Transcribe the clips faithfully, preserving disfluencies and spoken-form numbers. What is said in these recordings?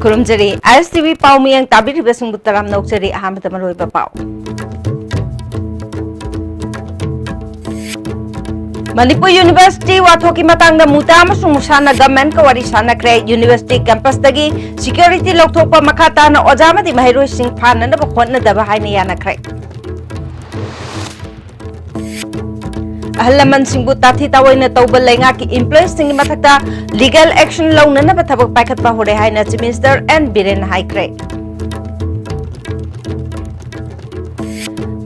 ꯈꯨꯔꯨꯝꯖꯔꯤ꯫ ꯑꯥꯏ ꯑꯦꯁ T V ꯄꯥꯎ ꯃꯤꯌꯦꯡ ꯇꯥꯕꯤꯔꯤꯕꯁꯤꯡꯕꯨ ꯇꯔꯥꯝꯅ ꯑꯣꯛꯆꯔꯤ꯫ ꯑꯍꯥꯟꯕꯗ ꯃꯔꯨꯑꯣꯏꯕ ꯄꯥꯎ꯫ ꯃꯅꯤꯄꯨꯔ ꯌꯨꯅꯤꯚꯔꯁꯤꯇꯤ ꯋꯥꯊꯣꯛꯀꯤ ꯃꯇꯥꯡꯗ ꯃꯨꯇꯥ ꯑꯃꯁꯨꯡ ꯃꯨꯁꯥꯅ ꯒꯚꯔꯟꯃꯦꯟꯠꯀ ꯋꯥꯔꯤ ꯁꯥꯟꯅꯈ꯭ꯔꯦ꯫ ꯌꯨꯅꯤꯚꯔꯁꯤꯇꯤ ꯀꯦꯝꯄꯁꯇꯒꯤ ꯁꯤꯀ꯭ꯌꯨꯔꯤꯇꯤ ꯂꯧꯊꯣꯛꯄ ꯃꯈꯥ ꯇꯥꯅ ꯑꯣꯖꯥ ꯑꯃꯗꯤ ꯃꯍꯩꯔꯣꯏꯁꯤꯡ ꯐꯥꯅꯅꯕ ꯍꯣꯠꯅꯗꯕ ꯍꯥꯏꯅ ꯌꯥꯅꯈ꯭ꯔꯦ꯫ ꯑꯍꯜ ꯂꯃꯟꯁꯤꯡꯕꯨ ꯇꯥꯊꯤ ꯇꯥꯑꯣꯏꯅ ꯇꯧꯕ ꯂꯩꯉꯥꯛꯀꯤ ꯏꯝꯄ꯭ꯂꯣꯌꯤꯁꯁꯤꯡꯒꯤ ꯃꯊꯛꯇ ꯂꯤꯒꯦꯜ ꯑꯦꯛꯁꯟ ꯂꯧꯅꯅꯕ ꯊꯕꯛ ꯄꯥꯏꯈꯠꯄ ꯍꯧꯔꯦ ꯍꯥꯏꯅ ꯆꯤꯐ ꯃꯤꯅꯤꯁꯇꯔ ꯑꯦꯟ ꯕꯤꯔꯦꯟꯅ ꯍꯥꯏꯈ꯭ꯔꯦ꯫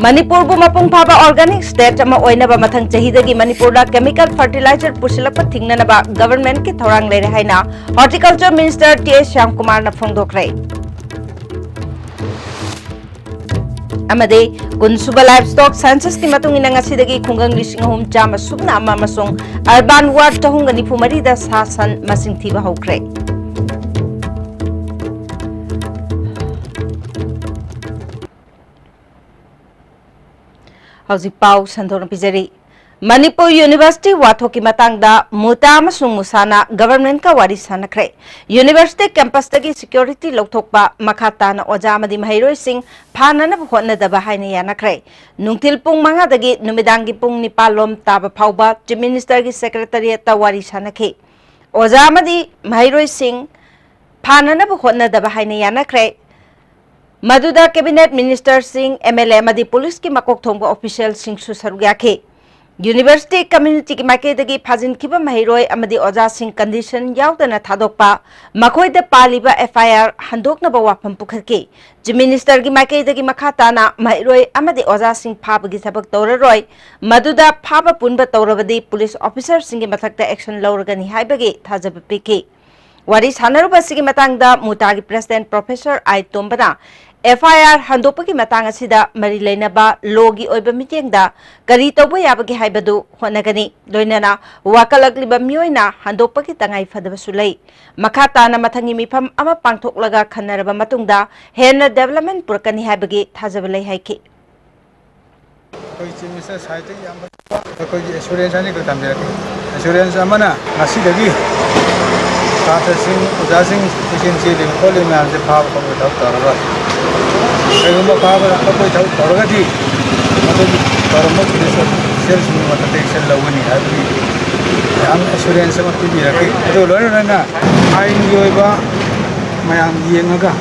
ꯃꯅꯤꯄꯨꯔꯕꯨ ꯃꯄꯨꯡ ꯐꯥꯕ ꯑꯣꯔꯒꯥꯅꯤꯛ ꯁ꯭ꯇꯦꯠ ꯑꯃ ꯑꯣꯏꯅꯕ ꯃꯊꯪ ꯆꯍꯤꯗꯒꯤ ꯃꯅꯤꯄꯨꯔꯗ ꯀꯦꯃꯤꯀꯦꯜ ꯐꯔꯇꯤꯂꯥꯏꯖꯔ ꯄꯨꯁꯤꯜꯂꯛꯄ ꯊꯤꯡꯅꯅꯕ ꯒꯚꯔꯟꯃꯦꯟꯠꯀꯤ ꯊꯧꯔꯥꯡ ꯂꯩꯔꯦ ꯍꯥꯏꯅ ꯍꯣꯔꯇꯤꯀꯜꯆꯔ ꯃꯤꯅꯤꯁꯇꯔ ꯇꯤ ꯑꯦꯁ ꯁ꯭ꯌꯥꯝꯀꯨꯃꯥꯔꯅ ꯐꯣꯡꯗꯣꯛꯈ꯭ꯔꯦ꯫ ꯑꯃꯗꯤ ꯀꯨꯟꯁꯨꯕ ꯂꯥꯏꯚꯁ꯭ꯇꯣꯛ ꯁꯦꯟꯁꯁꯀꯤ ꯃꯇꯨꯡ ꯏꯟꯅ ꯉꯁꯤꯗꯒꯤ ꯈꯨꯡꯒꯪ ꯂꯤꯁꯤꯡ ꯑꯍꯨꯝ ꯆꯥꯝꯃ ꯁꯨꯞꯅ ꯑꯃ ꯑꯃꯁꯨꯡ ꯑꯔꯕꯥꯟ ꯋꯥꯔꯗ ꯆꯍꯨꯝꯒ ꯅꯤꯐꯨ ꯃꯔꯤꯗ ꯁꯥ ꯁꯟ ꯃꯁꯤꯡ ꯊꯤꯕ ꯍꯧꯈ꯭ꯔꯦ꯫ ꯍꯧꯖꯤꯛ ꯄꯥꯎ ꯁꯟꯗꯣꯛꯅ ꯄꯤꯖꯔꯤ꯫ ꯃꯅꯤꯄꯨꯔ ꯌꯨꯅꯤꯚꯔꯁꯤꯇꯤ ꯋꯥꯊꯣꯛꯀꯤ ꯃꯇꯥꯡꯗ ꯃꯨꯇꯥ ꯑꯃꯁꯨꯡ ꯃꯨꯁꯥꯅ ꯒꯚꯔꯟꯃꯦꯟꯠꯀ ꯋꯥꯔꯤ ꯁꯥꯟꯅꯈ꯭ꯔꯦ꯫ ꯌꯨꯅꯤꯚꯔꯁꯤꯇꯤ ꯀꯦꯝꯄꯁꯇꯒꯤ ꯁꯤꯀ꯭ꯌꯨꯔꯤꯇꯤ ꯂꯧꯊꯣꯛꯄ, ꯃꯈꯥ ꯇꯥꯅ ꯑꯣꯖꯥ ꯑꯃꯗꯤ ꯃꯍꯩꯔꯣꯏꯁꯤꯡ ꯐꯥꯅꯅꯕ ꯍꯣꯠꯅꯗꯕ ꯍꯥꯏꯅ ꯌꯥꯅꯈ꯭ꯔꯦ꯫ ꯅꯨꯡꯊꯤꯜ ꯄꯨꯡ ꯃꯉꯥꯗꯒꯤ ꯅꯨꯃꯤꯗꯥꯡꯒꯤ ꯄꯨꯡ ꯅꯤꯄꯥꯜ ꯂꯣꯝ ꯇꯥꯕ ꯐꯥꯎꯕ ꯆꯤꯐ ꯃꯤꯅꯤꯁꯇꯔꯒꯤ ꯁꯦꯀ꯭ꯔꯦꯇꯔꯤꯌꯦꯠꯇ ꯋꯥꯔꯤ ꯁꯥꯟꯅꯈꯤ꯫ ꯑꯣꯖꯥ ꯑꯃꯗꯤ ꯃꯍꯩꯔꯣꯏꯁꯤꯡ ꯐꯥꯅꯅꯕ ꯍꯣꯠꯅꯗꯕ ꯍꯥꯏꯅ ꯌꯥꯅꯈ꯭ꯔꯦ꯫ ꯃꯗꯨꯗ ꯀꯦꯕꯤꯅꯦꯠ ꯃꯤꯅꯤꯁꯇꯔꯁꯤꯡ, ꯑꯦꯝ ꯑꯦꯜ ꯑꯦ ꯑꯃꯗꯤ ꯄꯨꯂꯤꯁꯀꯤ ꯃꯀꯣꯛ ꯊꯣꯡꯕ ꯑꯣꯐꯤꯁꯤꯌꯦꯜꯁꯤꯡꯁꯨ ꯁꯔꯨꯛ ꯌꯥꯈꯤ꯫ ꯌꯨꯅꯤꯚꯔꯁꯤꯇꯤ ꯀꯝꯃ꯭ꯌꯨꯅꯤꯇꯤꯒꯤ ꯃꯥꯏꯀꯩꯗꯒꯤ ꯐꯥꯖꯤꯟꯈꯤꯕ ꯃꯍꯩꯔꯣꯏ ꯑꯃꯗꯤ ꯑꯣꯖꯥꯁꯤꯡ ꯀꯟꯗꯤꯁꯟ ꯌꯥꯎꯗꯅ ꯊꯥꯗꯣꯛꯄ, ꯃꯈꯣꯏꯗ ꯄꯥꯜꯂꯤꯕ ꯑꯦꯐ ꯑꯥꯏ ꯑꯥꯔ ꯍꯟꯗꯣꯛꯅꯕ ꯋꯥꯐꯝ ꯄꯨꯈꯠꯈꯤ꯫ ꯆꯤꯐ ꯃꯤꯅꯤꯁꯇꯔꯒꯤ ꯃꯥꯏꯀꯩꯗꯒꯤ ꯃꯈꯥ ꯇꯥꯅ ꯃꯍꯩꯔꯣꯏ ꯑꯃꯗꯤ ꯑꯣꯖꯥꯁꯤꯡ ꯐꯥꯕꯒꯤ ꯊꯕꯛ ꯇꯧꯔꯔꯣꯏ, ꯃꯗꯨꯗ ꯐꯥꯕ ꯄꯨꯟꯕ ꯇꯧꯔꯕꯗꯤ ꯄꯨꯂꯤꯁ ꯑꯣꯐꯤꯁꯔꯁꯤꯡꯒꯤ ꯃꯊꯛꯇ ꯑꯦꯛꯁꯟ ꯂꯧꯔꯒꯅꯤ ꯍꯥꯏꯕꯒꯤ ꯊꯥꯖꯕ ꯄꯤꯈꯤ꯫ ꯋꯥꯔꯤ ꯁꯥꯟꯅꯔꯨꯕ ꯑꯁꯤꯒꯤ ꯃꯇꯥꯡꯗ ꯃꯨꯇꯥꯒꯤ ꯄ꯭ꯔꯦꯁꯤꯗꯦꯟꯠ ꯄ꯭ꯔꯣꯐꯦꯁꯔ ꯑꯥꯏ ꯇꯣꯝꯕꯅ ꯑꯦꯐ ꯑꯥꯏ ꯑꯥꯔ ꯍꯟꯗꯣꯛꯄꯒꯤ ꯃꯇꯥꯡ ꯑꯁꯤꯗ ꯃꯔꯤ ꯂꯩꯅꯕ ꯂꯣꯒꯤ ꯑꯣꯏꯕ ꯃꯤꯠꯌꯦꯡꯗ ꯀꯔꯤ ꯇꯧꯕ ꯌꯥꯕꯒꯦ ꯍꯥꯏꯕꯗꯨ ꯍꯣꯠꯅꯒꯅꯤ, ꯂꯣꯏꯅꯅ ꯋꯥꯀꯠꯂꯛꯂꯤꯕ ꯃꯤꯑꯣꯏꯅ ꯍꯟꯗꯣꯛꯄꯒꯤ ꯇꯉꯥꯏ ꯐꯗꯕꯁꯨ ꯂꯩ꯫ ꯃꯈꯥ ꯇꯥꯅ ꯃꯊꯪꯒꯤ ꯃꯤꯐꯝ ꯑꯃ ꯄꯥꯡꯊꯣꯛꯂꯒ ꯈꯟꯅꯔꯕ ꯃꯇꯨꯡꯗ ꯍꯦꯟꯅ ꯗꯦꯕꯂꯞꯃꯦꯟꯠ ꯄꯨꯔꯛꯀꯅꯤ ꯍꯥꯏꯕꯒꯤ ꯊꯥꯖꯕ ꯂꯩ ꯍꯥꯏꯈꯤ꯫ ꯑꯩꯈꯣꯏ ꯆꯤꯐ ꯃꯤꯅꯤꯁꯇꯔ ꯁꯥꯏꯠꯇꯒꯤ ꯌꯥꯝ ꯐꯖꯕ ꯑꯩꯈꯣꯏꯒꯤ ꯑꯦꯁꯨꯔꯦꯟꯁ ꯑꯅꯤꯈꯛ ꯊꯝꯖꯔꯛꯀꯦ꯫ ꯑꯦꯁꯨꯔꯦꯟꯁ ꯑꯃꯅ ꯉꯁꯤꯗꯒꯤ ꯁꯥꯇ꯭ꯔꯁꯤꯡ, ꯑꯣꯖꯥꯁꯤꯡ ꯇꯨꯏꯁꯟ ꯆꯦꯜꯂꯤꯕ ꯈꯣꯠꯂꯤꯕ ꯃꯌꯥꯝꯁꯦ ꯐꯥꯕ ꯈꯣꯠꯄꯒꯤ ꯊꯕꯛ ꯇꯧꯔꯔꯣꯏ꯫ ꯀꯔꯤꯒꯨꯝꯕ ꯐꯥꯕ ꯈꯣꯠꯄꯒꯤ ꯊꯕꯛ ꯇꯧꯔꯒꯗꯤ ꯃꯗꯨꯒꯤ ꯇꯧꯔꯝꯕ ꯄꯨꯂꯤꯁ ꯑꯣꯐꯤꯁꯤꯌꯦꯜꯁꯤꯡꯒꯤ ꯃꯊꯛꯇ action ꯂꯧꯒꯅꯤ ꯍꯥꯏꯕꯒꯤ ꯌꯥꯝ assurance ꯑꯃ ꯄꯤꯕꯤꯔꯛꯈꯤ꯫ ꯑꯗꯨꯒ ꯂꯣꯏꯅ ꯂꯣꯏꯅꯅ ꯑꯥꯏꯟꯒꯤ ꯑꯣꯏꯕ ꯃꯌꯥꯝ ꯌꯦꯡꯉꯒ,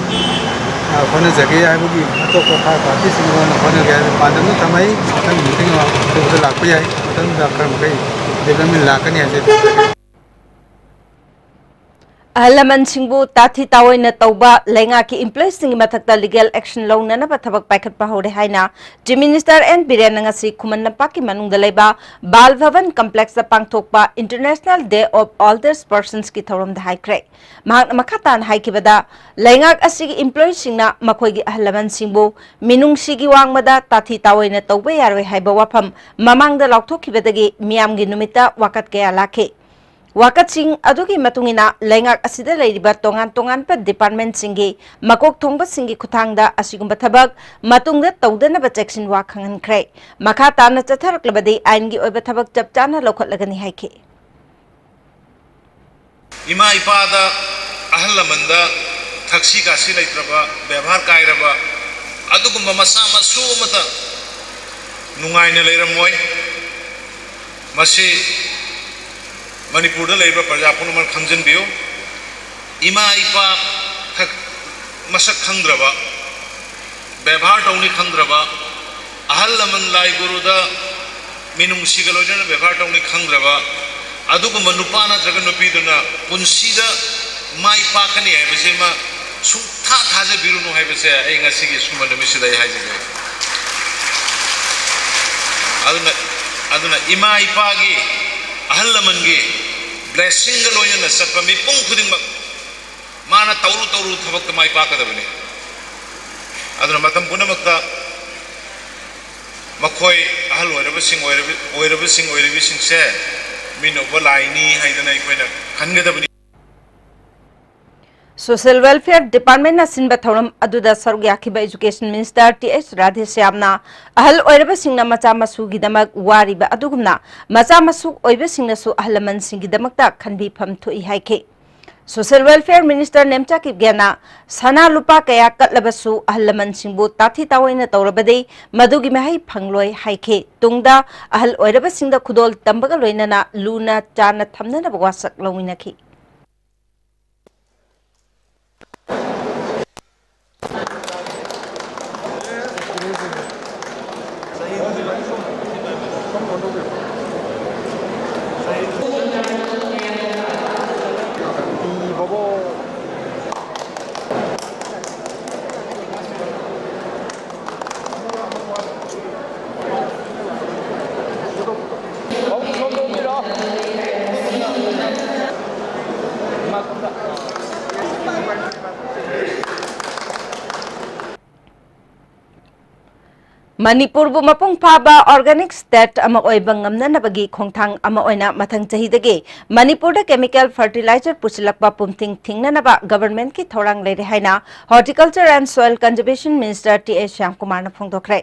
ꯑ, ꯍꯣꯠꯅꯖꯒꯦ ꯍꯥꯏꯕꯒꯤ ꯑꯇꯣꯞꯄ ꯊꯥꯔ ꯄꯥꯔꯇꯤꯁꯤꯡꯒ ꯍꯣꯠꯅ-, ꯍꯣꯠꯅꯒꯦ ꯍꯥꯏꯕꯒꯤ ꯄꯥꯟꯗꯝꯗ ꯊꯝꯃꯛꯏ꯫ ꯃꯊꯪ ꯃꯤꯇꯤꯡ ꯑꯃ ꯑꯗꯨꯗ ꯂꯥꯛꯄ ꯌꯥꯏ꯫ ꯃꯊꯪꯗ ꯈꯔ ꯃꯈꯩ development ꯂꯥꯛꯀꯅꯤ ꯍꯥꯏꯖꯔꯤ꯫ ꯑꯍꯜ ꯂꯃꯟꯁꯤꯡꯕꯨ ꯇꯥꯊꯤ ꯇꯥꯑꯣꯏꯅ ꯇꯧꯕ, ꯂꯩꯉꯥꯛꯀꯤ employeeꯁꯤꯡꯒꯤ ꯃꯊꯛꯇ legal action ꯂꯧꯅꯅꯕ ꯊꯕꯛ ꯄꯥꯏꯈꯠꯄ ꯍꯧꯔꯦ ꯍꯥꯏꯅ Chief Minister ꯑꯦꯟ ꯕꯤꯔꯦꯟꯅ ꯉꯁꯤ ꯈꯨꯃꯟ ꯂꯝꯄꯥꯛꯀꯤ ꯃꯅꯨꯡꯗ ꯂꯩꯕ ꯕꯥꯜ ꯚꯕꯟ complexꯇ ꯄꯥꯡꯊꯣꯛꯄ International Day of Oldest Personsꯀꯤ ꯊꯧꯔꯝꯗ ꯍꯥꯏꯈ꯭ꯔꯦ꯫ ꯃꯍꯥꯛꯅ ꯃꯈꯥ ꯇꯥꯅ ꯍꯥꯏꯈꯤꯕꯗ, ꯂꯩꯉꯥꯛ ꯑꯁꯤꯒꯤ employeeꯁꯤꯡꯅ ꯃꯈꯣꯏꯒꯤ ꯑꯍꯜ ꯂꯃꯟꯁꯤꯡꯕꯨ ꯃꯤꯅꯨꯡꯁꯤꯒꯤ ꯋꯥꯡꯃꯗ ꯇꯥꯊꯤ ꯇꯥꯑꯣꯏꯅ ꯇꯧꯕ ꯌꯥꯔꯣꯏ ꯍꯥꯏꯕ ꯋꯥꯐꯝ ꯃꯃꯥꯡꯗ ꯂꯥꯎꯊꯣꯛꯈꯤꯕꯗꯒꯤ ꯃꯤꯌꯥꯝꯒꯤ ꯅꯨꯃꯤꯠꯇ ꯋꯥꯀꯠ ꯀꯌꯥ ꯂꯥꯛꯈꯤ꯫ ꯋꯥꯀꯠꯁꯤꯡ ꯑꯗꯨꯒꯤ ꯃꯇꯨꯡ ꯏꯟꯅ ꯂꯩꯉꯥꯛ ꯑꯁꯤꯗ ꯂꯩꯔꯤꯕ ꯇꯣꯉꯥꯟ ꯇꯣꯉꯥꯟꯕ departmentꯁꯤꯡꯒꯤ ꯃꯀꯣꯛ ꯊꯣꯡꯕꯁꯤꯡꯒꯤ ꯈꯨꯠꯊꯥꯡꯗ ꯑꯁꯤꯒꯨꯝꯕ ꯊꯕꯛ ꯃꯇꯨꯡꯗ ꯇꯧꯗꯅꯕ ꯆꯦꯛꯁꯤꯟ ꯋꯥ ꯈꯪꯍꯟꯈ꯭ꯔꯦ꯫ ꯃꯈꯥ ꯇꯥꯅ ꯆꯠꯊꯔꯛꯂꯕꯗꯤ ꯑꯥꯏꯟꯒꯤ ꯑꯣꯏꯕ ꯊꯕꯛ ꯆꯞ ꯆꯥꯅ ꯂꯧꯈꯠꯂꯒꯅꯤ ꯍꯥꯏꯈꯤ꯫ ꯏꯃꯥ ꯏꯄꯥꯗ, ꯑꯍꯜ ꯂꯃꯟꯗ ꯊꯛꯁꯤ ꯈꯥꯁꯤ ꯂꯩꯇ꯭ꯔꯕ, ꯕꯦꯕꯥꯔ ꯀꯥꯏꯔꯕ, ꯑꯗꯨꯒꯨꯝꯕ ꯃꯆꯥ ꯃꯁꯨ ꯑꯃꯠꯇ ꯅꯨꯡꯉꯥꯏꯅ ꯂꯩꯔꯝꯃꯣꯏ꯫ ꯃꯁꯤ ꯃꯅꯤꯄꯨꯔꯗ ꯂꯩꯔꯤꯕ ꯄ꯭ꯔꯖꯥ ꯄꯨꯝꯅꯃꯛ ꯈꯪꯖꯤꯟꯕꯤꯌꯨ꯫ ꯏꯃꯥ ꯏꯄꯥ ꯊꯛ-, ꯃꯁꯛ ꯈꯪꯗ꯭ꯔꯕ, ꯕꯦꯕꯥꯔ ꯇꯧꯅꯤ ꯈꯪꯗ꯭ꯔꯕ, ꯑꯍꯜ ꯂꯃꯟ ꯂꯥꯏ ꯒꯨꯔꯨꯗ ꯃꯤꯅꯨꯡꯁꯤꯒ ꯂꯣꯏꯅꯅ ꯕꯦꯕꯥꯔ ꯇꯧꯅꯤ ꯈꯪꯗ꯭ꯔꯕ ꯑꯗꯨꯒꯨꯝꯕ ꯅꯨꯄꯥ ꯅꯠꯇ꯭ꯔꯒ ꯅꯨꯄꯤꯗꯨꯅ ꯄꯨꯟꯁꯤꯗ ꯃꯥꯏ ꯄꯥꯛꯀꯅꯤ ꯍꯥꯏꯕꯁꯤꯃ ꯁꯨꯡꯊꯥ ꯊꯥꯖꯕꯤꯔꯨꯅꯨ ꯍꯥꯏꯕꯁꯦ ꯑꯩ ꯉꯁꯤꯒꯤ ꯁꯨꯝꯕ ꯅꯨꯃꯤꯠꯁꯤꯗ ꯑꯩ ꯍꯥꯏꯖꯒꯦ꯫ ꯑꯗꯨꯅ, ꯑꯗꯨꯅ ꯏꯃꯥ ꯏꯄꯥꯒꯤ, ꯑꯍꯜ ꯂꯃꯟꯒꯤ blessingꯒ ꯂꯣꯏꯅꯅ ꯆꯠꯄ ꯃꯤꯄꯨꯝ ꯈꯨꯗꯤꯡꯃꯛ ꯃꯥꯅ ꯇꯧꯔꯨ ꯇꯧꯔꯨ ꯊꯕꯛꯇ ꯃꯥꯏ ꯄꯥꯛꯀꯗꯕꯅꯤ꯫ ꯑꯗꯨꯅ ꯃꯇꯝ ꯄꯨꯝꯅꯃꯛꯇ ꯃꯈꯣꯏ ꯑꯍꯜ ꯑꯣꯏꯔꯕꯁꯤꯡ, ꯑꯣꯏꯔꯕ-, ꯑꯣꯏꯔꯕꯁꯤꯡ, ꯑꯣꯏꯔꯤꯕꯁꯤꯡꯁꯦ ꯃꯤꯅ ꯎꯕ ꯂꯥꯏꯅꯤ ꯍꯥꯏꯗꯅ ꯑꯩꯈꯣꯏꯅ ꯈꯟꯒꯗꯕꯅꯤ꯫ Social Welfare Departmentꯅ ꯁꯤꯟꯕ ꯊꯧꯔꯝ ꯑꯗꯨꯗ ꯁꯔꯨꯛ ꯌꯥꯈꯤꯕ Education Minister ꯇꯤ ꯑꯩꯆ ꯔꯥꯙꯦꯁ꯭ꯌꯥꯝꯅ ꯑꯍꯜ ꯑꯣꯏꯔꯕꯁꯤꯡꯅ ꯃꯆꯥ ꯃꯁꯨꯒꯤꯗꯃꯛ ꯋꯥꯔꯤꯕ ꯑꯗꯨꯒꯨꯝꯅ ꯃꯆꯥ ꯃꯁꯨ ꯑꯣꯏꯕꯁꯤꯡꯅꯁꯨ ꯑꯍꯜ ꯂꯃꯟꯁꯤꯡꯒꯤꯗꯃꯛꯇ ꯈꯟꯕꯤꯐꯝ ꯊꯣꯛꯏ ꯍꯥꯏꯈꯤ꯫ Social Welfare Minister ꯅꯦꯝꯆꯥ ꯀꯤꯞꯒꯦꯅ ꯁꯅꯥ ꯂꯨꯄꯥ ꯀꯌꯥ ꯀꯠꯂꯕꯁꯨ ꯑꯍꯜ ꯂꯃꯟꯁꯤꯡꯕꯨ ꯇꯥꯊꯤ ꯇꯥꯑꯣꯏꯅ ꯇꯧꯔꯕꯗꯤ ꯃꯗꯨꯒꯤ ꯃꯍꯩ ꯐꯪꯂꯣꯏ ꯍꯥꯏꯈꯤ꯫ ꯇꯨꯡꯗ ꯑꯍꯜ ꯑꯣꯏꯔꯕꯁꯤꯡꯗ ꯈꯨꯗꯣꯜ ꯇꯝꯕꯒ ꯂꯣꯏꯅꯅ ꯂꯨꯅ ꯆꯥꯟꯅ ꯊꯝꯅꯅꯕ ꯋꯥꯁꯛ ꯂꯧꯃꯤꯟꯅꯈꯤ꯫ ꯃꯅꯤꯄꯨꯔꯕꯨ ꯃꯄꯨꯡ ꯐꯥꯕ organic state ꯑꯃ ꯑꯣꯏꯕ ꯉꯝꯅꯅꯕꯒꯤ ꯈꯣꯡꯊꯥꯡ ꯑꯃ ꯑꯣꯏꯅ ꯃꯊꯪ ꯆꯍꯤꯗꯒꯤ ꯃꯅꯤꯄꯨꯔꯗ chemical fertilizer ꯄꯨꯁꯤꯜꯂꯛꯄ ꯄꯨꯝꯊꯤꯡ ꯊꯤꯡꯅꯅꯕ governmentꯀꯤ ꯊꯧꯔꯥꯡ ꯂꯩꯔꯦ ꯍꯥꯏꯅ Horticulture and Soil Conservation Minister T A ꯁ꯭ꯌꯥꯝꯀꯨꯃꯥꯔꯅ ꯐꯣꯡꯗꯣꯛꯈ꯭ꯔꯦ꯫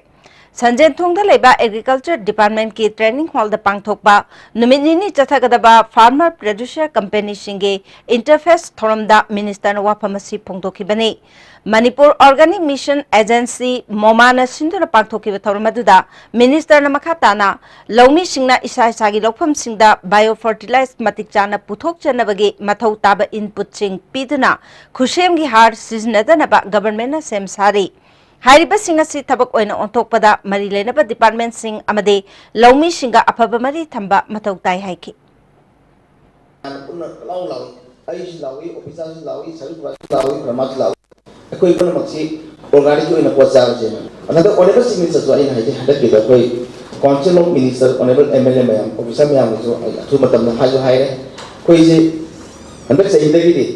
ꯁꯟꯖꯦꯟꯊꯣꯡꯗ ꯂꯩꯕ Agriculture Departmentꯀꯤ training hallꯗ ꯄꯥꯡꯊꯣꯛꯄ ꯅꯨꯃꯤꯠ ꯅꯤꯅꯤ ꯆꯠꯊꯒꯗꯕ farmer producer companyꯁꯤꯡꯒꯤ interface ꯊꯧꯔꯝꯗ ministerꯅ ꯋꯥꯐꯝ ꯑꯁꯤ ꯐꯣꯡꯗꯣꯛꯈꯤꯕꯅꯤ꯫ ꯃꯅꯤꯄꯨꯔ Organic Mission Agency, ꯃꯣꯃꯥꯅ ꯁꯤꯟꯗꯨꯅ ꯄꯥꯡꯊꯣꯛꯈꯤꯕ ꯊꯧꯔꯝ ꯑꯗꯨꯗ ministerꯅ ꯃꯈꯥ ꯇꯥꯅ ꯂꯧꯃꯤꯁꯤꯡꯅ ꯏꯁꯥ ꯏꯁꯥꯒꯤ ꯂꯧꯐꯝꯁꯤꯡꯗ biofertilize ꯃꯇꯤꯛ ꯆꯥꯅ ꯄꯨꯊꯣꯛꯆꯅꯕꯒꯤ ꯃꯊꯧ ꯇꯥꯕ inputꯁꯤꯡ ꯄꯤꯗꯨꯅ ꯈꯨꯠꯁꯦꯝꯒꯤ ꯍꯥꯔ ꯁꯤꯖꯤꯟꯅꯗꯅꯕ governmentꯅ ꯁꯦꯝ ꯁꯥꯔꯤ꯫ ꯍꯥꯏꯔꯤꯕꯁꯤꯡ ꯑꯁꯤ ꯊꯕꯛ ꯑꯣꯏꯅ ꯑꯣꯟꯊꯣꯛꯄꯗ ꯃꯔꯤ ꯂꯩꯅꯕ departmentꯁꯤꯡ ꯑꯃꯗꯤ ꯂꯧꯃꯤꯁꯤꯡꯒ ꯑꯐꯕ ꯃꯔꯤ ꯊꯝꯕ ꯃꯊꯧ ꯇꯥꯏ ꯍꯥꯏꯈꯤ꯫ ꯄꯨꯟꯅ ꯂꯥꯎ ꯂꯥꯎꯏ, ꯑꯩꯁꯨ ꯂꯥꯎꯏ, officerꯁꯨ ꯂꯥꯎꯏ, service providerꯁꯨ ꯂꯥꯎꯏ, farmerꯁꯨ ꯂꯥꯎꯏ꯫ ꯑꯩꯈꯣꯏ ꯄꯨꯝꯅꯃꯛꯁꯤ organicꯀꯤ ꯑꯣꯏꯅ ꯄꯣꯠ ꯆꯥꯕꯁꯦ꯫ ꯑꯗ honourable chief ministerꯁꯨ ꯑꯩꯅ ꯍꯥꯏꯖꯩ, ꯍꯟꯗꯛꯀꯤꯗ ꯑꯩꯈꯣꯏ council of minister, honourable M L A ꯃꯌꯥꯝ, officer ꯃꯌꯥꯝꯒꯤꯁꯨ ꯑꯩ ꯑꯊꯨꯕ ꯃꯇꯝꯗ ꯍꯥꯏꯁꯨ ꯍꯥꯏꯔꯦ꯫ ꯑꯩꯈꯣꯏꯁꯦ ꯍꯟꯗꯛ ꯆꯍꯤꯗꯒꯤꯗꯤ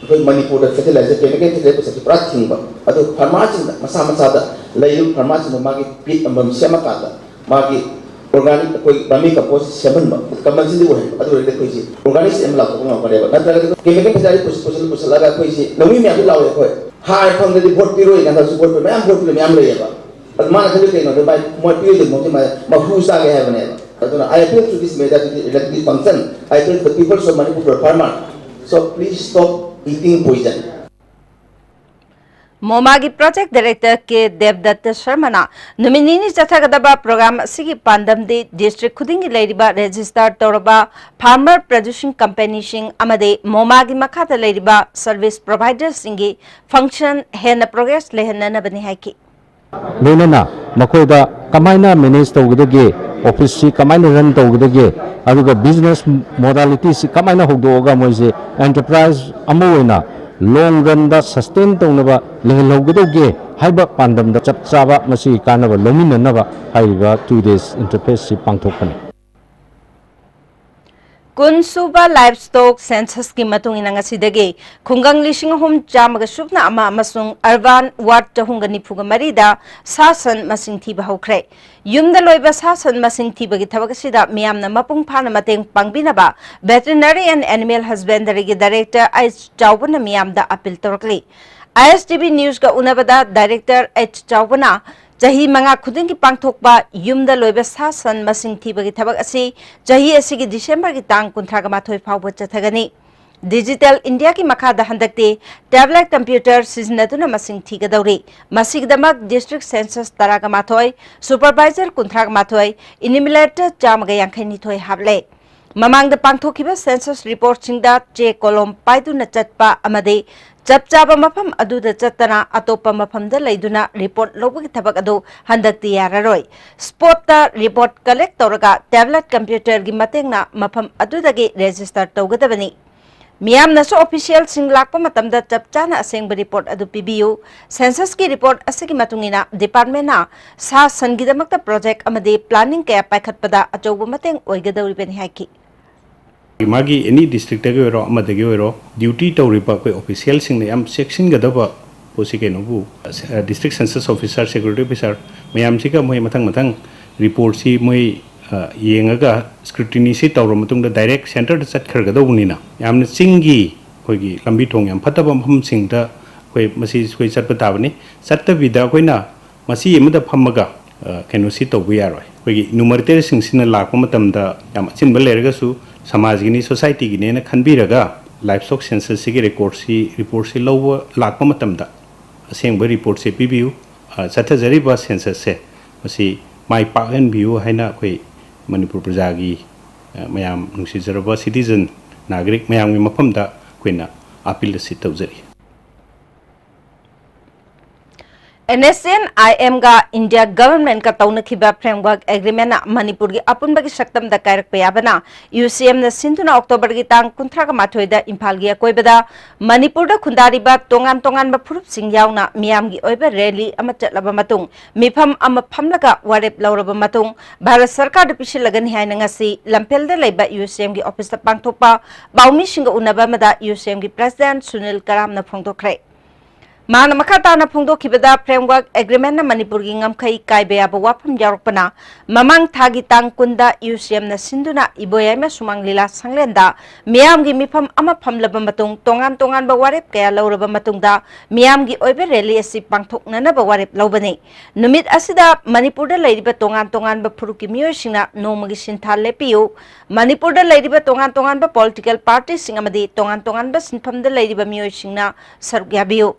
ꯑꯩꯈꯣꯏ ꯃꯅꯤꯄꯨꯔꯗ fertilizer, chemical fertilizer ꯄꯨꯁꯤꯜꯂꯛꯄꯁꯤ ꯄꯨꯔꯥ ꯊꯤꯡꯕ꯫ ꯑꯗꯨ farmerꯁꯤꯡꯗ, ꯃꯁꯥ ꯃꯁꯥꯗ ꯂꯩꯔꯤꯕ farmerꯁꯤꯡꯗ ꯃꯥꯒꯤ pit ꯑꯃꯃꯝ ꯁꯦꯝꯃꯀꯥꯟꯗ ꯃꯥꯒꯤ organic, ꯑꯩꯈꯣꯏ vermi compost ꯁꯦꯝꯍꯟꯕ, compulsory ꯑꯣꯏꯍꯟꯕ, ꯑꯗꯨ ꯑꯣꯏꯔꯒꯗꯤ ꯑꯩꯈꯣꯏꯁꯤ organic state ꯑꯃ ꯂꯥꯎꯊꯣꯛꯄ ꯉꯝꯒꯅꯦꯕ꯫ ꯅꯠꯇ꯭ꯔꯒꯗꯤ chemical fertilizer ꯄꯨꯁꯤꯜ-, ꯄꯨꯁꯤꯜ-, ꯄꯨꯁꯤꯜꯂꯒ ꯑꯩꯈꯣꯏꯁꯤ ꯂꯧꯃꯤ ꯃꯌꯥꯝꯁꯨ ꯂꯥꯎꯋꯦ ꯑꯩꯈꯣꯏ꯫ ꯍꯥꯔ ꯐꯪꯗ꯭ꯔꯗꯤ vote ꯄꯤꯔꯣꯏ, ꯅꯍꯥꯟꯁꯨ vote ꯄꯤ-, ꯃꯌꯥꯝ vote ꯄꯤꯕ ꯃꯌꯥꯝ ꯂꯩꯌꯦꯕ꯫ ꯑꯗꯨ ꯃꯥꯅ ꯈꯜꯂꯤ ꯀꯩꯅꯣꯗ ꯃꯥꯏ, ꯃꯣꯏ ꯄꯤꯔꯣꯏꯗꯣꯏ ꯃꯍꯨꯠꯇꯤ ꯃꯥ-, ꯃꯍꯨ ꯆꯥꯒꯦ ꯍꯥꯏꯕꯅꯦꯕ꯫ ꯑꯗꯨꯅ I appeal to this matter, to the elected function, I appeal to the people of Manipur, farmer, So please stop eating poison. ꯃꯣꯃꯥꯒꯤ ꯄ꯭ꯔꯣꯖꯦꯛ ꯗꯥꯏꯔꯦꯛꯇꯔ ꯀꯦ ꯗꯦꯕꯗꯠꯇ ꯁꯔꯃꯅ ꯅꯨꯃꯤꯠ ꯅꯤꯅꯤ ꯆꯠꯊꯒꯗꯕ ꯄ꯭ꯔꯣꯒ꯭ꯔꯥꯝ ꯑꯁꯤꯒꯤ ꯄꯥꯟꯗꯝꯗꯤ ꯗꯤꯁꯇ꯭ꯔꯤꯛ ꯈꯨꯗꯤꯡꯒꯤ ꯂꯩꯔꯤꯕ ꯔꯦꯖꯤꯁꯇꯥꯔ ꯇꯧꯔꯕ ꯐꯥꯔꯃꯔ ꯄ꯭ꯔꯗ꯭ꯌꯨꯁꯤꯡ ꯀꯝꯄꯦꯅꯤꯁꯤꯡ ꯑꯃꯗꯤ ꯃꯣꯃꯥꯒꯤ ꯃꯈꯥꯗ ꯂꯩꯔꯤꯕ ꯁꯔꯚꯤꯁ ꯄ꯭ꯔꯣꯚꯥꯏꯗꯔꯁꯤꯡꯒꯤ ꯐꯪꯁꯟ ꯍꯦꯟꯅ ꯄ꯭ꯔꯣꯒ꯭ꯔꯦꯁ ꯂꯩꯍꯟꯅꯅꯕꯅꯤ ꯍꯥꯏꯈꯤ꯫ ꯂꯣꯏꯅꯅ ꯃꯈꯣꯏꯗ ꯀꯃꯥꯏꯅ ꯃꯦꯅꯦꯖ ꯇꯧꯒꯗꯒꯦ, ꯑꯣꯐꯤꯁꯁꯤ ꯀꯃꯥꯏꯅ ꯔꯟ ꯇꯧꯒꯗꯒꯦ, ꯑꯗꯨꯒ ꯕꯤꯖꯤꯅꯦꯁ ꯃꯣꯗꯥꯂꯤꯇꯤꯁꯤ ꯀꯃꯥꯏꯅ ꯍꯧꯗꯣꯛꯑꯒ ꯃꯣꯏꯁꯦ ꯑꯦꯟꯇꯔꯄ꯭ꯔꯥꯏꯖ ꯑꯃ ꯑꯣꯏꯅ ꯂꯣꯡ ꯔꯟꯗ ꯁꯁꯇꯦꯟ ꯇꯧꯅꯕ ꯂꯩꯍꯜꯍꯧꯒꯗꯧꯒꯦ ꯍꯥꯏꯕ ꯄꯥꯟꯗꯝꯗ ꯆꯞ ꯆꯥꯕ ꯃꯁꯤꯒꯤ ꯀꯥꯟꯅꯕ ꯂꯧꯃꯤꯟꯅꯅꯕ ꯍꯥꯏꯔꯤꯕ ꯇꯨ ꯗꯦꯖ ꯏꯟꯇꯔꯐꯦꯁꯁꯤ ꯄꯥꯡꯊꯣꯛꯄꯅꯤ꯫ ꯀꯨꯟ ꯁꯨꯕ ꯂꯥꯏꯐ ꯁ꯭ꯇꯣꯛ ꯁꯦꯟꯁꯁꯀꯤ ꯃꯇꯨꯡ ꯏꯟꯅ ꯉꯁꯤꯗꯒꯤ ꯈꯨꯡꯒꯪ ꯂꯤꯁꯤꯡ ꯑꯍꯨꯝ ꯆꯥꯝꯃꯒ ꯁꯨꯞꯅ ꯑꯃ ꯑꯃꯁꯨꯡ ꯑꯔꯕꯥꯟ ꯋꯥꯔꯗ ꯆꯍꯨꯝꯒ ꯅꯤꯐꯨꯒ ꯃꯔꯤꯗ ꯁꯥ ꯁꯟ ꯃꯁꯤꯡ ꯊꯤꯕ ꯍꯧꯈ꯭ꯔꯦ꯫ ꯌꯨꯝꯗ ꯂꯣꯏꯕ ꯁꯥ ꯁꯟ ꯃꯁꯤꯡ ꯊꯤꯕꯒꯤ ꯊꯕꯛ ꯑꯁꯤꯗ ꯃꯤꯌꯥꯝꯅ ꯃꯄꯨꯡ ꯐꯥꯅ ꯃꯇꯦꯡ ꯄꯥꯡꯕꯤꯅꯕ Veterinary and Animal Husbandryꯒꯤ ꯗꯥꯏꯔꯦꯛꯇꯔ ꯑꯩꯆ ꯆꯥꯎꯕꯅ ꯃꯤꯌꯥꯝꯗ ꯑꯄꯤꯜ ꯇꯧꯔꯛꯂꯤ꯫ ISTV Newsꯒ ꯎꯅꯕꯗ ꯗꯥꯏꯔꯦꯛꯇꯔ ꯑꯩꯆ ꯆꯥꯎꯕꯅ ꯆꯍꯤ ꯃꯉꯥ ꯈꯨꯗꯤꯡꯒꯤ ꯄꯥꯡꯊꯣꯛꯄ ꯌꯨꯝꯗ ꯂꯣꯏꯕ ꯁꯥ ꯁꯟ ꯃꯁꯤꯡ ꯊꯤꯕꯒꯤ ꯊꯕꯛ ꯑꯁꯤ ꯆꯍꯤ ꯑꯁꯤꯒꯤ ꯗꯤꯁꯦꯝꯕꯔꯒꯤ ꯇꯥꯡ ꯀꯨꯟꯊ꯭ꯔꯥꯒ ꯃꯥꯊꯣꯏ ꯐꯥꯎꯕ ꯆꯠꯊꯒꯅꯤ꯫ ꯗꯤꯖꯤꯇꯦꯜ ꯏꯟꯗꯤꯌꯥꯒꯤ ꯃꯈꯥꯗ ꯍꯟꯗꯛꯇꯤ ꯇꯦꯕ꯭ꯂꯦꯠ ꯀꯝꯄ꯭ꯌꯨꯇꯔ ꯁꯤꯖꯤꯟꯅꯗꯨꯅ ꯃꯁꯤꯡ ꯊꯤꯒꯗꯧꯔꯤ꯫ ꯃꯁꯤꯒꯤꯗꯃꯛ ꯗꯤꯁꯇ꯭ꯔꯤꯛ ꯁꯦꯟꯁꯁ ꯇꯔꯥꯒ ꯃꯥꯊꯣꯏ, ꯁꯨꯄꯔꯚꯥꯏꯖꯔ ꯀꯨꯟꯊ꯭ꯔꯥꯒ ꯃꯥꯊꯣꯏ, ꯏꯅꯤꯃꯤꯂꯦꯇꯔ ꯆꯥꯝꯃꯒ ꯌꯥꯡꯈꯩ ꯅꯤꯊꯣꯏ ꯍꯥꯞꯂꯦ꯫ ꯃꯃꯥꯡꯗ ꯄꯥꯡꯊꯣꯛꯈꯤꯕ ꯁꯦꯟꯁꯁ ꯔꯤꯄꯣꯔꯠꯁꯤꯡꯗ ꯆꯦ ꯀꯣꯂꯣꯝ ꯄꯥꯏꯗꯨꯅ ꯆꯠꯄ ꯑꯃꯗꯤ ꯆꯞ ꯆꯥꯕ ꯃꯐꯝ ꯑꯗꯨꯗ ꯆꯠꯇꯅ ꯑꯇꯣꯞꯄ ꯃꯐꯝꯗ ꯂꯩꯗꯨꯅ ꯔꯤꯄꯣꯔꯠ ꯂꯧꯕꯒꯤ ꯊꯕꯛ ꯑꯗꯨ ꯍꯟꯗꯛꯇꯤ ꯌꯥꯔꯔꯣꯏ꯫ ꯁ꯭ꯄꯣꯠꯇ ꯔꯤꯄꯣꯔꯠ ꯀꯂꯦꯛ ꯇꯧꯔꯒ ꯇꯦꯕ꯭ꯂꯦꯠ ꯀꯝꯄ꯭ꯌꯨꯇꯔꯒꯤ ꯃꯇꯦꯡꯅ ꯃꯐꯝ ꯑꯗꯨꯗꯒꯤ ꯔꯦꯖꯤꯁꯇꯔ ꯇꯧꯒꯗꯕꯅꯤ꯫ ꯃꯤꯌꯥꯝꯅꯁꯨ ꯑꯣꯐꯤꯁꯤꯌꯦꯜꯁꯤꯡ ꯂꯥꯛꯄ ꯃꯇꯝꯗ ꯆꯞ ꯆꯥꯅ ꯑꯁꯦꯡꯕ ꯔꯤꯄꯣꯔꯠ ꯑꯗꯨ ꯄꯤꯕꯤꯌꯨ꯫ ꯁꯦꯟꯁꯁꯀꯤ ꯔꯤꯄꯣꯔꯠ ꯑꯁꯤꯒꯤ ꯃꯇꯨꯡ ꯏꯟꯅ ꯗꯤꯄꯥꯔꯠꯃꯦꯟꯅ ꯁꯥ ꯁꯟꯒꯤꯗꯃꯛꯇ ꯄ꯭ꯔꯣꯖꯦꯛ ꯑꯃꯗꯤ ꯄ꯭ꯂꯥꯅꯤꯡ ꯀꯌꯥ ꯄꯥꯏꯈꯠꯄꯗ ꯑꯆꯧꯕ ꯃꯇꯦꯡ ꯑꯣꯏꯒꯗꯧꯔꯤꯕꯅꯤ ꯍꯥꯏꯈꯤ꯫ ꯃꯥꯒꯤ ꯑꯦꯅꯤ ꯗꯤꯁꯇ꯭ꯔꯤꯛꯇꯒꯤ ꯑꯣꯏꯔꯣ, ꯑꯃꯗꯒꯤ ꯑꯣꯏꯔꯣ, ꯗ꯭ꯌꯨꯇꯤ ꯇꯧꯔꯤꯕ ꯑꯩꯈꯣꯏ ꯑꯣꯐꯤꯁꯤꯌꯦꯜꯁꯤꯡꯅ ꯌꯥꯝ ꯆꯦꯛꯁꯤꯟꯒꯗꯕ ꯄꯣꯠꯁꯤ ꯀꯩꯅꯣꯕꯨ, district census officer, security officer ꯃꯌꯥꯝꯁꯤꯒ ꯃꯣꯏ ꯃꯊꯪ ꯃꯊꯪ ꯔꯤꯄꯣꯔꯠꯁꯤ ꯃꯣꯏ ꯌꯦꯡꯉꯒ ꯁ꯭ꯀ꯭ꯔꯨꯇꯤꯅꯤꯁꯤ ꯇꯧꯔ ꯃꯇꯨꯡꯗ ꯗꯥꯏꯔꯦꯛ ꯁꯦꯟꯇꯔꯗ ꯆꯠꯈ꯭ꯔꯒꯗꯧꯕꯅꯤꯅ, ꯌꯥꯝꯅ ꯆꯤꯡꯒꯤ ꯑꯩꯈꯣꯏꯒꯤ ꯂꯝꯕꯤ ꯊꯣꯡ ꯌꯥꯝ ꯐꯠꯇꯕ ꯃꯐꯝꯁꯤꯡꯗ ꯑꯩꯈꯣꯏ ꯃꯁꯤ ꯑꯩꯈꯣꯏ ꯆꯠꯄ ꯇꯥꯕꯅꯤ꯫ ꯆꯠꯇꯕꯤꯗ ꯑꯩꯈꯣꯏꯅ ꯃꯆꯤ ꯑꯃꯗ ꯐꯝꯃꯒ ꯀꯩꯅꯣꯁꯤ ꯇꯧꯕ ꯌꯥꯔꯣꯏ꯫ ꯑꯩꯈꯣꯏꯒꯤ ꯏꯅꯨꯃꯔꯦꯇꯔꯁꯤꯡꯁꯤꯅ ꯂꯥꯛꯄ ꯃꯇꯝꯗ ꯌꯥꯝ ꯑꯆꯤꯟꯕ ꯂꯩꯔꯒꯁꯨ ꯁꯃꯥꯖꯒꯤꯅꯤ, ꯁꯣꯁꯥꯏꯇꯤꯒꯤꯅꯦꯅ ꯈꯟꯕꯤꯔꯒ Livestock Censusꯁꯤꯒꯤ recordꯁꯤ, reportꯁꯤ ꯂꯧꯕ ꯂꯥꯛꯄ ꯃꯇꯝꯗ ꯑꯁꯦꯡꯕ reportꯁꯦ ꯄꯤꯕꯤꯌꯨ꯫ ꯑ, ꯆꯠꯊꯖꯔꯤꯕ censusꯁꯦ ꯃꯁꯤ ꯃꯥꯏ ꯄꯥꯛꯍꯟꯕꯤꯌꯨ ꯍꯥꯏꯅ ꯑꯩꯈꯣꯏ ꯃꯅꯤꯄꯨꯔ ꯄ꯭ꯔꯖꯥꯒꯤ, ꯑ, ꯃꯌꯥꯝ ꯅꯨꯡꯁꯤꯖꯔꯕ citizen, ꯅꯥꯒꯔꯤꯛ ꯃꯌꯥꯝꯒꯤ ꯃꯐꯝꯗ ꯑꯩꯈꯣꯏꯅ appeal ꯑꯁꯤ ꯇꯧꯖꯔꯤ꯫ NSCN IMꯒ India Governmentꯀ ꯇꯧꯅꯈꯤꯕ Framework Agreementꯅ ꯃꯅꯤꯄꯨꯔꯒꯤ ꯑꯄꯨꯟꯕꯒꯤ ꯁꯛꯇꯝꯗ ꯀꯥꯏꯔꯛꯄ ꯌꯥꯕꯅ UCMꯅ ꯁꯤꯟꯗꯨꯅ Octoberꯒꯤ ꯇꯥꯡ ꯀꯨꯟꯊ꯭ꯔꯥꯒ ꯃꯥꯊꯣꯏꯗ ꯏꯝꯐꯥꯜꯒꯤ ꯑꯀꯣꯏꯕꯗ ꯃꯅꯤꯄꯨꯔꯗ ꯈꯨꯟꯗꯥꯔꯤꯕ ꯇꯣꯉꯥꯟ ꯇꯣꯉꯥꯟꯕ ꯐꯨꯔꯨꯞꯁꯤꯡ ꯌꯥꯎꯅ ꯃꯤꯌꯥꯝꯒꯤ ꯑꯣꯏꯕ rally ꯑꯃ ꯆꯠꯂꯕ ꯃꯇꯨꯡ, ꯃꯤꯐꯝ ꯑꯃ ꯐꯝꯂꯒ ꯋꯥꯔꯦꯞ ꯂꯧꯔꯕ ꯃꯇꯨꯡ, ꯚꯥꯔꯠ ꯁꯔꯀꯥꯔꯗ ꯄꯤꯁꯤꯜꯂꯒꯅꯤ ꯍꯥꯏꯅ ꯉꯁꯤ ꯂꯝꯐꯦꯜꯗ ꯂꯩꯕ UCMꯒꯤ officeꯇ ꯄꯥꯡꯊꯣꯛꯄ ꯄꯥꯎꯃꯤꯁꯤꯡꯒ ꯎꯅꯕ ꯑꯃꯗ UCMꯒꯤ President ꯁꯨꯅꯤꯜ ꯀꯔꯥꯝꯅ ꯐꯣꯡꯗꯣꯛꯈ꯭ꯔꯦ꯫ ꯃꯥꯅ ꯃꯈꯥ ꯇꯥꯅ ꯐꯣꯡꯗꯣꯛꯈꯤꯕꯗ, Framework Agreementꯅ ꯃꯅꯤꯄꯨꯔꯒꯤ ꯉꯝꯈꯩ ꯀꯥꯏꯕ ꯌꯥꯕ ꯋꯥꯐꯝ ꯌꯥꯎꯔꯛꯄꯅ ꯃꯃꯥꯡ ꯊꯥꯒꯤ ꯇꯥꯡ ꯀꯨꯟꯗ UCMꯅ ꯁꯤꯟꯗꯨꯅ ꯏꯕꯣꯌꯥꯏꯃ ꯁꯨꯃꯥꯡ ꯂꯤꯂꯥ ꯁꯪꯂꯦꯟꯗ ꯃꯤꯌꯥꯝꯒꯤ ꯃꯤꯐꯝ ꯑꯃ ꯐꯝꯂꯕ ꯃꯇꯨꯡ, ꯇꯣꯉꯥꯟ ꯇꯣꯉꯥꯟꯕ ꯋꯥꯔꯦꯞ ꯀꯌꯥ ꯂꯧꯔꯕ ꯃꯇꯨꯡꯗ ꯃꯤꯌꯥꯝꯒꯤ ꯑꯣꯏꯕ rally ꯑꯁꯤ ꯄꯥꯡꯊꯣꯛꯅꯅꯕ ꯋꯥꯔꯦꯞ ꯂꯧꯕꯅꯤ꯫ ꯅꯨꯃꯤꯠ ꯑꯁꯤꯗ ꯃꯅꯤꯄꯨꯔꯗ ꯂꯩꯔꯤꯕ ꯇꯣꯉꯥꯟ ꯇꯣꯉꯥꯟꯕ ꯐꯨꯔꯨꯞꯀꯤ ꯃꯤꯑꯣꯏꯁꯤꯡꯅ ꯅꯣꯡꯃꯒꯤ ꯁꯤꯟꯊꯥ ꯂꯦꯞꯄꯤꯌꯨ꯫ ꯃꯅꯤꯄꯨꯔꯗ ꯂꯩꯔꯤꯕ ꯇꯣꯉꯥꯟ ꯇꯣꯉꯥꯟꯕ political partyꯁꯤꯡ ꯑꯃꯗꯤ ꯇꯣꯉꯥꯟ ꯇꯣꯉꯥꯟꯕ ꯁꯤꯟꯐꯝꯗ ꯂꯩꯔꯤꯕ ꯃꯤꯑꯣꯏꯁꯤꯡꯅ ꯁꯔꯨꯛ ꯌꯥꯕꯤꯌꯨ꯫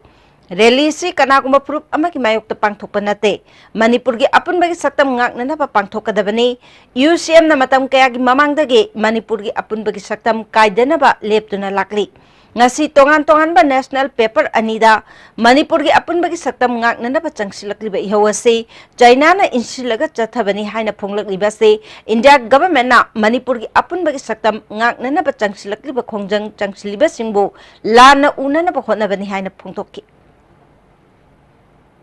Rally ꯑꯁꯤ ꯀꯅꯥꯒꯨꯝꯕ ꯐꯨꯔꯨꯞ ꯑꯃꯒꯤ ꯃꯥꯌꯣꯛꯇ ꯄꯥꯡꯊꯣꯛꯄ ꯅꯠꯇꯦ꯫ ꯃꯅꯤꯄꯨꯔꯒꯤ ꯑꯄꯨꯟꯕꯒꯤ ꯁꯛꯇꯝ ꯉꯥꯛꯅꯅꯕ ꯄꯥꯡꯊꯣꯛꯀꯗꯕꯅꯤ꯫ UCMꯅ ꯃꯇꯝ ꯀꯌꯥꯒꯤ ꯃꯃꯥꯡꯗꯒꯤ ꯃꯅꯤꯄꯨꯔꯒꯤ ꯑꯄꯨꯟꯕꯒꯤ ꯁꯛꯇꯝ ꯀꯥꯏꯗꯅꯕ ꯂꯦꯞꯇꯨꯅ ꯂꯥꯛꯂꯤ꯫ ꯉꯁꯤ ꯇꯣꯉꯥꯟ ꯇꯣꯉꯥꯟꯕ national paper ꯑꯅꯤꯗ ꯃꯅꯤꯄꯨꯔꯒꯤ ꯑꯄꯨꯟꯕꯒꯤ ꯁꯛꯇꯝ ꯉꯥꯛꯅꯅꯕ ꯆꯪꯁꯤꯜꯂꯛꯂꯤꯕ ꯏꯍꯧ ꯑꯁꯤ ꯆꯥꯏꯅꯥꯅ ꯏꯟꯁꯤꯜꯂꯒ ꯆꯠꯊꯕꯅꯤ ꯍꯥꯏꯅ ꯐꯣꯡꯂꯛꯂꯤꯕ ꯑꯁꯤ India Governmentꯅ ꯃꯅꯤꯄꯨꯔꯒꯤ ꯑꯄꯨꯟꯕꯒꯤ ꯁꯛꯇꯝ ꯉꯥꯛꯅꯅꯕ ꯆꯪꯁꯤꯜꯂꯛꯂꯤꯕ ꯈꯣꯡꯖꯪ ꯆꯪꯁꯤꯜꯂꯤꯕꯁꯤꯡꯕꯨ ꯂꯥꯟꯅ ꯎꯅꯅꯕ ꯍꯣꯠꯅꯕꯅꯤ ꯍꯥꯏꯅ ꯐꯣꯡꯗꯣꯛꯈꯤ꯫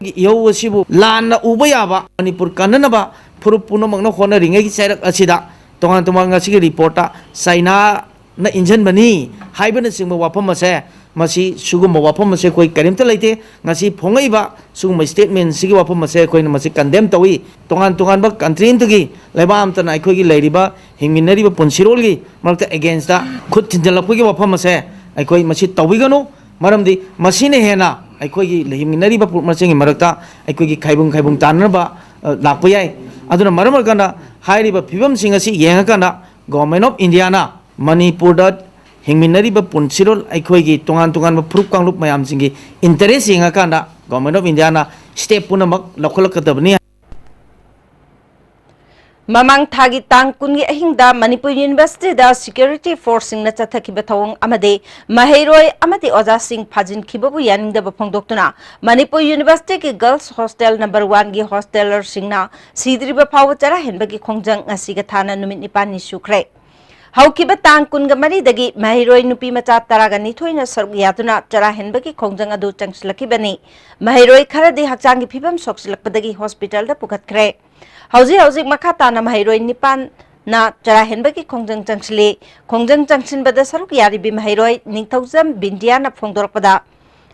ꯏꯍꯧ ꯑꯁꯤꯕꯨ ꯂꯥꯟꯅ ꯎꯕ ꯌꯥꯕ, ꯃꯅꯤꯄꯨꯔ ꯀꯟꯅꯅꯕ ꯐꯨꯔꯨꯞ ꯄꯨꯝꯅꯃꯛꯅ ꯍꯣꯠꯅꯔꯤꯉꯩꯒꯤ ꯆꯩꯔꯛ ꯑꯁꯤꯗ ꯇꯣꯉꯥꯟ ꯇꯣꯉꯥꯟ ꯉꯁꯤꯒꯤ reportꯇ ꯆꯥꯏꯅꯥꯅ ꯏꯟꯖꯟꯕꯅꯤ ꯍꯥꯏꯕꯅꯆꯤꯡꯕ ꯋꯥꯐꯝ ꯑꯁꯦ, ꯃꯁꯤ ꯁꯤꯒꯨꯝꯕ ꯋꯥꯐꯝ ꯑꯁꯦ ꯑꯩꯈꯣꯏ ꯀꯔꯤꯝꯇ ꯂꯩꯇꯦ꯫ ꯉꯁꯤ ꯐꯣꯡꯉꯛꯏꯕ ꯁꯤꯒꯨꯝꯕ statementꯁꯤꯒꯤ ꯋꯥꯐꯝ ꯑꯁꯦ ꯑꯩꯈꯣꯏꯅ ꯃꯁꯤ condemn ꯇꯧꯏ꯫ ꯇꯣꯉꯥꯟ ꯇꯣꯉꯥꯟꯕ country ꯑꯃꯠꯇꯒꯤ, ꯂꯩꯕꯥꯛ ꯑꯃꯠꯇꯅ ꯑꯩꯈꯣꯏꯒꯤ ꯂꯩꯔꯤꯕ ꯍꯤꯡꯃꯤꯟꯅꯔꯤꯕ ꯄꯨꯟꯁꯤꯔꯣꯜꯒꯤ ꯃꯔꯛꯇ againstꯇ ꯈꯨꯠ ꯊꯤꯟꯖꯤꯜꯂꯛꯄꯒꯤ ꯋꯥꯐꯝ ꯑꯁꯦ ꯑꯩꯈꯣꯏ ꯃꯁꯤ ꯇꯧꯕꯤꯒꯅꯨ꯫ ꯃꯔꯝꯗꯤ ꯃꯁꯤꯅ ꯍꯦꯟꯅ ꯑꯩꯈꯣꯏꯒꯤ ꯍꯤꯡꯃꯤꯟꯅꯔꯤꯕ ꯐꯨꯔꯨꯞ ꯃꯁꯦꯟꯒꯤ ꯃꯔꯛꯇ ꯑꯩꯈꯣꯏꯒꯤ ꯈꯥꯏꯕꯨꯡ ꯈꯥꯏꯕꯨꯡ ꯇꯥꯟꯅꯅꯕ, ꯑ, ꯂꯥꯛꯄ ꯌꯥꯏ꯫ ꯑꯗꯨꯅ ꯃꯔꯝ ꯑꯣꯏꯔꯀꯥꯟꯗ ꯍꯥꯏꯔꯤꯕ ꯐꯤꯕꯝꯁꯤꯡ ꯑꯁꯤ ꯌꯦꯡꯉꯀꯥꯟꯗ Government of Indiaꯅ ꯃꯅꯤꯄꯨꯔꯗ ꯍꯤꯡꯃꯤꯟꯅꯔꯤꯕ ꯄꯨꯟꯁꯤꯔꯣꯜ ꯑꯩꯈꯣꯏꯒꯤ ꯇꯣꯉꯥꯟ ꯇꯣꯉꯥꯟꯕ ꯐꯨꯔꯨꯞ ꯀꯥꯡꯂꯨꯞ ꯃꯌꯥꯝꯁꯤꯡꯒꯤ interest ꯌꯦꯡꯉꯀꯥꯟꯗ Government of India ꯅ step ꯄꯨꯝꯅꯃꯛ ꯂꯧꯈꯠꯂꯛꯀꯗꯕꯅꯤ꯫ ꯃꯃꯥꯡ ꯊꯥꯒꯤ ꯇꯥꯡ ꯀꯨꯟꯒꯤ ꯑꯍꯤꯡꯗ ꯃꯅꯤꯄꯨꯔ University ꯗ security force ꯁꯤꯡꯅ ꯆꯠꯊꯈꯤꯕ ꯊꯧꯑꯣꯡ ꯑꯃꯗꯤ ꯃꯍꯩꯔꯣꯏ ꯑꯃꯗꯤ ꯑꯣꯖꯥꯁꯤꯡ ꯐꯥꯖꯤꯟꯈꯤꯕꯕꯨ ꯌꯥꯅꯤꯡꯗꯕ ꯐꯣꯡꯗꯣꯛꯇꯨꯅ ꯃꯅꯤꯄꯨꯔ University ꯒꯤ Girls Hostel number one ꯒꯤ hosteller ꯁꯤꯡꯅ ꯁꯤꯗ꯭ꯔꯤꯕ ꯐꯥꯎꯕ ꯆꯔꯥ ꯍꯦꯟꯕꯒꯤ ꯈꯣꯡꯖꯪ ꯉꯁꯤꯒ ꯊꯥꯅ ꯅꯨꯃꯤꯠ ꯅꯤꯄꯥꯜꯅꯤ ꯁꯨꯈ꯭ꯔꯦ꯫ ꯍꯧꯈꯤꯕ ꯇꯥꯡ ꯀꯨꯟꯒ ꯃꯔꯤꯗꯒꯤ ꯃꯍꯩꯔꯣꯏ ꯅꯨꯄꯤ ꯃꯆꯥ ꯇꯔꯥꯒ ꯅꯤꯊꯣꯏꯅ ꯁꯔꯨꯛ ꯌꯥꯗꯨꯅ ꯆꯔꯥ ꯍꯦꯟꯕꯒꯤ ꯈꯣꯡꯖꯪ ꯑꯗꯨ ꯆꯪꯁꯤꯜꯂꯛꯈꯤꯕꯅꯤ꯫ ꯃꯍꯩꯔꯣꯏ ꯈꯔꯗꯤ ꯍꯛꯆꯥꯡꯒꯤ ꯐꯤꯕꯝ ꯁꯣꯛꯆꯤꯜꯂꯛꯄꯗꯒꯤ hospital ꯗ ꯄꯨꯈꯠꯈ꯭ꯔꯦ꯫ ꯍꯧꯖꯤꯛ ꯍꯧꯖꯤꯛ ꯃꯈꯥ ꯇꯥꯅ ꯃꯍꯩꯔꯣꯏ ꯅꯤꯄꯥꯟꯅ ꯆꯔꯥ ꯍꯦꯟꯕꯒꯤ ꯈꯣꯡꯖꯪ ꯆꯪꯁꯤꯜꯂꯤ꯫ ꯈꯣꯡꯖꯪ ꯆꯪꯁꯤꯟꯕꯗ ꯁꯔꯨꯛ ꯌꯥꯔꯤꯕꯤ ꯃꯍꯩꯔꯣꯏ ꯅꯤꯡꯊꯧꯖꯝ ꯕꯤꯟꯗꯤꯌꯥꯅ ꯐꯣꯡꯗꯣꯔꯛꯄꯗ,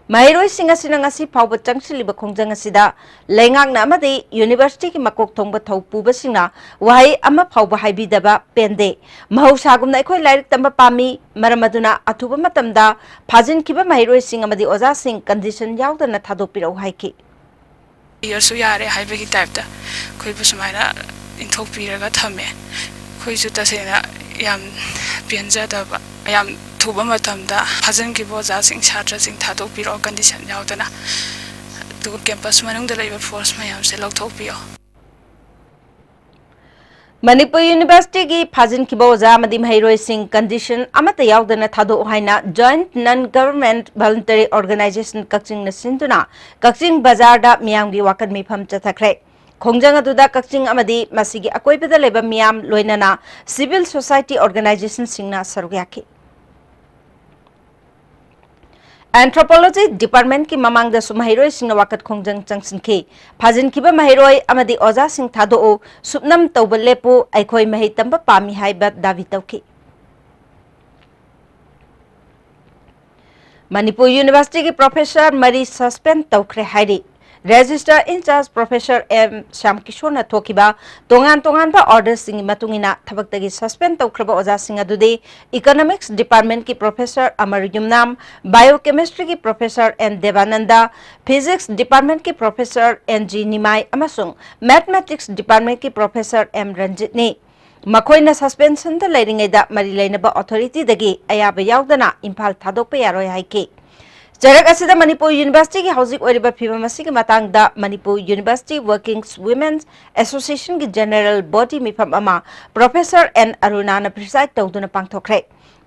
ꯃꯍꯩꯔꯣꯏꯁꯤꯡ ꯑꯁꯤꯅ ꯉꯁꯤ ꯐꯥꯎꯕ ꯆꯪꯁꯤꯜꯂꯤꯕ ꯈꯣꯡꯖꯪ ꯑꯁꯤꯗ ꯂꯩꯉꯥꯛꯅ ꯑꯃꯗꯤ University ꯒꯤ ꯃꯀꯣꯛ ꯊꯣꯡꯕ ꯊꯧ ꯄꯨꯕꯁꯤꯡꯅ ꯋꯥꯍꯩ ꯑꯃ ꯐꯥꯎꯕ ꯍꯥꯏꯕꯤꯗꯕ ꯄꯦꯟꯗꯦ꯫ ꯃꯍꯧꯁꯥꯒꯨꯝꯅ ꯑꯩꯈꯣꯏ ꯂꯥꯏꯔꯤꯛ ꯇꯝꯕ ꯄꯥꯝꯃꯤ, ꯃꯔꯝ ꯑꯗꯨꯅ ꯑꯊꯨꯕ ꯃꯇꯝꯗ ꯐꯥꯖꯤꯟꯈꯤꯕ ꯃꯍꯩꯔꯣꯏꯁꯤꯡ ꯑꯃꯗꯤ ꯑꯣꯖꯥꯁꯤꯡ condition ꯌꯥꯎꯗꯅ ꯊꯥꯗꯣꯛꯄꯤꯔꯛꯎ ꯍꯥꯏꯈꯤ꯫ ꯏꯔꯁꯨ ꯌꯥꯔꯦ ꯍꯥꯏꯕꯒꯤ type ꯇ ꯑꯩꯈꯣꯏꯕꯨ ꯁꯨꯃꯥꯏꯅ ꯏꯟꯊꯣꯛꯄꯤꯔꯒ ꯊꯝꯃꯦ꯫ ꯑꯩꯈꯣꯏꯁꯨ ꯇꯁꯦꯡꯅ ꯌꯥꯝ ꯄꯦꯟꯖꯗꯕ, ꯌꯥꯝ ꯊꯨꯕ ꯃꯇꯝꯗ ꯐꯥꯖꯤꯟꯈꯤꯕ ꯑꯣꯖꯥꯁꯤꯡ, ꯁꯥꯇ꯭ꯔꯁꯤꯡ ꯊꯥꯗꯣꯛꯄꯤꯔꯛꯑꯣ condition ꯌꯥꯎꯗꯅ꯫ ꯑꯗꯨꯒ campus ꯃꯅꯨꯡꯗ ꯂꯩꯕ force ꯃꯌꯥꯝꯁꯦ ꯂꯧꯊꯣꯛꯄꯤꯌꯣ꯫ ꯃꯅꯤꯄꯨꯔ University ꯒꯤ ꯐꯥꯖꯤꯟꯈꯤꯕ ꯑꯣꯖꯥ ꯑꯃꯗꯤ ꯃꯍꯩꯔꯣꯏꯁꯤꯡ condition ꯑꯃꯠꯇ ꯌꯥꯎꯗꯅ ꯊꯥꯗꯣꯛꯎ ꯍꯥꯏꯅ Joint Non Government Voluntary Organisation ꯀꯛꯆꯤꯡꯅ ꯁꯤꯟꯗꯨꯅ ꯀꯛꯆꯤꯡ ꯕꯖꯥꯔꯗ ꯃꯤꯌꯥꯝꯒꯤ ꯋꯥꯀꯠ ꯃꯤꯐꯝ ꯆꯠꯊꯈ꯭ꯔꯦ꯫ ꯈꯣꯡꯖꯪ ꯑꯗꯨꯗ ꯀꯛꯆꯤꯡ ꯑꯃꯗꯤ ꯃꯁꯤꯒꯤ ꯑꯀꯣꯏꯕꯗ ꯂꯩꯕ ꯃꯤꯌꯥꯝ, ꯂꯣꯏꯅꯅ civil society organisation ꯁꯤꯡꯅ ꯁꯔꯨꯛ ꯌꯥꯈꯤ꯫ Anthropology Department ꯀꯤ ꯃꯃꯥꯡꯗꯁꯨ ꯃꯍꯩꯔꯣꯏꯁꯤꯡꯅ ꯋꯥꯀꯠ ꯈꯣꯡꯖꯪ ꯆꯪꯁꯤꯟꯈꯤ꯫ ꯐꯥꯖꯤꯟꯈꯤꯕ ꯃꯍꯩꯔꯣꯏ ꯑꯃꯗꯤ ꯑꯣꯖꯥꯁꯤꯡ ꯊꯥꯗꯣꯛꯎ, ꯁꯨꯞꯅꯝ ꯇꯧꯕ ꯂꯦꯞꯄꯨ, ꯑꯩꯈꯣꯏ ꯃꯍꯩ ꯇꯝꯕ ꯄꯥꯝꯃꯤ ꯍꯥꯏꯕ ꯗꯥꯕꯤ ꯇꯧꯈꯤ꯫ ꯃꯅꯤꯄꯨꯔ University ꯒꯤ professor ꯃꯔꯤ suspend ꯇꯧꯈ꯭ꯔꯦ ꯍꯥꯏꯔꯤ꯫ Registrar in charge Professor M ꯁ꯭ꯌꯥꯝꯀꯤꯁꯣꯔꯅ ꯊꯣꯛꯈꯤꯕ ꯇꯣꯉꯥꯟ ꯇꯣꯉꯥꯟꯕ order ꯁꯤꯡꯒꯤ ꯃꯇꯨꯡ ꯏꯟꯅ ꯊꯕꯛꯇꯒꯤ suspend ꯇꯧꯈ꯭ꯔꯕ ꯑꯣꯖꯥꯁꯤꯡ ꯑꯗꯨꯗꯤ Economics Department ꯀꯤ Professor ꯑꯃꯔ ꯌꯨꯝꯅꯥꯝ, Biochemistry ꯒꯤ Professor ꯑꯦꯟ ꯗꯦꯕꯥꯅꯟꯗ, Physics Department ꯀꯤ Professor ꯑꯦꯟ ꯖꯤ ꯅꯤꯃꯥꯏ ꯑꯃꯁꯨꯡ Mathematics Department ꯀꯤ Professor ꯑꯦꯝ ꯔꯟꯖꯤꯠꯅꯤ꯫ ꯃꯈꯣꯏꯅ ꯁꯁꯄꯦꯟꯁꯟꯗ ꯂꯩꯔꯤꯉꯩꯗ ꯃꯔꯤ ꯂꯩꯅꯕ ꯑꯣꯊꯣꯔꯤꯇꯤꯗꯒꯤ ꯑꯌꯥꯕ ꯌꯥꯎꯗꯅ ꯏꯝꯐꯥꯜ ꯊꯥꯗꯣꯛꯄ ꯌꯥꯔꯣꯏ ꯍꯥꯏꯈꯤ꯫ ꯆꯩꯔꯛ ꯑꯁꯤꯗ ꯃꯅꯤꯄꯨꯔ ꯌꯨꯅꯤꯚꯔꯁꯤꯇꯤꯒꯤ ꯍꯧꯖꯤꯛ ꯑꯣꯏꯔꯤꯕ ꯐꯤꯕꯝ ꯑꯁꯤꯒꯤ ꯃꯇꯥꯡꯗ ꯃꯅꯤꯄꯨꯔ ꯌꯨꯅꯤꯚꯔꯁꯤꯇꯤ ꯋꯔꯀꯤꯡ ꯋꯤꯃꯦꯟ ꯑꯦꯁꯣꯁꯤꯌꯦꯁꯟꯒꯤ ꯖꯦꯅꯔꯦꯜ ꯕꯣꯗꯤ ꯃꯤꯐꯝ ꯑꯃ ꯄ꯭ꯔꯣꯐꯦꯁꯔ ꯑꯦꯟ ꯑꯔꯨꯅꯥꯅ ꯄ꯭ꯔꯤꯁꯥꯏꯗ ꯇꯧꯗꯨꯅ ꯄꯥꯡꯊꯣꯛꯈ꯭ꯔꯦ꯫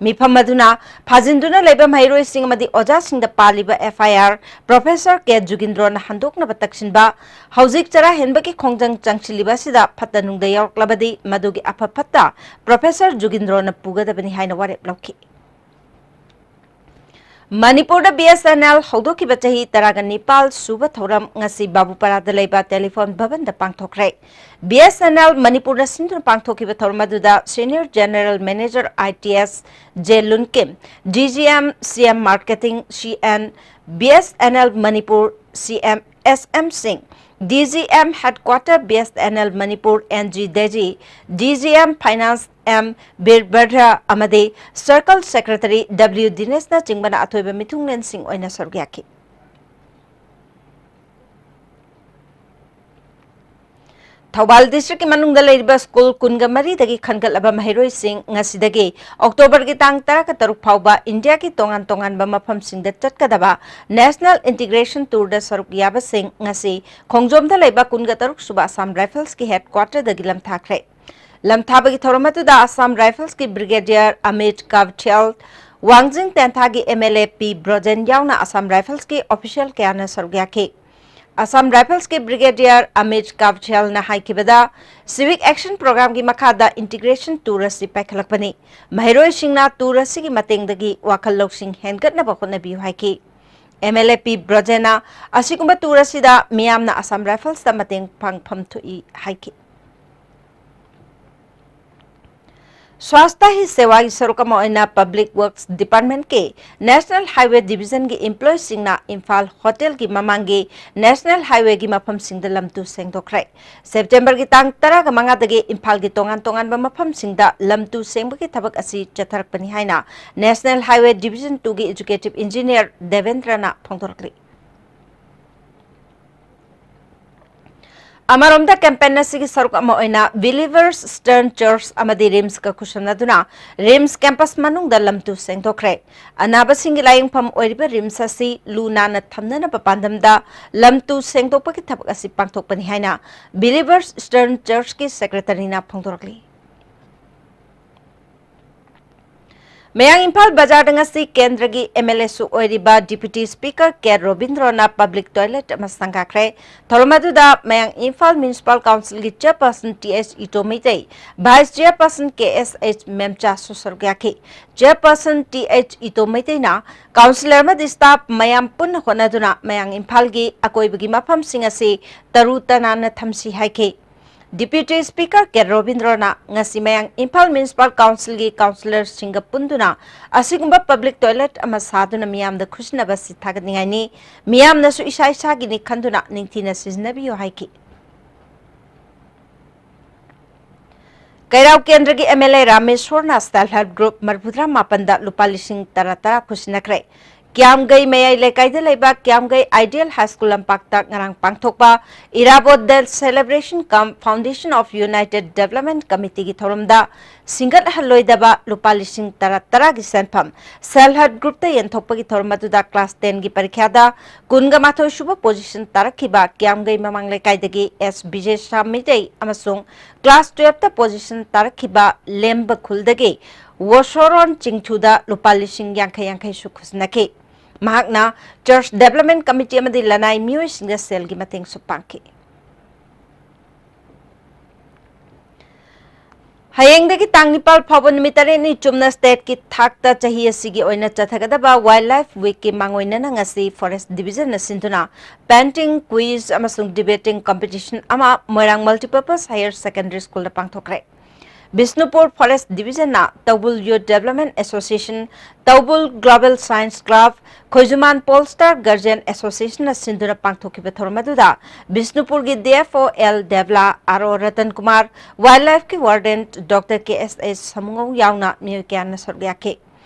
ꯃꯤꯐꯝ ꯑꯗꯨꯅ ꯐꯥꯖꯤꯟꯗꯨꯅ ꯂꯩꯕ ꯃꯍꯩꯔꯣꯏꯁꯤꯡ ꯑꯃꯗꯤ ꯑꯣꯖꯥꯁꯤꯡꯗ ꯄꯥꯜꯂꯤꯕ ꯑꯦꯐ ꯑꯥꯏ ꯑꯥꯔ ꯄ꯭ꯔꯣꯐꯦꯁꯔ ꯀꯦ ꯖꯨꯒꯤꯟꯗ꯭ꯔꯣꯅ ꯍꯟꯗꯣꯛꯅꯕ ꯇꯛꯁꯤꯟꯕ, ꯍꯧꯖꯤꯛ ꯆꯔꯥ ꯍꯦꯟꯕꯒꯤ ꯈꯣꯡꯖꯪ ꯆꯪꯁꯤꯜꯂꯤꯕ ꯑꯁꯤꯗ ꯐꯠꯇ ꯅꯨꯡꯗ ꯌꯥꯎꯔꯛꯂꯕꯗꯤ ꯃꯗꯨꯒꯤ ꯑꯐ ꯐꯠꯇ ꯄ꯭ꯔꯣꯐꯦꯁꯔ ꯖꯨꯒꯤꯟꯗ꯭ꯔꯣꯅ ꯄꯨꯒꯗꯕꯅꯤ ꯍꯥꯏꯅ ꯋꯥꯔꯦꯞ ꯂꯧꯈꯤ꯫ ꯃꯅꯤꯄꯨꯔꯗ ꯕꯤ ꯑꯦꯁ ꯑꯦꯟ ꯑꯦꯜ ꯍꯧꯗꯣꯛꯈꯤꯕ ꯆꯍꯤ ꯇꯔꯥꯒ ꯅꯤꯄꯥꯜ ꯁꯨꯕ ꯊꯧꯔꯝ ꯉꯁꯤ ꯕꯥꯕꯨꯄꯥꯔꯥꯗ ꯂꯩꯕ ꯇꯦꯂꯤꯐꯣꯟ ꯚꯕꯟꯗ ꯄꯥꯡꯊꯣꯛꯈ꯭ꯔꯦ꯫ ꯕꯤ ꯑꯦꯁ ꯑꯦꯟ ꯑꯦꯜ ꯃꯅꯤꯄꯨꯔꯅ ꯁꯤꯟꯗꯨꯅ ꯄꯥꯡꯊꯣꯛꯈꯤꯕ ꯊꯧꯔꯝ ꯑꯗꯨꯗ senior general manager I T S J Lunkim, D G M C M marketing C N B S N L Manipur C M S M ꯁꯤꯡ, D G M headquarter B S N L Manipur N G ꯗꯦꯖꯤ, D G M finance M ꯕꯤꯔꯚꯗ꯭ꯔ ꯑꯃꯗꯤ circle secretary W ꯗꯤꯅꯦꯁꯅꯆꯤꯡꯕꯅ ꯑꯊꯣꯏꯕ ꯃꯤꯊꯨꯡꯂꯦꯟꯁꯤꯡ ꯑꯣꯏꯅ ꯁꯔꯨꯛ ꯌꯥꯈꯤ꯫ ꯊꯧꯕꯥꯜ ꯗꯤꯁꯇ꯭ꯔꯤꯛꯀꯤ ꯃꯅꯨꯡꯗ ꯂꯩꯔꯤꯕ ꯁ꯭ꯀꯨꯜ ꯀꯨꯟꯒ ꯃꯔꯤꯗꯒꯤ ꯈꯟꯒꯠꯂꯕ ꯃꯍꯩꯔꯣꯏꯁꯤꯡ ꯉꯁꯤꯗꯒꯤ ꯑꯣꯛꯇꯣꯕꯔꯒꯤ ꯇꯥꯡ ꯇꯔꯥꯒ ꯇꯔꯨꯛ ꯐꯥꯎꯕ ꯏꯟꯗꯤꯌꯥꯒꯤ ꯇꯣꯉꯥꯟ ꯇꯣꯉꯥꯟꯕ ꯃꯐꯝꯁꯤꯡꯗ ꯆꯠꯀꯗꯕ ꯅꯦꯁꯅꯦꯜ ꯏꯟꯇꯤꯒ꯭ꯔꯦꯁꯟ ꯇꯨꯔꯗ ꯁꯔꯨꯛ ꯌꯥꯕꯁꯤꯡ ꯉꯁꯤ ꯈꯣꯡꯖꯣꯝꯗ ꯂꯩꯕ ꯀꯨꯟꯒ ꯇꯔꯨꯛ ꯁꯨꯕ ꯑꯁꯥꯝ ꯔꯥꯏꯐꯜꯁꯀꯤ ꯍꯦꯗꯀ꯭ꯋꯥꯇꯔꯗꯒꯤ ꯂꯝꯊꯥꯈ꯭ꯔꯦ꯫ ꯂꯝꯊꯥꯕꯒꯤ ꯊꯧꯔꯝ ꯑꯗꯨꯗ ꯑꯁꯥꯝ ꯔꯥꯏꯐꯜꯁꯀꯤ ꯕ꯭ꯔꯤꯒꯦꯗꯤꯌꯔ ꯑꯃꯤꯠ ꯀꯥꯕꯊꯤꯌꯥꯜ, ꯋꯥꯡꯖꯤꯡ ꯇꯦꯟꯊꯥꯒꯤ ꯑꯦꯝ ꯑꯦꯜ ꯑꯦ ꯄꯤ ꯕ꯭ꯔꯣꯖꯦꯟ ꯌꯥꯎꯅ ꯑꯁꯥꯝ ꯔꯥꯏꯐꯜꯁꯀꯤ ꯑꯣꯐꯤꯁꯤꯌꯦꯜ ꯀꯌꯥꯅ ꯁꯔꯨꯛ ꯌꯥꯈꯤ꯫ ꯑꯁꯥꯝ ꯔꯥꯏꯐꯜꯁꯀꯤ ꯕ꯭ꯔꯤꯒꯦꯗꯤꯌꯔ ꯑꯃꯤꯠ ꯀꯥꯕꯊꯤꯌꯥꯜꯅ ꯍꯥꯏꯈꯤꯕꯗ, ꯁꯤꯚꯤꯛ ꯑꯦꯛꯁꯟ ꯄ꯭ꯔꯣꯒ꯭ꯔꯥꯝꯒꯤ ꯃꯈꯥꯗ ꯏꯟꯇꯤꯒ꯭ꯔꯦꯁꯟ ꯇꯨꯔ ꯑꯁꯤ ꯄꯥꯏꯈꯠꯂꯛꯄꯅꯤ꯫ ꯃꯍꯩꯔꯣꯏꯁꯤꯡꯅ ꯇꯨꯔ ꯑꯁꯤꯒꯤ ꯃꯇꯦꯡꯗꯒꯤ ꯋꯥꯈꯜ ꯂꯧꯁꯤꯡ ꯍꯦꯟꯒꯠꯅꯕ ꯍꯣꯠꯅꯕꯤꯌꯨ ꯍꯥꯏꯈꯤ꯫ ꯑꯦꯝ ꯑꯦꯜ ꯑꯦ ꯄꯤ ꯕ꯭ꯔꯣꯖꯦꯟꯅ ꯑꯁꯤꯒꯨꯝꯕ ꯇꯨꯔ ꯑꯁꯤꯗ ꯃꯤꯌꯥꯝꯅ ꯑꯁꯥꯝ ꯔꯥꯏꯐꯜꯁꯇ ꯃꯇꯦꯡ ꯄꯥꯡꯐꯝ ꯊꯣꯛꯏ ꯍꯥꯏꯈꯤ꯫ ꯁ꯭ꯋꯥꯁꯊ ꯍꯤ ꯁꯦꯋꯥꯒꯤ ꯁꯔꯨꯛ ꯑꯃ ꯑꯣꯏꯅ ꯄꯕ꯭ꯂꯤꯛ ꯋꯔꯛꯁ ꯗꯤꯄꯥꯔꯠꯃꯦꯟꯠꯀꯤ ꯅꯦꯁꯅꯦꯜ ꯍꯥꯏꯋꯦ ꯗꯤꯕꯤꯖꯟꯒꯤ ꯏꯝꯄ꯭ꯂꯣꯌꯤꯁꯤꯡꯅ ꯏꯝꯐꯥꯜ ꯍꯣꯇꯦꯜꯒꯤ ꯃꯃꯥꯡꯒꯤ ꯅꯦꯁꯅꯦꯜ ꯍꯥꯏꯋꯦꯒꯤ ꯃꯐꯝꯁꯤꯡꯗ ꯂꯝ ꯇꯨ ꯁꯦꯡꯗꯣꯛꯈ꯭ꯔꯦ꯫ ꯁꯦꯞꯇꯦꯝꯕꯔꯒꯤ ꯇꯥꯡ ꯇꯔꯥꯒ ꯃꯉꯥꯗꯒꯤ ꯏꯝꯐꯥꯜꯒꯤ ꯇꯣꯉꯥꯟ ꯇꯣꯉꯥꯟꯕ ꯃꯐꯝꯁꯤꯡꯗ ꯂꯝ ꯇꯨ ꯁꯦꯡꯕꯒꯤ ꯊꯕꯛ ꯑꯁꯤ ꯆꯠꯊꯔꯛꯄꯅꯤ ꯍꯥꯏꯅ ꯅꯦꯁꯅꯦꯜ ꯍꯥꯏꯋꯦ ꯗꯤꯕꯤꯖꯟ ꯇꯨꯒꯤ ꯑꯦꯛꯖꯤꯀ꯭ꯌꯨꯇꯤꯚ ꯏꯟꯖꯤꯅꯤꯌꯔ ꯗꯦꯕꯦꯟꯗ꯭ꯔꯅ ꯐꯣꯡꯗꯣꯔꯛꯂꯤ꯫ ꯑꯃꯔꯣꯝꯗ, ꯀꯦꯝꯄꯦꯟ ꯑꯁꯤꯒꯤ ꯁꯔꯨꯛ ꯑꯃ ꯑꯣꯏꯅ Believers Eastern Church ꯑꯃꯗꯤ ꯔꯤꯝꯁꯀ ꯈꯨꯠꯁꯝꯅꯗꯨꯅ ꯔꯤꯝꯁ ꯀꯦꯝꯄꯁ ꯃꯅꯨꯡꯗ ꯂꯝꯇꯨ ꯁꯦꯡꯗꯣꯛꯈ꯭ꯔꯦ꯫ ꯑꯅꯥꯕꯁꯤꯡꯒꯤ ꯂꯥꯌꯦꯡꯐꯝ ꯑꯣꯏꯔꯤꯕ ꯔꯤꯝꯁ ꯑꯁꯤ ꯂꯨ ꯅꯥꯟꯅ ꯊꯝꯅꯅꯕ ꯄꯥꯟꯗꯝꯗ ꯂꯝꯇꯨ ꯁꯦꯡꯗꯣꯛꯄꯒꯤ ꯊꯕꯛ ꯑꯁꯤ ꯄꯥꯡꯊꯣꯛꯄꯅꯤ ꯍꯥꯏꯅ Believers Eastern Churchꯀꯤ ꯁꯦꯀ꯭ꯔꯦꯇꯔꯤꯅ ꯐꯣꯡꯗꯣꯔꯛꯂꯤ꯫ ꯃꯌꯥꯡ ꯏꯝꯐꯥꯜ ꯕꯖꯥꯔꯗ ꯉꯁꯤ ꯀꯦꯟꯗ꯭ꯔꯒꯤ ꯑꯦꯝ ꯑꯦꯜ ꯑꯦꯁꯨ ꯑꯣꯏꯔꯤꯕ ꯗꯤꯄ꯭ꯌꯨꯇꯤ ꯁ꯭ꯄꯤꯀꯔ ꯀꯦ ꯔꯣꯕꯤꯟꯗ꯭ꯔꯣꯅ ꯄꯕ꯭ꯂꯤꯛ ꯇꯣꯏꯂꯦꯠ ꯑꯃ ꯁꯪꯒꯥꯈ꯭ꯔꯦ꯫ ꯊꯧꯔꯝ ꯑꯗꯨꯗ ꯃꯌꯥꯡ ꯏꯝꯐꯥꯜ ꯃ꯭ꯌꯨꯅꯤꯁꯤꯄꯥꯜ ꯀꯥꯎꯟꯁꯤꯜꯒꯤ ꯆꯦꯌꯔꯄꯔꯁꯟ ꯇꯤ ꯑꯩꯆ ꯏꯇꯣ ꯃꯩꯇꯩ, ꯚꯥꯏꯁ ꯆꯦꯌꯔꯄꯔꯁꯟ ꯀꯦ ꯑꯦꯁ ꯑꯩꯆ ꯃꯦꯝꯆꯥꯁꯨ ꯁꯔꯨꯛ ꯌꯥꯈꯤ꯫ ꯆꯦꯌꯔꯄꯔꯁꯟ ꯇꯤ ꯑꯩꯆ ꯏꯇꯣ ꯃꯩꯇꯩꯅ ꯀꯥꯎꯟꯁꯤꯂꯔ ꯑꯃꯗꯤ ꯁ꯭ꯇꯥꯐ ꯃꯌꯥꯝ ꯄꯨꯟꯅ ꯍꯣꯠꯅꯗꯨꯅ ꯃꯌꯥꯡ ꯏꯝꯐꯥꯜꯒꯤ ꯑꯀꯣꯏꯕꯒꯤ ꯃꯐꯝꯁꯤꯡ ꯑꯁꯤ ꯇꯔꯨ ꯇꯅꯥꯟꯅ ꯊꯝꯁꯤ ꯍꯥꯏꯈꯤ꯫ ꯗꯤꯄ꯭ꯌꯨꯇꯤ ꯁ꯭ꯄꯤꯀꯔ ꯀꯦ ꯔꯣꯕꯤꯟꯗ꯭ꯔꯣꯅ ꯉꯁꯤ ꯃꯌꯥꯡ ꯏꯝꯐꯥꯜ ꯃ꯭ꯌꯨꯅꯤꯁꯤꯄꯥꯜ ꯀꯥꯎꯟꯁꯤꯜꯒꯤ ꯀꯥꯎꯟꯁꯤꯂꯔꯁꯤꯡꯒ ꯄꯨꯟꯗꯨꯅ ꯑꯁꯤꯒꯨꯝꯕ ꯄꯕ꯭ꯂꯤꯛ ꯇꯣꯏꯂꯦꯠ ꯑꯃ ꯁꯥꯗꯨꯅ ꯃꯤꯌꯥꯝꯗ ꯈꯨꯠꯁꯤꯟꯅꯕ ꯑꯁꯤ ꯊꯥꯒꯠꯅꯤꯡꯉꯥꯏꯅꯤ꯫ ꯃꯤꯌꯥꯝꯅꯁꯨ ꯏꯁꯥ ꯏꯁꯥꯒꯤꯅꯤ ꯈꯟꯗꯨꯅ ꯅꯤꯡꯊꯤꯅ ꯁꯤꯖꯤꯟꯅꯕꯤꯌꯨ ꯍꯥꯏꯈꯤ꯫ ꯀꯩꯔꯥꯎ ꯀꯦꯟꯗ꯭ꯔꯒꯤ ꯑꯦꯝ ꯑꯦꯜ ꯑꯦ ꯔꯥꯃꯦꯁꯣꯔꯅ ꯁꯦꯜꯐ ꯍꯦꯜꯞ ꯒ꯭ꯔꯨꯞ ꯃꯔꯤꯐꯨꯇꯔꯥ ꯃꯥꯄꯟꯗ ꯂꯨꯄꯥ ꯂꯤꯁꯤꯡ ꯇꯔꯥ ꯇꯔꯥ ꯈꯨꯠꯁꯤꯟꯅꯈ꯭ꯔꯦ꯫ ꯀ꯭ꯌꯥꯝꯒꯩ ꯃꯌꯥꯏ ꯂꯩꯀꯥꯏꯗ ꯂꯩꯕ ꯀ꯭ꯌꯥꯝꯒꯩ ꯑꯥꯏꯗꯤꯌꯦꯜ ꯍꯥꯏ ꯁ꯭ꯀꯨꯜ ꯂꯝꯄꯥꯛꯇ ꯉꯔꯥꯡ ꯄꯥꯡꯊꯣꯛꯄ Irabot day celebration cum foundation of united development ꯀꯃꯤꯇꯤꯒꯤ ꯊꯧꯔꯝꯗ ꯁꯤꯡꯒꯠꯍꯜꯂꯣꯏꯗꯕ ꯂꯨꯄꯥ ꯂꯤꯁꯤꯡ ꯇꯔꯥ ꯇꯔꯥꯒꯤ ꯁꯦꯟꯐꯝ ꯁꯦꯜꯐ ꯍꯦꯜꯞ ꯒ꯭ꯔꯨꯞꯇ ꯌꯦꯟꯊꯣꯛꯄꯒꯤ ꯊꯧꯔꯝ ꯑꯗꯨꯗ ꯀ꯭ꯂꯥꯁ ꯇꯦꯟꯒꯤ ꯄꯔꯤꯈ꯭ꯌꯥꯗ ꯀꯨꯟꯒ ꯃꯥꯊꯣꯏ ꯁꯨꯕ ꯄꯣꯖꯤꯁꯟ ꯇꯥꯔꯛꯈꯤꯕ ꯀ꯭ꯌꯥꯝꯒꯩ ꯃꯃꯥꯡ ꯂꯩꯀꯥꯏꯗꯒꯤ ꯑꯦꯁ ꯕꯤꯖꯦꯁꯥ ꯃꯩꯇꯩ ꯑꯃꯁꯨꯡ ꯀ꯭ꯂꯥꯁ ꯇꯨꯌꯦꯜꯞꯇ ꯄꯣꯖꯤꯁꯟ ꯇꯥꯔꯛꯈꯤꯕ ꯂꯦꯝꯕ ꯈꯨꯜꯗꯒꯤ ꯋꯣꯁꯣꯔꯣꯟ ꯆꯤꯡꯊꯨꯗ ꯂꯨꯄꯥ ꯂꯤꯁꯤꯡ ꯌꯥꯡꯈꯩ ꯌꯥꯡꯈꯩꯁꯨ ꯈꯨꯠꯁꯤꯟꯅꯈꯤ꯫ ꯃꯍꯥꯛꯅ ꯆꯔꯆ ꯗꯦꯕꯂꯞꯃꯦꯟꯠ ꯀꯃꯤꯇꯤ ꯑꯃꯗꯤ ꯂꯅꯥꯏ ꯃꯤꯑꯣꯏꯁꯤꯡꯗ ꯁꯦꯜꯒꯤ ꯃꯇꯦꯡꯁꯨ ꯄꯥꯡꯈꯤ꯫ ꯍꯌꯦꯡꯗꯒꯤ ꯇꯥꯡ ꯅꯤꯄꯥꯜ ꯐꯥꯎꯕ ꯅꯨꯃꯤꯠ ꯇꯔꯦꯠꯅꯤ ꯆꯨꯝꯅ ꯁ꯭ꯇꯦꯠꯀꯤ ꯊꯥꯛꯇ ꯆꯍꯤ ꯑꯁꯤꯒꯤ ꯑꯣꯏꯅ ꯆꯠꯊꯒꯗꯕ ꯋꯥꯏꯜꯗ ꯂꯥꯏꯐ ꯋꯤꯛꯀꯤ ꯃꯥꯡꯑꯣꯏꯅꯅ ꯉꯁꯤ ꯐꯣꯔꯦꯁꯠ ꯗꯤꯕꯤꯖꯟꯅ ꯁꯤꯟꯗꯨꯅ ꯄꯦꯟꯇꯤꯡ, ꯀ꯭ꯋꯤꯖ ꯑꯃꯁꯨꯡ ꯗꯤꯕꯦꯇꯤꯡ ꯀꯝꯄꯤꯇꯤꯁꯟ ꯑꯃ ꯃꯣꯏꯔꯥꯡ ꯃꯜꯇꯤꯄꯔꯄꯁ ꯍꯥꯌꯔ ꯁꯦꯀꯦꯟꯗꯔꯤ ꯁ꯭ꯀꯨꯜꯗ ꯄꯥꯡꯊꯣꯛꯈ꯭ꯔꯦ꯫ ꯕꯤꯁꯅꯨꯄꯨꯔ ꯐꯣꯔꯦꯁꯠ ꯗꯤꯕꯤꯖꯟꯅ Toubul youth development association, Toubul global science club, Khoijuman pole star guardian ꯑꯦꯁꯣꯁꯤꯌꯦꯁꯟꯅ ꯁꯤꯟꯗꯨꯅ ꯄꯥꯡꯊꯣꯛꯈꯤꯕ ꯊꯧꯔꯝ ꯑꯗꯨꯗ ꯕꯤꯁꯅꯨꯄꯨꯔꯒꯤ D F O L Debala, R O Ratan Kumar, wild ꯂꯥꯏꯐꯀꯤ warden doctor K S H Samungou ꯌꯥꯎꯅ ꯃꯤꯑꯣꯏ ꯀꯌꯥꯅ ꯁꯔꯨꯛ ꯌꯥꯈꯤ꯫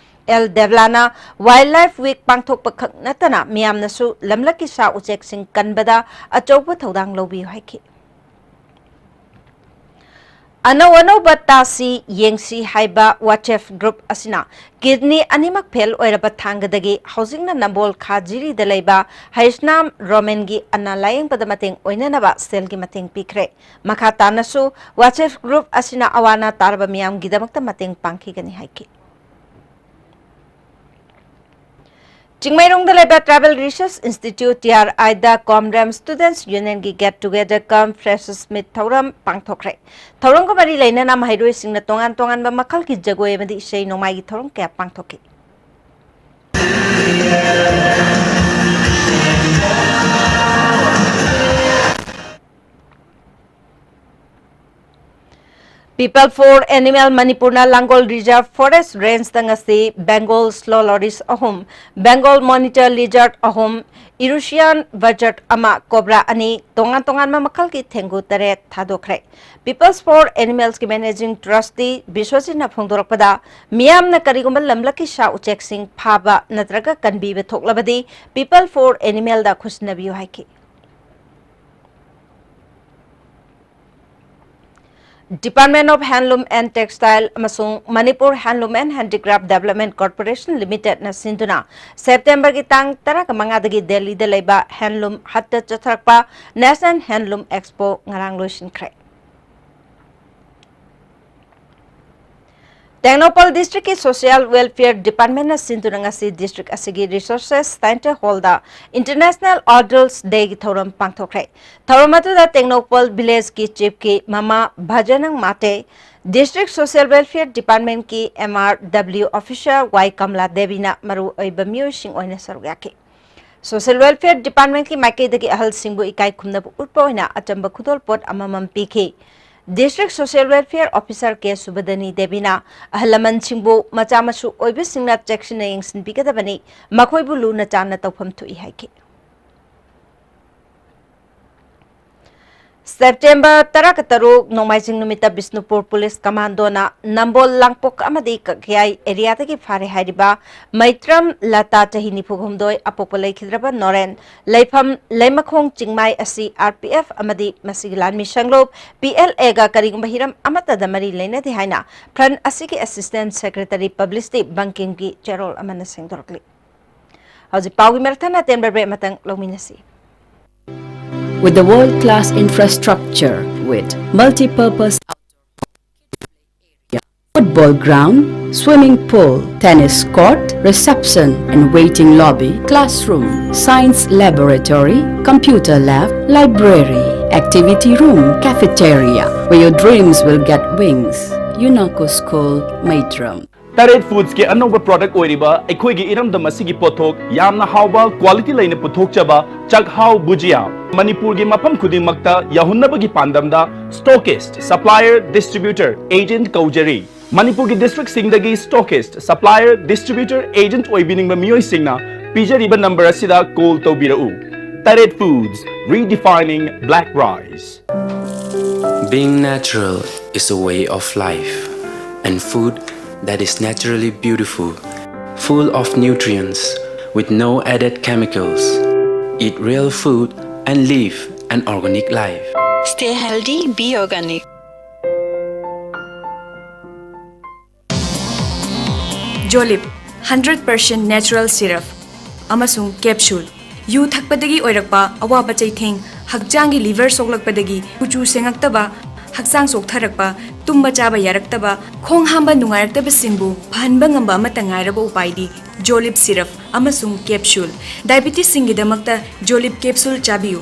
ꯑꯦꯜ ꯗꯦꯕꯂꯥꯅ ꯋꯥꯏꯜꯗ ꯂꯥꯏꯐ ꯋꯤꯛ ꯄꯥꯡꯊꯣꯛꯄ ꯈꯛ ꯅꯠꯇꯅ ꯃꯤꯌꯥꯝꯅꯁꯨ ꯂꯝꯂꯛꯀꯤ ꯁꯥ ꯎꯆꯦꯛꯁꯤꯡ ꯀꯟꯕꯗ ꯑꯆꯧꯕ ꯊꯧꯗꯥꯡ ꯂꯧꯕꯤꯌꯨ ꯍꯥꯏꯈꯤ꯫ ꯑꯅꯧ ꯑꯅꯧꯕ ꯇꯥꯁꯤ ꯌꯦꯡꯁꯤ ꯍꯥꯏꯕ WhatsApp group ꯑꯁꯤꯅ kidney ꯑꯅꯤꯃꯛ fail ꯑꯣꯏꯔꯕ ꯊꯥꯡꯒꯗꯒꯤ ꯍꯧꯖꯤꯛꯅ ꯅꯝꯕꯣꯜ ꯈꯥꯖꯤꯔꯤꯗ ꯂꯩꯕ ꯍꯩꯁꯅꯥꯝ ꯔꯣꯃꯦꯟꯒꯤ ꯑꯅꯥ ꯂꯥꯌꯦꯡꯕꯗ ꯃꯇꯦꯡ ꯑꯣꯏꯅꯅꯕ ꯁꯦꯜꯒꯤ ꯃꯇꯦꯡ ꯄꯤꯈ꯭ꯔꯦ꯫ ꯃꯈꯥ ꯇꯥꯅꯁꯨ WhatsApp group ꯑꯁꯤꯅ ꯑꯋꯥ ꯑꯅꯥ ꯇꯥꯔꯕ ꯃꯤꯌꯥꯝꯒꯤꯗꯃꯛꯇ ꯃꯇꯦꯡ ꯄꯥꯡꯈꯤꯒꯅꯤ ꯍꯥꯏꯈꯤ꯫ ꯆꯤꯡꯃꯩꯔꯣꯡꯗ ꯂꯩꯕ Tribal Research Institute, TRI ꯗ Comrem Students Union ꯒꯤ Get Together cum Freshers Meet ꯊꯧꯔꯝ ꯄꯥꯡꯊꯣꯛꯈ꯭ꯔꯦ꯫ ꯊꯧꯔꯝꯒ ꯃꯔꯤ ꯂꯩꯅꯅ ꯃꯍꯩꯔꯣꯏꯁꯤꯡꯅ ꯇꯣꯉꯥꯟ ꯇꯣꯉꯥꯟꯕ ꯃꯈꯜꯒꯤ ꯖꯒꯣꯏ ꯑꯃꯗꯤ ꯏꯁꯩ ꯅꯣꯡꯃꯥꯏꯒꯤ ꯊꯧꯔꯝ ꯀꯌꯥ ꯄꯥꯡꯊꯣꯛꯈꯤ꯫ People for Animal ꯃꯅꯤꯄꯨꯔꯅ ꯂꯥꯡꯒꯣꯜ Reserve Forest Range ꯇ ꯉꯁꯤ Bengal Slow Loris ꯑꯍꯨꯝ, Bengal Monitor Lizard ꯑꯍꯨꯝ, Eurasian Buzzard ꯑꯃ, Cobra ꯑꯅꯤ, ꯇꯣꯉꯥꯟ ꯇꯣꯉꯥꯟꯕ ꯃꯈꯜꯒꯤ ꯊꯦꯡꯒꯨ ꯇꯔꯦꯠ ꯊꯥꯗꯣꯛꯈ꯭ꯔꯦ꯫ Peoples for Animals ꯀꯤ Managing Trustee ꯕꯤꯁ꯭ꯋꯖꯤꯠꯅ ꯐꯣꯡꯗꯣꯔꯛꯄꯗ, ꯃꯤꯌꯥꯝꯅ ꯀꯔꯤꯒꯨꯝꯕ ꯂꯝꯂꯛꯀꯤ ꯁꯥ ꯎꯆꯦꯛꯁꯤꯡ ꯐꯥꯕ ꯅꯠꯇ꯭ꯔꯒ ꯀꯟꯕꯤꯕ ꯊꯣꯛꯂꯕꯗꯤ People for Animal ꯗ ꯈꯨꯠꯁꯤꯟꯅꯕꯤꯌꯨ ꯍꯥꯏꯈꯤ꯫ Department of Handloom and Textile ꯑꯃꯁꯨꯡ Manipur Handloom and Handicraft Development Corporation Limited ꯅ ꯁꯤꯟꯗꯨꯅ September ꯒꯤ ꯇꯥꯡ ꯇꯔꯥꯃꯉꯥꯗꯒꯤ ꯗꯦꯜꯂꯤꯗ ꯂꯩꯕ Handloom Hut ꯇ ꯆꯠꯊꯔꯛꯄ National Handloom Expo ꯉꯔꯥꯡ ꯂꯣꯏꯁꯤꯟꯈ꯭ꯔꯦ꯫ ꯇꯦꯡꯅꯧꯄꯜ district ꯀꯤ Social Welfare Department ꯅ ꯁꯤꯟꯗꯨꯅ ꯉꯁꯤ district ꯑꯁꯤꯒꯤ Resources Center Hall ꯗ International Adults Day ꯒꯤ ꯊꯧꯔꯝ ꯄꯥꯡꯊꯣꯛꯈ꯭ꯔꯦ꯫ ꯊꯧꯔꯝ ꯑꯗꯨꯗ ꯇꯦꯡꯅꯧꯄꯜ village ꯀꯤ chief ꯀꯤ ꯃꯃꯥ ꯚꯖꯅꯪ Mate, District Social Welfare Department ꯀꯤ MRW officer ꯋꯥꯏ ꯀꯃꯂꯥ ꯗꯦꯕꯤꯅ ꯃꯔꯨꯑꯣꯏꯕ ꯃꯤꯑꯣꯏꯁꯤꯡ ꯑꯣꯏꯅ ꯁꯔꯨꯛ ꯌꯥꯈꯤ꯫ Social Welfare Department ꯀꯤ ꯃꯥꯏꯀꯩꯗꯒꯤ ꯑꯍꯜꯁꯤꯡꯕꯨ ꯏꯀꯥꯏ ꯈꯨꯝꯅꯕ ꯎꯠꯄ ꯑꯣꯏꯅ ꯑꯆꯝꯕ ꯈꯨꯗꯣꯜꯄꯣꯠ ꯑꯃꯃꯝ ꯄꯤꯈꯤ꯫ District Social Welfare Officer ꯀꯦ ꯁꯨꯕꯗꯅꯤ ꯗꯦꯕꯤꯅ ꯑꯍꯜ ꯂꯃꯟꯁꯤꯡꯕꯨ ꯃꯆꯥ ꯃꯁꯨ ꯑꯣꯏꯕꯁꯤꯡꯅ ꯆꯦꯛꯁꯤꯟꯅ ꯌꯦꯡꯁꯤꯟꯕꯤꯒꯗꯕꯅꯤ, ꯃꯈꯣꯏꯕꯨ ꯂꯨꯅ ꯆꯥꯟꯅ ꯇꯧꯐꯝ ꯊꯣꯛꯏ ꯍꯥꯏꯈꯤ꯫ ꯁꯦꯞꯇꯦꯝꯕꯔ ꯇꯔꯥꯇꯔꯨꯛ ꯅꯣꯡꯃꯥꯏꯖꯤꯡ ꯅꯨꯃꯤꯠꯇ ꯕꯤꯁꯅꯨꯄꯨꯔ ꯄꯨꯂꯤꯁ ꯀꯃꯥꯟꯗꯣꯅ ꯅꯝꯕꯣꯜ ꯂꯥꯡꯄꯣꯛ ꯑꯃꯗꯤ ꯀꯛꯌꯥꯏ ꯑꯦꯔꯤꯌꯥꯗꯒꯤ ꯐꯥꯔꯦ ꯍꯥꯏꯔꯤꯕ ꯃꯩꯇ꯭ꯔꯝ ꯂꯇꯥ, ꯆꯍꯤ ꯅꯤꯐꯨ ꯍꯨꯝꯗꯣꯏ, ꯑꯄꯣꯛꯄ ꯂꯩꯈꯤꯗ꯭ꯔꯕ ꯅꯣꯔꯦꯟ, ꯂꯩꯐꯝ ꯂꯩꯃꯈꯣꯡ ꯆꯤꯡꯃꯥꯏ ꯑꯁꯤ ꯑꯥꯔ ꯄꯤ ꯑꯦꯐ ꯑꯃꯗꯤ ꯃꯁꯤꯒꯤ ꯂꯥꯟꯃꯤ ꯁꯪꯂꯨꯞ ꯄꯤ ꯑꯦꯜ ꯑꯦꯒ ꯀꯔꯤꯒꯨꯝꯕ ꯍꯤꯔꯝ ꯑꯃꯠꯇꯗ ꯃꯔꯤ ꯂꯩꯅꯗꯦ ꯍꯥꯏꯅ ꯐ꯭ꯔꯟ ꯑꯁꯤꯒꯤ ꯑꯦꯁꯤꯁꯇꯦꯟ ꯁꯦꯀ꯭ꯔꯦꯇꯔꯤ ꯄꯕ꯭ꯂꯤꯁꯤꯇꯤ ꯕꯪꯀꯤꯝꯒꯤ ꯆꯦꯔꯣꯜ ꯑꯃꯅ ꯁꯦꯡꯗꯣꯔꯛꯂꯤ꯫ ꯍꯧꯖꯤꯛ ꯄꯥꯎꯒꯤ ꯃꯔꯛ ꯊꯠꯅ ꯑꯇꯦꯟꯕ ꯕ꯭ꯔꯦꯛ ꯑꯃꯇꯪ ꯂꯧꯃꯤꯟꯅꯁꯤ꯫ With the world-class infrastructure, with multi-purpose outdoor football ground, swimming pool, tennis court, reception and waiting lobby, classroom, science laboratory, computer lab, library, activity room, cafeteria, where your dreams will get wings. Unaco School, Maitram. ꯇꯔꯦꯠ ꯐꯨꯗꯁꯀꯤ ꯑꯅꯧꯕ product ꯑꯣꯏꯔꯤꯕ ꯑꯩꯈꯣꯏꯒꯤ ꯏꯔꯝꯗꯝ ꯑꯁꯤꯒꯤ ꯄꯣꯠꯊꯣꯛ ꯌꯥꯝꯅ ꯍꯥꯎꯕ, quality ꯂꯩꯅ ꯄꯨꯊꯣꯛꯆꯕ ꯆꯥꯛꯍꯥꯎ ꯕꯨꯖꯤꯌꯥ ꯃꯅꯤꯄꯨꯔꯒꯤ ꯃꯐꯝ ꯈꯨꯗꯤꯡꯃꯛꯇ ꯌꯧꯍꯟꯅꯕꯒꯤ ꯄꯥꯟꯗꯝꯗ ꯁ꯭ꯇꯣꯀꯤꯁ꯭ꯠ, ꯁꯄ꯭ꯂꯥꯏꯌꯔ, ꯗꯤꯁꯇ꯭ꯔꯤꯕ꯭ꯌꯨꯇꯔ, ꯑꯦꯖꯦꯟꯠ ꯀꯧꯖꯔꯤ꯫ ꯃꯅꯤꯄꯨꯔꯒꯤ ꯗꯤꯁꯇ꯭ꯔꯤꯛꯁꯤꯡꯗꯒꯤ ꯁ꯭ꯇꯣꯀꯤꯁ꯭ꯠ, ꯁꯄ꯭ꯂꯥꯏꯌꯔ, ꯗꯤꯁꯇ꯭ꯔꯤꯕ꯭ꯌꯨꯇꯔ, ꯑꯦꯖꯦꯟꯠ ꯑꯣꯏꯕꯤꯅꯤꯡꯕ ꯃꯤꯑꯣꯏꯁꯤꯡꯅ ꯄꯤꯖꯔꯤꯕ ꯅꯝꯕꯔ ꯑꯁꯤꯗ ꯀꯣꯜ ꯇꯧꯕꯤꯔꯛꯎ꯫ ꯇꯔꯦꯠ foods, redefining black rice. Being natural is a way of life, and food that is naturally beautiful, full of nutrients, with no added chemicals. Eat real food and live an organic life. Stay healthy, be organic. ꯖꯣꯂꯤꯞ hundred percent natural syrup ꯑꯃꯁꯨꯡ capsule. ꯌꯨ ꯊꯛꯄꯗꯒꯤ ꯑꯣꯏꯔꯛꯄ ꯑꯋꯥꯕ ꯆꯩꯊꯦꯡ, ꯍꯛꯆꯥꯡꯒꯤ liver ꯁꯣꯛꯂꯛꯄꯗꯒꯤ ꯀꯨꯆꯨ ꯁꯦꯡꯉꯛꯇꯕ, ꯍꯛꯆꯥꯡ ꯆꯣꯛꯊꯔꯛꯄ, ꯇꯨꯝꯕ ꯆꯥꯕ ꯌꯥꯔꯛꯇꯕ, ꯈꯣꯡ ꯍꯥꯝꯕ ꯅꯨꯡꯉꯥꯏꯔꯛꯇꯕꯁꯤꯡꯕꯨ ꯐꯍꯟꯕ ꯉꯝꯕ ꯑꯃꯠꯇ ꯉꯥꯏꯔꯕ ꯎꯄꯥꯏꯗꯤ ꯖꯣꯂꯤꯞ ꯁꯤꯔꯞ ꯑꯃꯁꯨꯡ ꯀꯦꯞꯁꯨꯜ꯫ ꯗꯥꯏꯕꯤꯇꯤꯁꯁꯤꯡꯒꯤꯗꯃꯛꯇ ꯖꯣꯂꯤꯞ ꯀꯦꯞꯁꯨꯜ ꯆꯥꯕꯤꯌꯨ꯫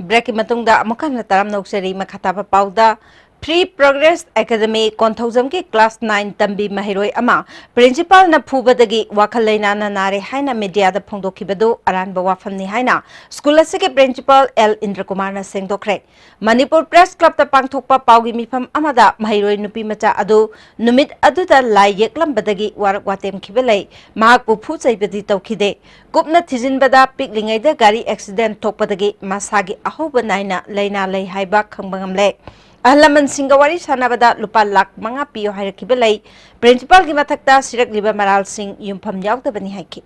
ꯕ꯭ꯔꯦꯛꯀꯤ ꯃꯇꯨꯡꯗ ꯑꯃꯨꯛ ꯍꯟꯅ ꯇꯔꯥꯝꯅ ꯑꯣꯛꯆꯔꯤ꯫ ꯃꯈꯥ ꯇꯥꯕ ꯄꯥꯎꯗ Free Progress Academy ꯀꯣꯟꯊꯧꯖꯝꯒꯤ class nine ꯇꯝꯕꯤ ꯃꯍꯩꯔꯣꯏ ꯑꯃ principalꯅ ꯐꯨꯕꯗꯒꯤ ꯋꯥꯈꯜ ꯂꯩꯅꯥꯅ ꯅꯥꯔꯦ ꯍꯥꯏꯅ mediaꯗ ꯐꯣꯡꯗꯣꯛꯈꯤꯕꯗꯨ ꯑꯔꯥꯟꯕ ꯋꯥꯐꯝꯅꯤ ꯍꯥꯏꯅ school ꯑꯁꯤꯒꯤ principal ꯑꯦꯜ ꯏꯟꯗ꯭ꯔꯀꯨꯃꯥꯔꯅ ꯁꯦꯡꯗꯣꯛꯈ꯭ꯔꯦ꯫ ꯃꯅꯤꯄꯨꯔ Press Clubꯇ ꯄꯥꯡꯊꯣꯛꯄ ꯄꯥꯎꯒꯤ ꯃꯤꯐꯝ ꯑꯃꯗ ꯃꯍꯩꯔꯣꯏ ꯅꯨꯄꯤ ꯃꯆꯥ ꯑꯗꯨ ꯅꯨꯃꯤꯠ ꯑꯗꯨꯗ ꯂꯥꯏ ꯌꯦꯛꯂꯝꯕꯗꯒꯤ ꯋꯥꯔꯛ ꯋꯥꯇꯦꯝꯈꯤꯕ ꯂꯩ, ꯃꯍꯥꯛꯄꯨ ꯐꯨ ꯆꯩꯕꯗꯤ ꯇꯧꯈꯤꯗꯦ꯫ ꯀꯨꯞꯅ ꯊꯤꯖꯤꯟꯕꯗ ꯄꯤꯛꯂꯤꯉꯩꯗ ꯒꯥꯔꯤ accident ꯊꯣꯛꯄꯗꯒꯤ ꯃꯁꯥꯒꯤ ꯑꯍꯧꯕ ꯅꯥꯏꯅ ꯂꯥꯏꯅꯥ ꯂꯩ ꯍꯥꯏꯕ ꯈꯪꯕ ꯉꯝꯂꯦ꯫ ꯑꯍꯜ ꯂꯃꯟꯁꯤꯡꯒ ꯋꯥꯔꯤ ꯁꯥꯟꯅꯕꯗ ꯂꯨꯄꯥ ꯂꯥꯈ ꯃꯉꯥ ꯄꯤꯌꯨ ꯍꯥꯏꯔꯛꯈꯤꯕ ꯂꯩ꯫ Principalꯒꯤ ꯃꯊꯛꯇ ꯁꯤꯔꯛꯂꯤꯕ ꯃꯔꯥꯜꯁꯤꯡ ꯌꯨꯝꯐꯝ ꯌꯥꯎꯗꯕꯅꯤ ꯍꯥꯏꯈꯤ꯫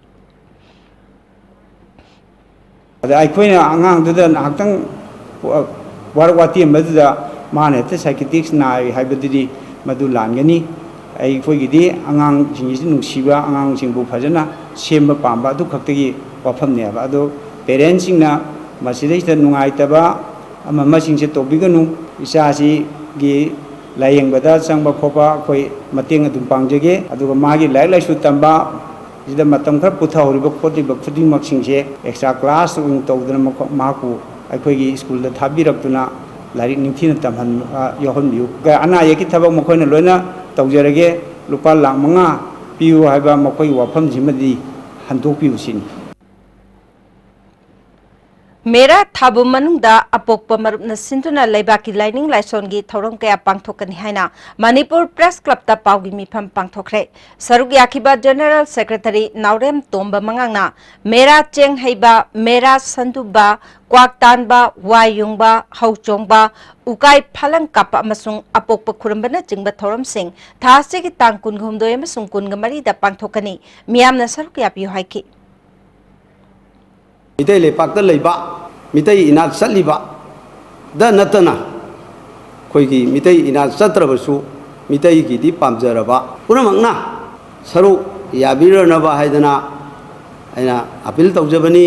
ꯑꯗ ꯑꯩꯈꯣꯏꯅ ꯑꯉꯥꯡꯗꯨꯗ ꯉꯥꯏꯍꯥꯛꯇꯪ ꯋꯥꯔꯛ ꯋꯥꯇꯦꯝꯕꯗꯨꯗ ꯃꯥꯅ ꯍꯦꯛꯇ psychiatric ꯅꯥꯏ ꯍꯥꯏꯕꯗꯨꯗꯤ ꯃꯗꯨ ꯂꯥꯟꯒꯅꯤ꯫ ꯑꯩꯈꯣꯏꯒꯤꯗꯤ ꯑꯉꯥꯡꯁꯤꯡꯁꯤ ꯅꯨꯡꯁꯤꯕ, ꯑꯉꯥꯡꯁꯤꯡꯕꯨ ꯐꯖꯅ ꯁꯦꯝꯕ ꯄꯥꯝꯕ ꯑꯗꯨ ꯈꯛꯇꯒꯤ ꯋꯥꯐꯝꯅꯦꯕ꯫ ꯑꯗꯣ parentꯁꯤꯡꯅ ꯃꯁꯤꯗꯩꯁꯤꯗ ꯅꯨꯡꯉꯥꯏꯇꯕ ꯑꯃ ꯑꯃꯁꯤꯡꯁꯦ ꯇꯧꯕꯤꯒꯅꯨ꯫ ꯏꯆꯥꯁꯤꯒꯤ ꯂꯥꯌꯦꯡꯕꯗ ꯆꯪꯕ ꯈꯣꯠꯄ ꯑꯩꯈꯣꯏ ꯃꯇꯦꯡ ꯑꯗꯨꯝ ꯄꯥꯡꯖꯒꯦ꯫ ꯑꯗꯨꯒ ꯃꯥꯒꯤ ꯂꯥꯏꯔꯤꯛ ꯂꯥꯏꯁꯨ ꯇꯝꯕ ꯁꯤꯗ ꯃꯇꯝ ꯈꯔ ꯄꯨꯊꯍꯧꯔꯤꯕ ꯈꯣꯠꯂꯤꯕ ꯈꯨꯗꯤꯡꯃꯛꯁꯤꯡꯁꯦ extra class ꯑꯣꯏꯅ ꯇꯧꯗꯅ ꯃꯈꯣ-, ꯃꯍꯥꯛꯄꯨ ꯑꯩꯈꯣꯏꯒꯤ schoolꯗ ꯊꯥꯕꯤꯔꯛꯇꯨꯅ ꯂꯥꯏꯔꯤꯛ ꯅꯤꯡꯊꯤꯅ ꯇꯝꯍꯟꯕ ꯌꯥꯎꯍꯟꯕꯤꯌꯨ꯫ ꯑꯅꯥ ꯑꯌꯦꯛꯀꯤ ꯊꯕꯛ ꯃꯈꯣꯏꯅ ꯂꯣꯏꯅ ꯇꯧꯖꯔꯒꯦ꯫ ꯂꯨꯄꯥ ꯂꯥꯈ ꯃꯉꯥ ꯄꯤꯌꯨ ꯍꯥꯏꯕ ꯃꯈꯣꯏꯒꯤ ꯋꯥꯐꯝꯁꯤꯃꯗꯤ ꯍꯟꯗꯣꯛꯄꯤꯌꯨ ꯁꯤꯅꯤ꯫ ꯃꯦꯔꯥ ꯊꯥꯕꯨꯝ ꯃꯅꯨꯡꯗ ꯑꯄꯣꯛꯄ ꯃꯔꯨꯞꯅ ꯁꯤꯟꯗꯨꯅ ꯂꯩꯕꯥꯛꯀꯤ ꯂꯥꯏꯅꯤꯡ ꯂꯥꯏꯁꯣꯟꯒꯤ ꯊꯧꯔꯝ ꯀꯌꯥ ꯄꯥꯡꯊꯣꯛꯀꯅꯤ ꯍꯥꯏꯅ ꯃꯅꯤꯄꯨꯔ Press Clubꯇ ꯄꯥꯎꯒꯤ ꯃꯤꯐꯝ ꯄꯥꯡꯊꯣꯛꯈ꯭ꯔꯦ꯫ ꯁꯔꯨꯛ ꯌꯥꯈꯤꯕ General Secretary ꯅꯥꯎꯔꯦꯝ ꯇꯣꯝꯕ ꯃꯉꯥꯡꯅ ꯃꯦꯔꯥ ꯆꯦꯡ ꯍꯩꯕ, ꯃꯦꯔꯥ ꯁꯟꯗꯨꯕ, ꯀ꯭ꯋꯥꯛ ꯇꯥꯟꯕ, ꯋꯥ ꯌꯨꯡꯕ, ꯍꯧ ꯆꯣꯡꯕ, ꯎꯀꯥꯏ ꯐꯥꯂꯪ ꯀꯥꯞꯄ ꯑꯃꯁꯨꯡ ꯑꯄꯣꯛꯄ ꯈꯨꯔꯨꯝꯕꯅꯆꯤꯡꯕ ꯊꯧꯔꯝꯁꯤꯡ ꯊꯥ ꯑꯁꯤꯒꯤ ꯇꯥꯡ ꯀꯨꯟꯒ ꯍꯨꯝꯗꯣꯏ ꯑꯃꯁꯨꯡ ꯀꯨꯟꯒ ꯃꯔꯤꯗ ꯄꯥꯡꯊꯣꯛꯀꯅꯤ꯫ ꯃꯤꯌꯥꯝꯅ ꯁꯔꯨꯛ ꯌꯥꯕꯤꯌꯨ ꯍꯥꯏꯈꯤ꯫ ꯃꯤꯇꯩ ꯂꯩꯄꯥꯛꯇ ꯂꯩꯕ, ꯃꯤꯇꯩ ꯏꯅꯥꯛ ꯆꯠꯂꯤꯕꯗ ꯅꯠꯇꯅ ꯑꯩꯈꯣꯏꯒꯤ ꯃꯤꯇꯩ ꯏꯅꯥꯛ ꯆꯠꯇ꯭ꯔꯕꯁꯨ ꯃꯤꯇꯩꯒꯤꯗꯤ ꯄꯥꯝꯖꯔꯕ ꯄꯨꯝꯅꯃꯛꯅ ꯁꯔꯨꯛ ꯌꯥꯕꯤꯔꯅꯕ ꯍꯥꯏꯗꯅ ꯑꯩꯅ appeal ꯇꯧꯖꯕꯅꯤ꯫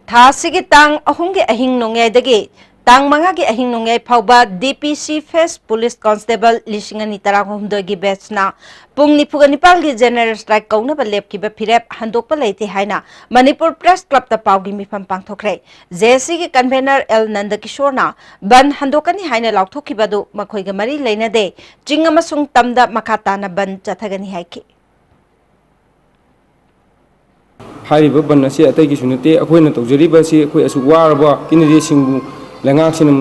ꯊꯥ ꯑꯁꯤꯒꯤ ꯇꯥꯡ ꯑꯍꯨꯝꯒꯤ ꯑꯍꯤꯡ ꯅꯣꯡꯌꯥꯏꯗꯒꯤ ꯇꯥꯡ ꯃꯉꯥꯒꯤ ꯑꯍꯤꯡ ꯅꯣꯡꯌꯥꯏ ꯐꯥꯎꯕ D P C Phase Police Constable ꯂꯤꯁꯤꯡ ꯑꯅꯤ ꯇꯔꯥꯍꯨꯝꯗꯣꯏꯒꯤ batchꯅ ꯄꯨꯡ ꯅꯤꯐꯨꯒ ꯅꯤꯄꯥꯜꯒꯤ general strike ꯀꯧꯅꯕ ꯂꯦꯞꯈꯤꯕ ꯐꯤꯔꯦꯞ ꯍꯟꯗꯣꯛꯄ ꯂꯩꯇꯦ ꯍꯥꯏꯅ ꯃꯅꯤꯄꯨꯔ Press Clubꯇ ꯄꯥꯎꯒꯤ ꯃꯤꯐꯝ ꯄꯥꯡꯊꯣꯛꯈ꯭ꯔꯦ꯫ J A C ꯒꯤ convener L ꯅꯟꯗꯀꯤꯁꯣꯔꯅ ꯕꯟ ꯍꯟꯗꯣꯛꯀꯅꯤ ꯍꯥꯏꯅ ꯂꯥꯎꯊꯣꯛꯈꯤꯕ ꯑꯗꯨ ꯃꯈꯣꯏꯒ ꯃꯔꯤ ꯂꯩꯅꯗꯦ, ꯆꯤꯡ ꯑꯃꯁꯨꯡ ꯇꯝꯗ ꯃꯈꯥ ꯇꯥꯅ ꯕꯟ ꯆꯠꯊꯒꯅꯤ ꯍꯥꯏꯈꯤ꯫ ꯍꯥꯏꯔꯤꯕ ꯕꯟ ꯑꯁꯤ ꯑꯇꯩꯒꯤꯁꯨ ꯅꯠꯇꯦ, ꯑꯩꯈꯣꯏꯅ ꯇꯧꯖꯔꯤꯕ ꯑꯁꯤ ꯑꯩꯈꯣꯏ ꯑꯁꯨꯛ ꯋꯥꯔꯕ candidateꯁꯤꯡꯕꯨ ꯂꯩꯉꯥꯛꯁꯤꯅ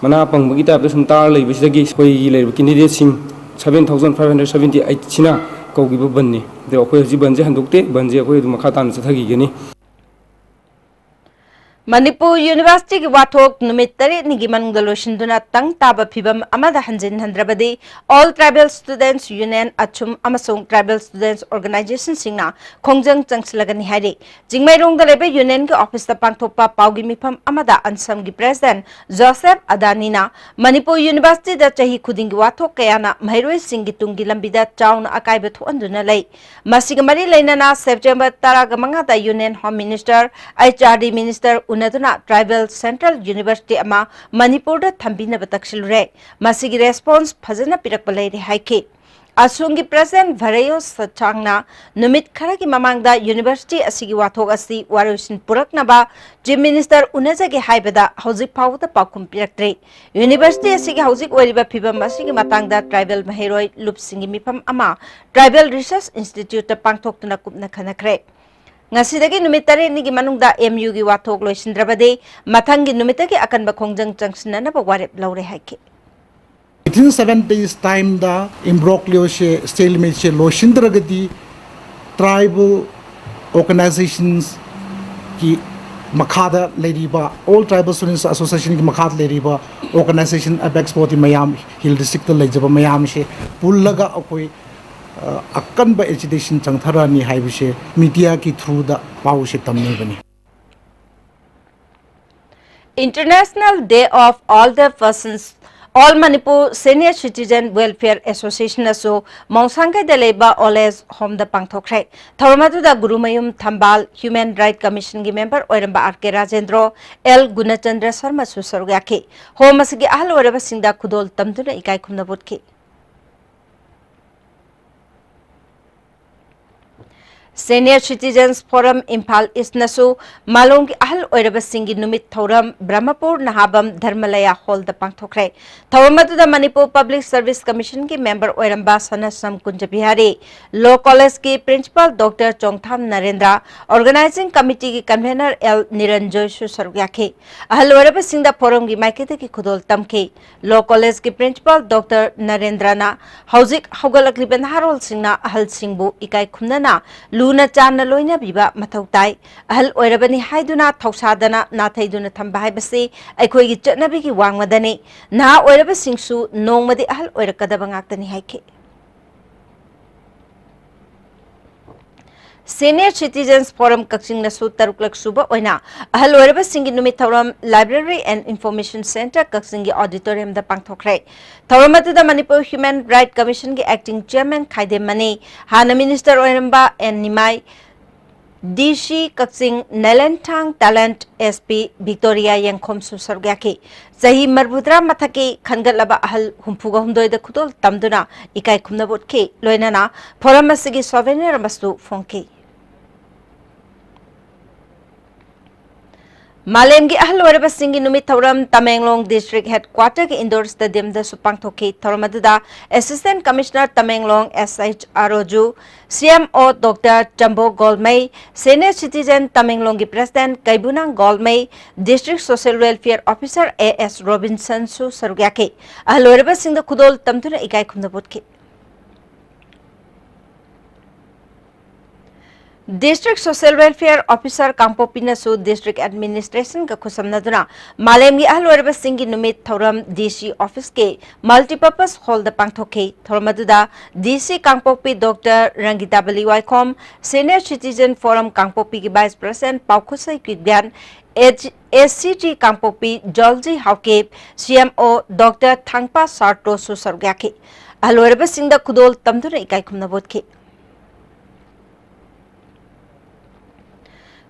ꯃꯅꯥ ꯄꯪꯕꯒꯤ typeꯇ ꯁꯨꯝ ꯇꯥꯔ ꯂꯩꯕꯁꯤꯗꯒꯤ ꯑꯩꯈꯣꯏꯒꯤ ꯂꯩꯔꯤꯕ candidateꯁꯤꯡ seven thousand five hundred seventy eightꯁꯤꯅ ꯀꯧꯈꯤꯕ ꯕꯟꯅꯤ꯫ ꯑꯗꯣ ꯑꯩꯈꯣꯏ ꯍꯧꯖꯤꯛ ꯕꯟꯁꯦ ꯍꯟꯗꯣꯛꯇꯦ, ꯕꯟꯁꯦ ꯑꯩꯈꯣꯏ ꯑꯗꯨꯝ ꯃꯈꯥ ꯇꯥꯅ ꯆꯠꯊꯈꯤꯒꯅꯤ꯫ ꯃꯅꯤꯄꯨꯔ Universityꯒꯤ ꯋꯥꯊꯣꯛ ꯅꯨꯃꯤꯠ ꯇꯔꯦꯠꯅꯤꯒꯤ ꯃꯅꯨꯡꯗ ꯂꯣꯏꯁꯤꯟꯗꯨꯅ ꯇꯪ ꯇꯥꯕ ꯐꯤꯚꯝ ꯑꯃꯗ ꯍꯟꯖꯤꯟꯍꯟꯗ꯭ꯔꯕꯗꯤ All Tribal Students Union, ꯑꯆꯨꯝ ꯑꯃꯁꯨꯡ Tribal Students Organizationꯁꯤꯡꯅ ꯈꯣꯡꯖꯪ ꯆꯪꯁꯤꯜꯂꯒꯅꯤ ꯍꯥꯏꯔꯤ꯫ ꯆꯤꯡꯃꯩꯔꯣꯡꯗ ꯂꯩꯕ unionꯒꯤ officeꯇ ꯄꯥꯡꯊꯣꯛꯄ ꯄꯥꯎꯒꯤ ꯃꯤꯐꯝ ꯑꯃꯗ ꯑꯟꯁꯝꯒꯤ president ꯖꯣꯁꯦꯐ ꯑꯗꯥꯅꯤꯅ ꯃꯅꯤꯄꯨꯔ Universityꯗ ꯆꯍꯤ ꯈꯨꯗꯤꯡꯒꯤ ꯋꯥꯊꯣꯛ ꯀꯌꯥꯅ ꯃꯍꯩꯔꯣꯏꯁꯤꯡꯒꯤ ꯇꯨꯡꯒꯤ ꯂꯝꯕꯤꯗ ꯆꯥꯎꯅ ꯑꯀꯥꯏꯕ ꯊꯣꯛꯍꯟꯗꯨꯅ ꯂꯩ꯫ ꯃꯁꯤꯒ ꯃꯔꯤ ꯂꯩꯅꯅ September ꯇꯔꯥꯒ ꯃꯉꯥꯗ Union Home Minister, H R D Minister ꯎꯅꯗꯨꯅ tribal central university ꯑꯃ ꯃꯅꯤꯄꯨꯔꯗ ꯊꯝꯕꯤꯅꯕ ꯇꯛꯁꯤꯜꯂꯨꯔꯦ꯫ ꯃꯁꯤꯒꯤ response ꯐꯖꯅ ꯄꯤꯔꯛꯄ ꯂꯩꯔꯦ ꯍꯥꯏꯈꯤ꯫ ꯑꯁꯨꯝꯒꯤ president ꯚꯔꯦꯌꯣ ꯁꯆꯥꯡꯅ ꯅꯨꯃꯤꯠ ꯈꯔꯒꯤ ꯃꯃꯥꯡꯗ university ꯑꯁꯤꯒꯤ ꯋꯥꯊꯣꯛ ꯑꯁꯤ ꯋꯥꯔꯣꯏꯁꯤꯟ ꯄꯨꯔꯛꯅꯕ Chief Minister ꯎꯅꯖꯒꯦ ꯍꯥꯏꯕꯗ ꯍꯧꯖꯤꯛ ꯐꯥꯎꯕꯗ ꯄꯥꯎꯈꯨꯝ ꯄꯤꯔꯛꯇ꯭ꯔꯤ꯫ University ꯑꯁꯤꯒꯤ ꯍꯧꯖꯤꯛ ꯑꯣꯏꯔꯤꯕ ꯐꯤꯕꯝ ꯑꯁꯤꯒꯤ ꯃꯇꯥꯡꯗ tribal ꯃꯍꯩꯔꯣꯏ ꯂꯨꯞꯁꯤꯡꯒꯤ ꯃꯤꯐꯝ ꯑꯃ Tribal Research Instituteꯇ ꯄꯥꯡꯊꯣꯛꯇꯨꯅ ꯀꯨꯞꯅ ꯈꯟꯅꯈ꯭ꯔꯦ꯫ ꯉꯁꯤꯗꯒꯤ ꯅꯨꯃꯤꯠ ꯇꯔꯦꯠꯅꯤꯒꯤ ꯃꯅꯨꯡꯗ M Uꯒꯤ ꯋꯥꯊꯣꯛ ꯂꯣꯏꯁꯤꯟꯗ꯭ꯔꯕꯗꯤ ꯃꯊꯪꯒꯤ ꯅꯨꯃꯤꯠꯇꯒꯤ ꯑꯀꯟꯕ ꯈꯣꯡꯖꯪ ꯆꯪꯁꯤꯟꯅꯅꯕ ꯋꯥꯔꯦꯞ ꯂꯧꯔꯦ ꯍꯥꯏꯈꯤ꯫ Within seven days timeꯗ imbroglioꯁꯦ, stalimateꯁꯦ ꯂꯣꯏꯁꯤꯟꯗ꯭ꯔꯒꯗꯤ tribal organizationsꯀꯤ ꯃꯈꯥꯗ ꯂꯩꯔꯤꯕ, All Tribal Students Associationꯒꯤ ꯃꯈꯥꯗ ꯂꯩꯔꯤꯕ organization apex body ꯃꯌꯥꯝ, Hill Districtꯇ ꯂꯩꯖꯕ ꯃꯌꯥꯝꯁꯦ ꯄꯨꯜꯂꯒ ꯑꯩꯈꯣꯏ ꯑꯀꯟꯕ agitation ꯆꯪꯊꯔꯛꯑꯅꯤ ꯍꯥꯏꯕꯁꯦ mediaꯒꯤ throughꯗ ꯄꯥꯎꯁꯦ ꯇꯝꯅꯤꯡꯕꯅꯤ꯫ International Day of Older Persons All Manipur Senior Citizen Welfare Association ꯑꯁꯨ ꯃꯣꯡꯁꯥꯡꯈꯩꯗ ꯂꯩꯕ Old Age Home ꯗ ꯄꯥꯡꯊꯣꯛꯈ꯭ꯔꯦ꯫ ꯊꯧꯔꯝ ꯑꯗꯨꯗ ꯒꯨꯔꯨꯃꯌꯨꯝ ꯊꯝꯕꯥꯜ Human Right Commission ꯒꯤ member ꯑꯣꯏꯔꯝꯕ R K Rajendra, L Gunachandra Sharma ꯁꯨ ꯁꯔꯨꯛ ꯌꯥꯈꯤ꯫ Home ꯑꯁꯤꯒꯤ ꯑꯍꯜ ꯑꯣꯏꯔꯕꯁꯤꯡꯗ ꯈꯨꯗꯣꯜ ꯇꯝꯗꯨꯅ ꯏꯀꯥꯏ ꯈꯨꯝꯅꯕ ꯎꯠꯈꯤ꯫ Senior Citizens Forum ꯏꯝꯐꯥꯜ ꯏꯁꯅꯁꯨ ꯃꯥꯂꯣꯝꯒꯤ ꯑꯍꯜ ꯑꯣꯏꯔꯕꯁꯤꯡꯒꯤ ꯅꯨꯃꯤꯠ ꯊꯧꯔꯝ ꯕ꯭ꯔꯍꯃꯄꯨꯔ ꯅꯍꯥꯕꯝ ꯙꯔꯃꯂꯌꯥ ꯍꯣꯜꯗ ꯄꯥꯡꯊꯣꯛꯈ꯭ꯔꯦ꯫ ꯊꯧꯔꯝ ꯑꯗꯨꯗ ꯃꯅꯤꯄꯨꯔ Public Service Commission ꯒꯤ member ꯑꯣꯏꯔꯝꯕ ꯁꯅꯥꯁꯝ ꯀꯨꯟꯖꯕꯤꯍꯥꯔꯤ, Law College ꯀꯤ Principal Doctor ꯆꯣꯡꯊꯥꯝ ꯅꯔꯦꯟꯗ꯭ꯔ, Organizing Committee ꯒꯤ Convener L ꯅꯤꯔꯟꯖꯣꯏꯁꯨ ꯁꯔꯨꯛ ꯌꯥꯈꯤ꯫ ꯑꯍꯜ ꯑꯣꯏꯔꯕꯁꯤꯡꯗ forum ꯒꯤ ꯃꯥꯏꯀꯩꯗꯒꯤ ꯈꯨꯗꯣꯜ ꯇꯝꯈꯤ꯫ Law College ꯀꯤ Principal Doctor ꯅꯔꯦꯟꯗ꯭ꯔꯅ ꯍꯧꯖꯤꯛ ꯍꯧꯒꯠꯂꯛꯂꯤꯕ ꯅꯍꯥꯔꯣꯜꯁꯤꯡꯅ ꯑꯍꯜꯁꯤꯡꯕꯨ ꯏꯀꯥꯏ ꯈꯨꯝꯅꯅ ꯂꯨꯅ ꯆꯥꯟꯅ ꯂꯣꯏꯅꯕꯤꯕ ꯃꯊꯧ ꯇꯥꯏ꯫ ꯑꯍꯜ ꯑꯣꯏꯔꯕꯅꯤ ꯍꯥꯏꯗꯨꯅ ꯊꯧꯁꯥꯗꯅ ꯅꯥꯊꯩꯗꯨꯅ ꯊꯝꯕ ꯍꯥꯏꯕꯁꯤ ꯑꯩꯈꯣꯏꯒꯤ ꯆꯠꯅꯕꯤꯒꯤ ꯋꯥꯡꯃꯗꯅꯤ꯫ ꯅꯍꯥ ꯑꯣꯏꯔꯕꯁꯤꯡꯁꯨ ꯅꯣꯡꯃꯗꯤ ꯑꯍꯜ ꯑꯣꯏꯔꯛꯀꯗꯕ ꯉꯥꯛꯇꯅꯤ ꯍꯥꯏꯈꯤ꯫ Senior Citizens Forum ꯀꯛꯆꯤꯡꯅꯁꯨ ꯇꯔꯨꯛꯂꯛ ꯁꯨꯕ ꯑꯣꯏꯅ ꯑꯍꯜ ꯑꯣꯏꯔꯕꯁꯤꯡꯒꯤ ꯅꯨꯃꯤꯠ ꯊꯧꯔꯝ Library and Information Centre ꯀꯛꯆꯤꯡꯒꯤ auditorium ꯗ ꯄꯥꯡꯊꯣꯛꯈ꯭ꯔꯦ꯫ ꯊꯧꯔꯝ ꯑꯗꯨꯗ ꯃꯅꯤꯄꯨꯔ Human Right Commission ꯒꯤ Acting Chairman ꯈꯥꯏꯗꯦꯝ ꯃꯅꯤ, ꯍꯥꯟꯅ Minister ꯑꯣꯏꯔꯝꯕ N ꯅꯤꯃꯥꯏ, D C ꯀꯛꯆꯤꯡ ꯅꯦꯂꯦꯟꯊꯥꯡ Talent S P Victoria ꯌꯦꯡꯈꯣꯝꯁꯨ ꯁꯔꯨꯛ ꯌꯥꯈꯤ꯫ ꯆꯍꯤ ꯃꯔꯤꯐꯨꯇꯔꯥ ꯃꯊꯛꯀꯤ ꯈꯟꯒꯠꯂꯕ ꯑꯍꯜ ꯍꯨꯝꯐꯨꯒ ꯍꯨꯝꯗꯣꯏꯗ ꯈꯨꯗꯣꯜ ꯇꯝꯗꯨꯅ ꯏꯀꯥꯏ ꯈꯨꯝꯅꯕ ꯎꯠꯈꯤ꯫ ꯂꯣꯏꯅꯅ forum ꯑꯁꯤꯒꯤ souvenir ꯑꯃꯁꯨ ꯐꯣꯡꯈꯤ꯫ ꯃꯥꯂꯦꯝꯒꯤ ꯑꯍꯜ ꯑꯣꯏꯔꯕꯁꯤꯡꯒꯤ ꯅꯨꯃꯤꯠ ꯊꯧꯔꯝ ꯇꯃꯦꯡꯂꯣꯡ District Headquarter ꯒꯤ Indoor Stadium ꯗꯁꯨ ꯄꯥꯡꯊꯣꯛꯈꯤ꯫ ꯊꯧꯔꯝ ꯑꯗꯨꯗ Assistant Commissioner Tamenglong S H ꯑꯔꯣꯖꯨ, C M O Doctor ꯆꯝꯕꯣ ꯒꯣꯜꯃꯩ, Senior Citizen ꯇꯃꯦꯡꯂꯣꯡꯒꯤ President ꯀꯩꯕꯨꯅꯥꯡ Golmei, District Social Welfare Officer A S ꯔꯣꯕꯤꯟꯁꯟꯁꯨ ꯁꯔꯨꯛ ꯌꯥꯈꯤ꯫ ꯑꯍꯜ ꯑꯣꯏꯔꯕꯁꯤꯡꯗ ꯈꯨꯗꯣꯜ ꯇꯝꯗꯨꯅ ꯏꯀꯥꯏ ꯈꯨꯝꯅꯕ ꯎꯠꯈꯤ꯫ District Social Welfare Officer ꯀꯥꯡꯄꯣꯛꯄꯤꯅꯁꯨ District Administration ꯒ ꯈꯨꯠꯁꯝꯅꯗꯨꯅ ꯃꯥꯂꯦꯝꯒꯤ ꯑꯍꯜ ꯑꯣꯏꯔꯕꯁꯤꯡꯒꯤ ꯅꯨꯃꯤꯠ ꯊꯧꯔꯝ D C Office ꯀꯤ Multipurpose Hall ꯗ ꯄꯥꯡꯊꯣꯛꯈꯤ꯫ ꯊꯧꯔꯝ ꯑꯗꯨꯗ D C ꯀꯥꯡꯄꯣꯛꯄꯤ Doctor ꯔꯪꯒꯤꯇꯥꯕꯂꯤ ꯋꯥꯏꯈꯣꯝ, Senior Citizen Forum ꯀꯥꯡꯄꯣꯛꯄꯤꯒꯤ Vice President ꯄꯥꯎꯈꯨꯁꯩ ꯀ꯭ꯔꯤꯕꯤꯌꯥꯟ, H-, A C G Kangpokpi ꯖꯣꯜꯖꯤ Haokip, C M O Doctor ꯊꯥꯡꯄꯥ ꯁꯥꯔꯇꯣꯁꯨ ꯁꯔꯨꯛ ꯌꯥꯈꯤ꯫ ꯑꯍꯜ ꯑꯣꯏꯔꯕꯁꯤꯡꯗ ꯈꯨꯗꯣꯜ ꯇꯝꯗꯨꯅ ꯏꯀꯥꯏ ꯈꯨꯝꯅꯕ ꯎꯠꯈꯤ꯫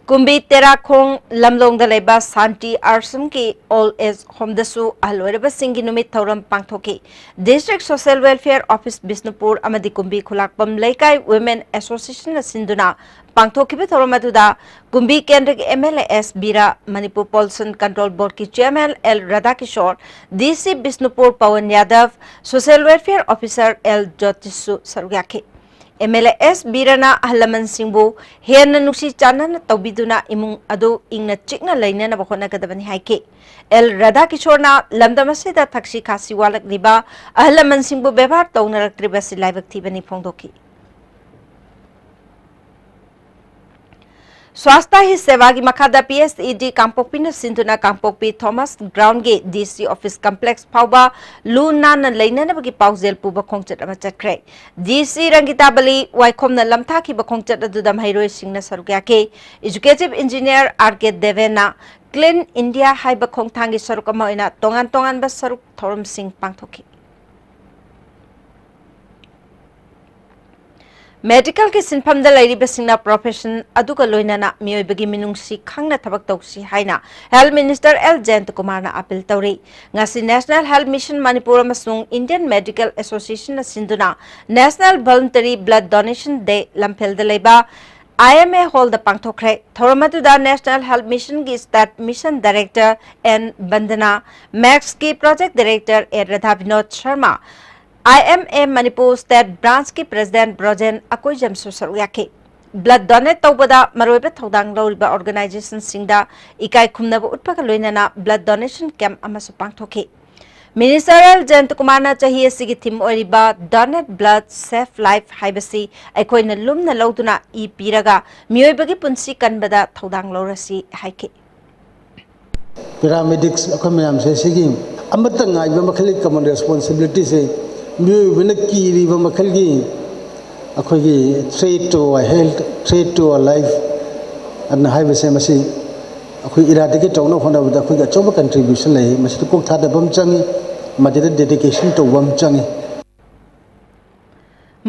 ꯀꯨꯝꯕꯤ ꯇꯦꯔꯥꯈꯣꯡ ꯂꯝꯂꯣꯡꯗ ꯂꯩꯕ ꯁꯥꯟꯇꯤ ꯑꯥꯁ꯭ꯔꯝꯒꯤ Old Age Home ꯗꯁꯨ ꯑꯍꯜ ꯑꯣꯏꯔꯕꯁꯤꯡꯒꯤ ꯅꯨꯃꯤꯠ ꯊꯧꯔꯝ ꯄꯥꯡꯊꯣꯛꯈꯤ꯫ District Social Welfare Office Bishnupur ꯑꯃꯗꯤ ꯀꯨꯝꯕꯤ ꯈꯨꯂꯥꯛꯄꯝ ꯂꯩꯀꯥꯏ Women Association ꯅ ꯁꯤꯟꯗꯨꯅ ꯄꯥꯡꯊꯣꯛꯈꯤꯕ ꯊꯧꯔꯝ ꯑꯗꯨꯗ ꯀꯨꯝꯕꯤ ꯀꯦꯟꯗ꯭ꯔꯒꯤ M L A S Vira, Manipur Pollution Control Board ꯀꯤ Chairman L ꯔꯥꯙꯥꯀꯤꯁꯣꯔ, D C Bishnupur Pawan ꯌꯥꯗꯕ, Social Welfare Officer L ꯖꯣꯇꯤꯁꯁꯨ ꯁꯔꯨꯛ ꯌꯥꯈꯤ꯫ M L A S ꯕꯤꯔꯥꯅ ꯑꯍꯜ ꯂꯃꯟꯁꯤꯡꯕꯨ ꯍꯦꯟꯅ ꯅꯨꯡꯁꯤ ꯆꯥꯟꯅꯅ ꯇꯧꯕꯤꯗꯨꯅ ꯏꯃꯨꯡ ꯑꯗꯨ ꯏꯪꯅ ꯆꯤꯛꯅ ꯂꯩꯅꯅꯕ ꯍꯣꯠꯅꯒꯗꯕꯅꯤ ꯍꯥꯏꯈꯤ꯫ L ꯔꯥꯙꯥꯀꯤꯁꯣꯔꯅ ꯂꯝꯗꯝ ꯑꯁꯤꯗ ꯊꯛꯁꯤ ꯈꯥꯁꯤ ꯋꯥꯠꯂꯛꯂꯤꯕ ꯑꯍꯜ ꯂꯃꯟꯁꯤꯡꯕꯨ ꯕꯦꯕꯥꯔ ꯇꯧꯅꯔꯛꯇ꯭ꯔꯤꯕꯁꯤ ꯂꯥꯏꯕꯛ ꯊꯤꯕꯅꯤ ꯐꯣꯡꯗꯣꯛꯈꯤ꯫ ꯁ꯭ꯋꯥꯁꯊ ꯍꯤ ꯁꯦꯕꯥꯒꯤ ꯃꯈꯥꯗ P S E D ꯀꯥꯡꯄꯣꯛꯄꯤꯅ ꯁꯤꯟꯗꯨꯅ ꯀꯥꯡꯄꯣꯛꯄꯤ Thomas ꯒ꯭ꯔꯥꯎꯟꯒꯤ D C Office Complex ꯐꯥꯎꯕ ꯂꯨ ꯅꯥꯟꯅ ꯂꯩꯅꯅꯕꯒꯤ ꯄꯥꯎꯖꯦꯜ ꯄꯨꯕ ꯈꯣꯡꯆꯠ ꯑꯃ ꯆꯠꯈ꯭ꯔꯦ꯫ D C ꯔꯪꯒꯤꯇꯥꯕꯂꯤ ꯋꯥꯏꯈꯣꯝꯅ ꯂꯝꯊꯥꯈꯤꯕ ꯈꯣꯡꯆꯠ ꯑꯗꯨꯗ ꯃꯍꯩꯔꯣꯏꯁꯤꯡꯅ ꯁꯔꯨꯛ ꯌꯥꯈꯤ꯫ Executive Engineer R K ꯗꯦꯕꯦꯟꯅ Clean India ꯍꯥꯏꯕ ꯈꯣꯡꯊꯥꯡꯒꯤ ꯁꯔꯨꯛ ꯑꯃ ꯑꯣꯏꯅ ꯇꯣꯉꯥꯟ ꯇꯣꯉꯥꯟꯕ ꯁꯔꯨꯛ ꯊꯧꯔꯝꯁꯤꯡ ꯄꯥꯡꯊꯣꯛꯈꯤ꯫ ꯃꯦꯗꯤꯀꯦꯜꯒꯤ ꯁꯤꯟꯐꯝꯗ ꯂꯩꯔꯤꯕꯁꯤꯡꯅ profession ꯑꯗꯨꯒ ꯂꯣꯏꯅꯅ ꯃꯤꯑꯣꯏꯕꯒꯤ ꯃꯤꯅꯨꯡꯁꯤ ꯈꯪꯅ ꯊꯕꯛ ꯇꯧꯁꯤ ꯍꯥꯏꯅ Health Minister L ꯖꯌꯟꯇꯀꯨꯃꯥꯔꯅ ꯑꯥꯄꯤꯜ ꯇꯧꯔꯤ꯫ ꯉꯁꯤ National Health Mission ꯃꯅꯤꯄꯨꯔ ꯑꯃꯁꯨꯡ Indian Medical Association ꯅ ꯁꯤꯟꯗꯨꯅ National Voluntary Blood Donation Day ꯂꯝꯐꯦꯜꯗ ꯂꯩꯕ I M A Hall ꯗ ꯄꯥꯡꯊꯣꯛꯈ꯭ꯔꯦ꯫ ꯊꯧꯔꯝ ꯑꯗꯨꯗ National Health Mission ꯒꯤ State Mission Director N Vandana, ꯃꯦꯛꯁꯀꯤ Project Director A Radha Vinod Sharma, I M A Manipur State Branch ꯀꯤ President Brojen ꯑꯀꯣꯏꯖꯝꯁꯨ ꯁꯔꯨꯛ ꯌꯥꯈꯤ꯫ Blood donate ꯇꯧꯕꯗ ꯃꯔꯨꯑꯣꯏꯕ ꯊꯧꯗꯥꯡ ꯂꯧꯔꯤꯕ organization ꯁꯤꯡꯗ ꯏꯀꯥꯏ ꯈꯨꯝꯅꯕ ꯎꯠꯄꯒ ꯂꯣꯏꯅꯅ blood donation camp ꯑꯃꯁꯨ ꯄꯥꯡꯊꯣꯛꯈꯤ꯫ ꯃꯤꯅꯤꯁꯇꯔ ꯑꯦꯜ ꯖꯌꯟꯇꯀꯨꯃꯥꯔꯅ ꯆꯍꯤ ꯑꯁꯤꯒꯤ ꯊꯤꯝ ꯑꯣꯏꯔꯤꯕ Donate Blood, Save Life ꯍꯥꯏꯕꯁꯤ ꯑꯩꯈꯣꯏꯅ ꯂꯨꯝꯅ ꯂꯧꯗꯨꯅ ꯏ ꯄꯤꯔꯒ ꯃꯤꯑꯣꯏꯕꯒꯤ ꯄꯨꯟꯁꯤ ꯀꯟꯕꯗ ꯊꯧꯗꯥꯡ ꯂꯧꯔꯁꯤ ꯍꯥꯏꯈꯤ꯫ Paramedics ꯑꯩꯈꯣꯏ ꯃꯌꯥꯝꯁꯦ ꯁꯤꯒꯤ ꯑꯃꯠꯇ ꯉꯥꯏꯕ ꯃꯈꯜꯒꯤ common responsibilityꯁꯦ, ꯃꯤꯑꯣꯏꯕꯅ ꯀꯤꯔꯤꯕ ꯃꯈꯜꯒꯤ ꯑꯩꯈꯣꯏꯒꯤ threat to our health, threat to our life ꯑꯗꯨꯅ ꯍꯥꯏꯕꯁꯦ, ꯃꯁꯤ ꯑꯩꯈꯣꯏ eradicate ꯇꯧꯅꯕ ꯍꯣꯠꯅꯕꯗ ꯑꯩꯈꯣꯏꯒꯤ ꯑꯆꯧꯕ contribution ꯂꯩ꯫ ꯃꯁꯤꯗ ꯀꯣꯛ ꯊꯥꯗꯕ ꯑꯃ ꯆꯪꯉꯤ, ꯃꯗꯨꯗ dedication ꯇꯧꯕ ꯑꯃ ꯆꯪꯉꯤ꯫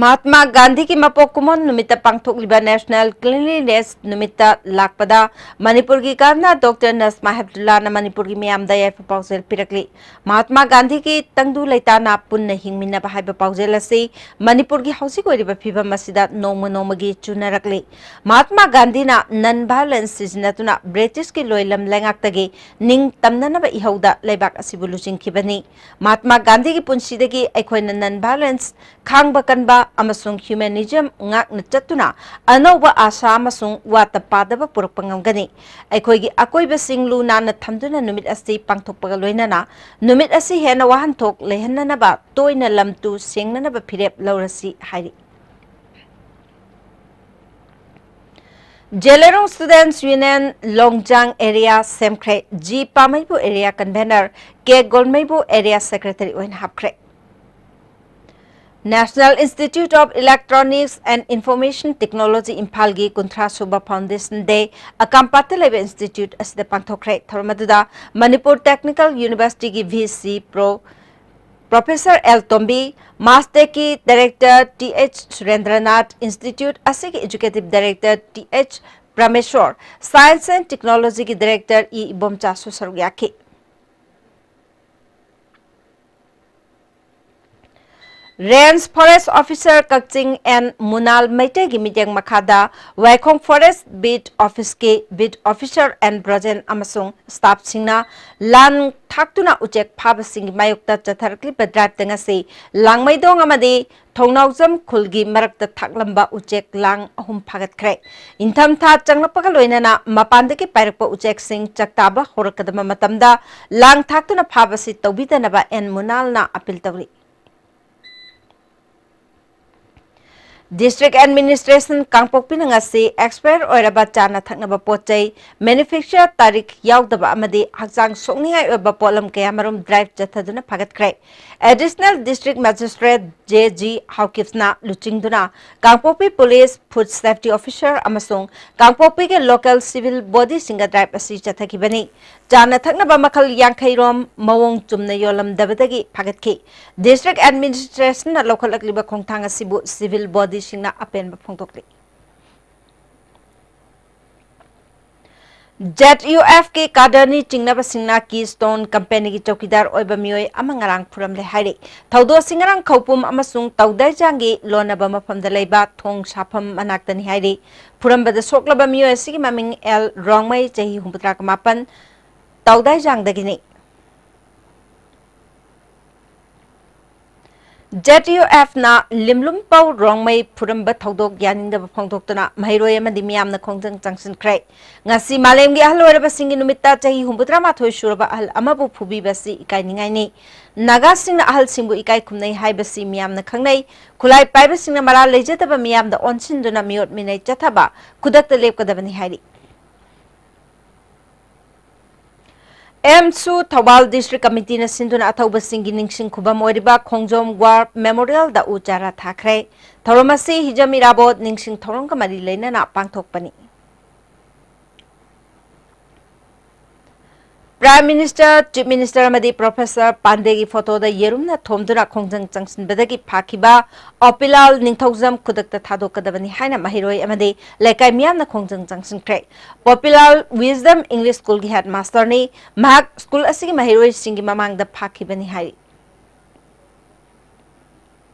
ꯃꯍꯥꯠꯃꯥ ꯒꯥꯟꯙꯤꯒꯤ ꯃꯄꯣꯛ ꯀꯨꯝꯑꯣꯟ ꯅꯨꯃꯤꯠꯇ ꯄꯥꯡꯊꯣꯛꯂꯤꯕ National Cleanliness ꯅꯨꯃꯤꯠꯇ ꯂꯥꯛꯄꯗ ꯃꯅꯤꯄꯨꯔꯒꯤ ꯒꯚꯔꯅꯔ ꯗꯣꯛꯇꯔ ꯅꯖꯃꯥ ꯍꯦꯞꯇꯨꯜꯂꯥꯅ ꯃꯅꯤꯄꯨꯔꯒꯤ ꯃꯤꯌꯥꯝꯗ ꯌꯥꯏꯐ ꯄꯥꯎꯖꯦꯜ ꯄꯤꯔꯛꯂꯤ꯫ ꯃꯍꯥꯠꯃꯥ ꯒꯥꯟꯙꯤꯒꯤ ꯇꯪꯗꯨ ꯂꯩꯇꯥꯅ ꯄꯨꯟꯅ ꯍꯤꯡꯃꯤꯟꯅꯕ ꯍꯥꯏꯕ ꯄꯥꯎꯖꯦꯜ ꯑꯁꯤ ꯃꯅꯤꯄꯨꯔꯒꯤ ꯍꯧꯖꯤꯛ ꯑꯣꯏꯔꯤꯕ ꯐꯤꯚꯝ ꯑꯁꯤꯗ ꯅꯣꯡꯃ ꯅꯣꯡꯃꯒꯤ ꯆꯨꯅꯔꯛꯂꯤ꯫ ꯃꯍꯥꯠꯃꯥ ꯒꯥꯟꯙꯤꯅ non violence ꯁꯤꯖꯤꯟꯅꯗꯨꯅ ꯕ꯭ꯔꯤꯇꯤꯁꯀꯤ ꯂꯣꯏꯂꯝ ꯂꯩꯉꯥꯛꯇꯒꯤ ꯅꯤꯡ ꯇꯝꯅꯅꯕ ꯏꯍꯧꯗ ꯂꯩꯕꯥꯛ ꯑꯁꯤꯕꯨ ꯂꯨꯆꯤꯡꯈꯤꯕꯅꯤ꯫ ꯃꯍꯥꯠꯃꯥ ꯒꯥꯟꯙꯤꯒꯤ ꯄꯨꯟꯁꯤꯗꯒꯤ ꯑꯩꯈꯣꯏꯅ non violence, ꯈꯥꯡꯕ ꯀꯟꯕ ꯑꯃꯁꯨꯡ humanism ꯉꯥꯛꯅ ꯆꯠꯇꯨꯅ ꯑꯅꯧꯕ ꯑꯥꯁꯥ ꯑꯃꯁꯨꯡ ꯋꯥꯠꯇ ꯄꯥꯗꯕ ꯄꯨꯔꯛꯄ ꯉꯝꯒꯅꯤ꯫ ꯑꯩꯈꯣꯏꯒꯤ ꯑꯀꯣꯏꯕꯁꯤꯡ ꯂꯨ ꯅꯥꯟꯅ ꯊꯝꯗꯨꯅ ꯅꯨꯃꯤꯠ ꯑꯁꯤ ꯄꯥꯡꯊꯣꯛꯄꯒ ꯂꯣꯏꯅꯅ ꯅꯨꯃꯤꯠ ꯑꯁꯤ ꯍꯦꯟꯅ ꯋꯥꯍꯟꯊꯣꯛ ꯂꯩꯍꯟꯅꯅꯕ ꯇꯣꯏꯅ ꯂꯝ ꯇꯨ ꯁꯦꯡꯅꯅꯕ ꯐꯤꯔꯦꯞ ꯂꯧꯔꯁꯤ ꯍꯥꯏꯔꯤ꯫ ꯖꯦꯂꯦꯔꯣꯡ Students Union ꯂꯣꯡꯖꯥꯡ area ꯁꯦꯝꯈ꯭ꯔꯦ꯫ ꯖꯤ ꯄꯥꯃꯩꯕꯨ area convener, ꯀꯦ ꯒꯣꯜꯃꯩꯕꯨ area secretary ꯑꯣꯏꯅ ꯍꯥꯞꯈ꯭ꯔꯦ꯫ National Institute of Electronics and Information Technology ꯏꯝꯐꯥꯜꯒꯤ ꯀꯨꯟꯊ꯭ꯔꯥ ꯁꯨꯕ Foundation Day ꯑꯀꯥꯝꯄꯥꯠꯇ ꯂꯩꯕ institute ꯑꯁꯤꯗ ꯄꯥꯡꯊꯣꯛꯈ꯭ꯔꯦ꯫ ꯊꯧꯔꯝ ꯑꯗꯨꯗ ꯃꯅꯤꯄꯨꯔ Technical Universityꯒꯤ V C Pro Professor L Tombi, MASTECꯀꯤ director T H Surendranath, institute ꯑꯁꯤꯒꯤ executive director T H Prameshwor, science and technologyꯒꯤ director ꯏ ꯏꯕꯣꯝꯆꯥꯁꯨ ꯁꯔꯨꯛ ꯌꯥꯈꯤ꯫ Range Forest Officer Kakching N Munal ꯃꯩꯇꯩꯒꯤ ꯃꯤꯠꯌꯦꯡ ꯃꯈꯥꯗ ꯋꯥꯏꯈꯣꯡ Forest Beat Officeꯀꯤ Beat Officer ꯑꯦꯟ ꯕ꯭ꯔꯣꯖꯦꯟ ꯑꯃꯁꯨꯡ staffꯁꯤꯡꯅ ꯂꯥꯡ ꯊꯥꯛꯇꯨꯅ ꯎꯆꯦꯛ ꯐꯥꯕꯁꯤꯡꯒꯤ ꯃꯥꯌꯣꯛꯇ ꯆꯠꯊꯔꯛꯂꯤꯕ driveꯇ ꯉꯁꯤ ꯂꯥꯡꯃꯩꯗꯣꯡ ꯑꯃꯗꯤ ꯊꯣꯡꯅꯥꯎꯖꯝ ꯈꯨꯜꯒꯤ ꯃꯔꯛꯇ ꯊꯥꯛꯂꯝꯕ ꯎꯆꯦꯛ ꯂꯥꯡ ꯑꯍꯨꯝ ꯐꯥꯒꯠꯈ꯭ꯔꯦ꯫ ꯏꯪꯊꯝꯊꯥ ꯆꯪꯂꯛꯄꯒ ꯂꯣꯏꯅꯅ ꯃꯄꯥꯟꯗꯒꯤ ꯄꯥꯏꯔꯛꯄ ꯎꯆꯦꯛꯁꯤꯡ ꯆꯥꯛꯇꯥꯕ ꯍꯧꯔꯛꯀꯗꯕ ꯃꯇꯝꯗ ꯂꯥꯡ ꯊꯥꯛꯇꯨꯅ ꯐꯥꯕꯁꯤ ꯇꯧꯕꯤꯗꯅꯕ ꯑꯦꯟ ꯃꯨꯅꯥꯜꯅ appeal ꯇꯧꯔꯤ꯫ District Administration ꯀꯥꯡꯄꯣꯛꯄꯤꯅ ꯉꯁꯤ expire ꯑꯣꯏꯔꯕ ꯆꯥꯅ ꯊꯛꯅꯕ ꯄꯣꯠ ꯆꯩ manufacture ꯇꯥꯔꯤꯛ ꯌꯥꯎꯗꯕ ꯑꯃꯗꯤ ꯍꯛꯆꯥꯡ ꯁꯣꯛꯅꯤꯡꯉꯥꯏ ꯑꯣꯏꯕ ꯄꯣꯠꯂꯝ ꯀꯌꯥꯃꯔꯨꯝ drive ꯆꯠꯊꯗꯨꯅ ꯐꯥꯒꯠꯈ꯭ꯔꯦ꯫ Additional District Magistrate J G ꯍꯥꯎꯀꯤꯞꯁꯅ ꯂꯨꯆꯤꯡꯗꯨꯅ ꯀꯥꯡꯄꯣꯛꯄꯤ Police, Food Safety Officer ꯑꯃꯁꯨꯡ ꯀꯥꯡꯄꯣꯛꯄꯤꯒꯤ local civil bodyꯁꯤꯡꯒ drive ꯑꯁꯤ ꯆꯠꯊꯈꯤꯕꯅꯤ꯫ ꯆꯥꯅ ꯊꯛꯅꯕ ꯃꯈꯜ ꯌꯥꯡꯈꯩ ꯔꯣꯝ ꯃꯑꯣꯡ ꯆꯨꯝꯅ ꯌꯣꯜꯂꯝꯗꯕꯗꯒꯤ ꯐꯥꯒꯠꯈꯤ꯫ District Administrationꯅ ꯂꯧꯈꯠꯂꯛꯂꯤꯕ ꯈꯣꯡꯊꯥꯡ ꯑꯁꯤꯕꯨ civil bodyꯁꯤꯡꯅ ꯑꯄꯦꯟꯕ ꯐꯣꯡꯗꯣꯛꯂꯤ꯫ ZUFꯀꯤ cadreꯅꯤ ꯆꯤꯡꯅꯕꯁꯤꯡꯅ Keystone Companyꯒꯤ ꯆꯧꯀꯤꯗꯥꯔ ꯑꯣꯏꯕ ꯃꯤꯑꯣꯏ ꯑꯃ ꯉꯔꯥꯡ ꯐꯨꯔꯝꯂꯦ ꯍꯥꯏꯔꯤ꯫ ꯊꯧꯗꯣꯛ ꯑꯁꯤ ꯉꯔꯥꯡ ꯈꯧꯄꯨꯝ ꯑꯃꯁꯨꯡ ꯇꯧꯗꯥꯏꯖꯥꯡꯒꯤ ꯂꯣꯟꯅꯕ ꯃꯐꯝꯗ ꯂꯩꯕ ꯊꯣꯡ ꯁꯥꯐꯝ ꯃꯅꯥꯛꯇꯅꯤ ꯍꯥꯏꯔꯤ꯫ ꯐꯨꯔꯝꯕꯗ ꯁꯣꯛꯂꯕ ꯃꯤꯑꯣꯏ ꯑꯁꯤꯒꯤ ꯃꯃꯤꯡ ꯑꯦꯜ ꯔꯣꯡꯃꯩ, ꯆꯍꯤ ꯍꯨꯝꯐꯨꯇꯔꯥ ꯃꯥꯄꯟ, ꯇꯧꯗꯥꯏꯖꯥꯡꯗꯒꯤꯅꯤ꯫ ZUFꯅ ꯂꯤꯝꯂꯨꯝꯄꯧ ꯔꯣꯡꯃꯩ ꯐꯨꯔꯝꯕ ꯊꯧꯗꯣꯛ ꯌꯥꯅꯤꯡꯗꯕ ꯐꯣꯡꯗꯣꯛꯇꯨꯅ ꯃꯍꯩꯔꯣꯏ ꯑꯃꯗꯤ ꯃꯤꯌꯥꯝꯅ ꯈꯣꯡꯖꯪ ꯆꯪꯁꯤꯟꯈ꯭ꯔꯦ꯫ ꯉꯁꯤ ꯃꯥꯂꯦꯝꯒꯤ ꯑꯍꯜ ꯑꯣꯏꯔꯕꯁꯤꯡꯒꯤ ꯅꯨꯃꯤꯠꯇ ꯆꯍꯤ ꯍꯨꯝꯐꯨꯇꯔꯥ ꯃꯥꯊꯣꯏ ꯁꯨꯔꯕ ꯑꯍꯜ ꯑꯃꯕꯨ ꯐꯨꯕꯤꯕꯁꯤ ꯏꯀꯥꯏꯅꯤꯡꯉꯥꯏꯅꯤ꯫ ꯅꯥꯒꯥꯁꯤꯡꯅ ꯑꯍꯜꯁꯤꯡꯕꯨ ꯏꯀꯥꯏ ꯈꯨꯝꯅꯩ ꯍꯥꯏꯕꯁꯤ ꯃꯤꯌꯥꯝꯅ ꯈꯪꯅꯩ꯫ ꯈꯨꯠꯂꯥꯏ ꯄꯥꯏꯕꯁꯤꯡꯅ ꯃꯔꯥꯜ ꯂꯩꯖꯗꯕ ꯃꯤꯌꯥꯝꯗ ꯑꯣꯟꯁꯤꯟꯗꯨꯅ ꯃꯤꯑꯣꯠ ꯃꯤꯅꯩ ꯆꯠꯊꯕ ꯈꯨꯗꯛꯇ ꯂꯦꯞꯀꯗꯕꯅꯤ ꯍꯥꯏꯔꯤ꯫ ꯑꯦꯝꯁꯨ ꯊꯧꯕꯥꯜ District Committeeꯅ ꯁꯤꯟꯗꯨꯅ ꯑꯊꯧꯕꯁꯤꯡꯒꯤ ꯅꯤꯡꯁꯤꯡ ꯈꯨꯕꯝ ꯑꯣꯏꯔꯤꯕ ꯈꯣꯡꯖꯣꯝ War Memorialꯗ ꯎ ꯆꯥꯔꯥ ꯊꯥꯈ꯭ꯔꯦ꯫ ꯊꯧꯔꯝ ꯑꯁꯤ ꯍꯤꯖꯝ ꯏꯔꯥꯕꯣꯠ ꯅꯤꯡꯁꯤꯡ ꯊꯧꯔꯝꯒ ꯃꯔꯤ ꯂꯩꯅꯅ ꯄꯥꯡꯊꯣꯛꯄꯅꯤ꯫ Prime Minister, Chief Minister ꯑꯃꯗꯤ Professor ꯄꯥꯟꯗꯦꯒꯤ ꯐꯣꯇꯣꯗ ꯌꯦꯔꯨꯝꯅ ꯊꯣꯝꯗꯨꯅ ꯈꯣꯡꯖꯪ ꯆꯪꯁꯤꯟꯕꯗꯒꯤ ꯐꯥꯈꯤꯕ ꯑꯣꯄꯤꯂꯥꯜ ꯅꯤꯡꯊꯧꯖꯝ ꯈꯨꯗꯛꯇ ꯊꯥꯗꯣꯛꯀꯗꯕꯅꯤ ꯍꯥꯏꯅ ꯃꯍꯩꯔꯣꯏ ꯑꯃꯗꯤ ꯂꯩꯀꯥꯏ ꯃꯤꯌꯥꯝꯅ ꯈꯣꯡꯖꯪ ꯆꯪꯁꯤꯟꯈ꯭ꯔꯦ꯫ ꯄꯣꯄꯤꯂꯥꯜ Wisdom English Schoolꯒꯤ headmasterꯅꯤ꯫ ꯃꯍꯥꯛ school ꯑꯁꯤꯒꯤ ꯃꯍꯩꯔꯣꯏꯁꯤꯡꯒꯤ ꯃꯃꯥꯡꯗ ꯐꯥꯈꯤꯕꯅꯤ ꯍꯥꯏꯔꯤ꯫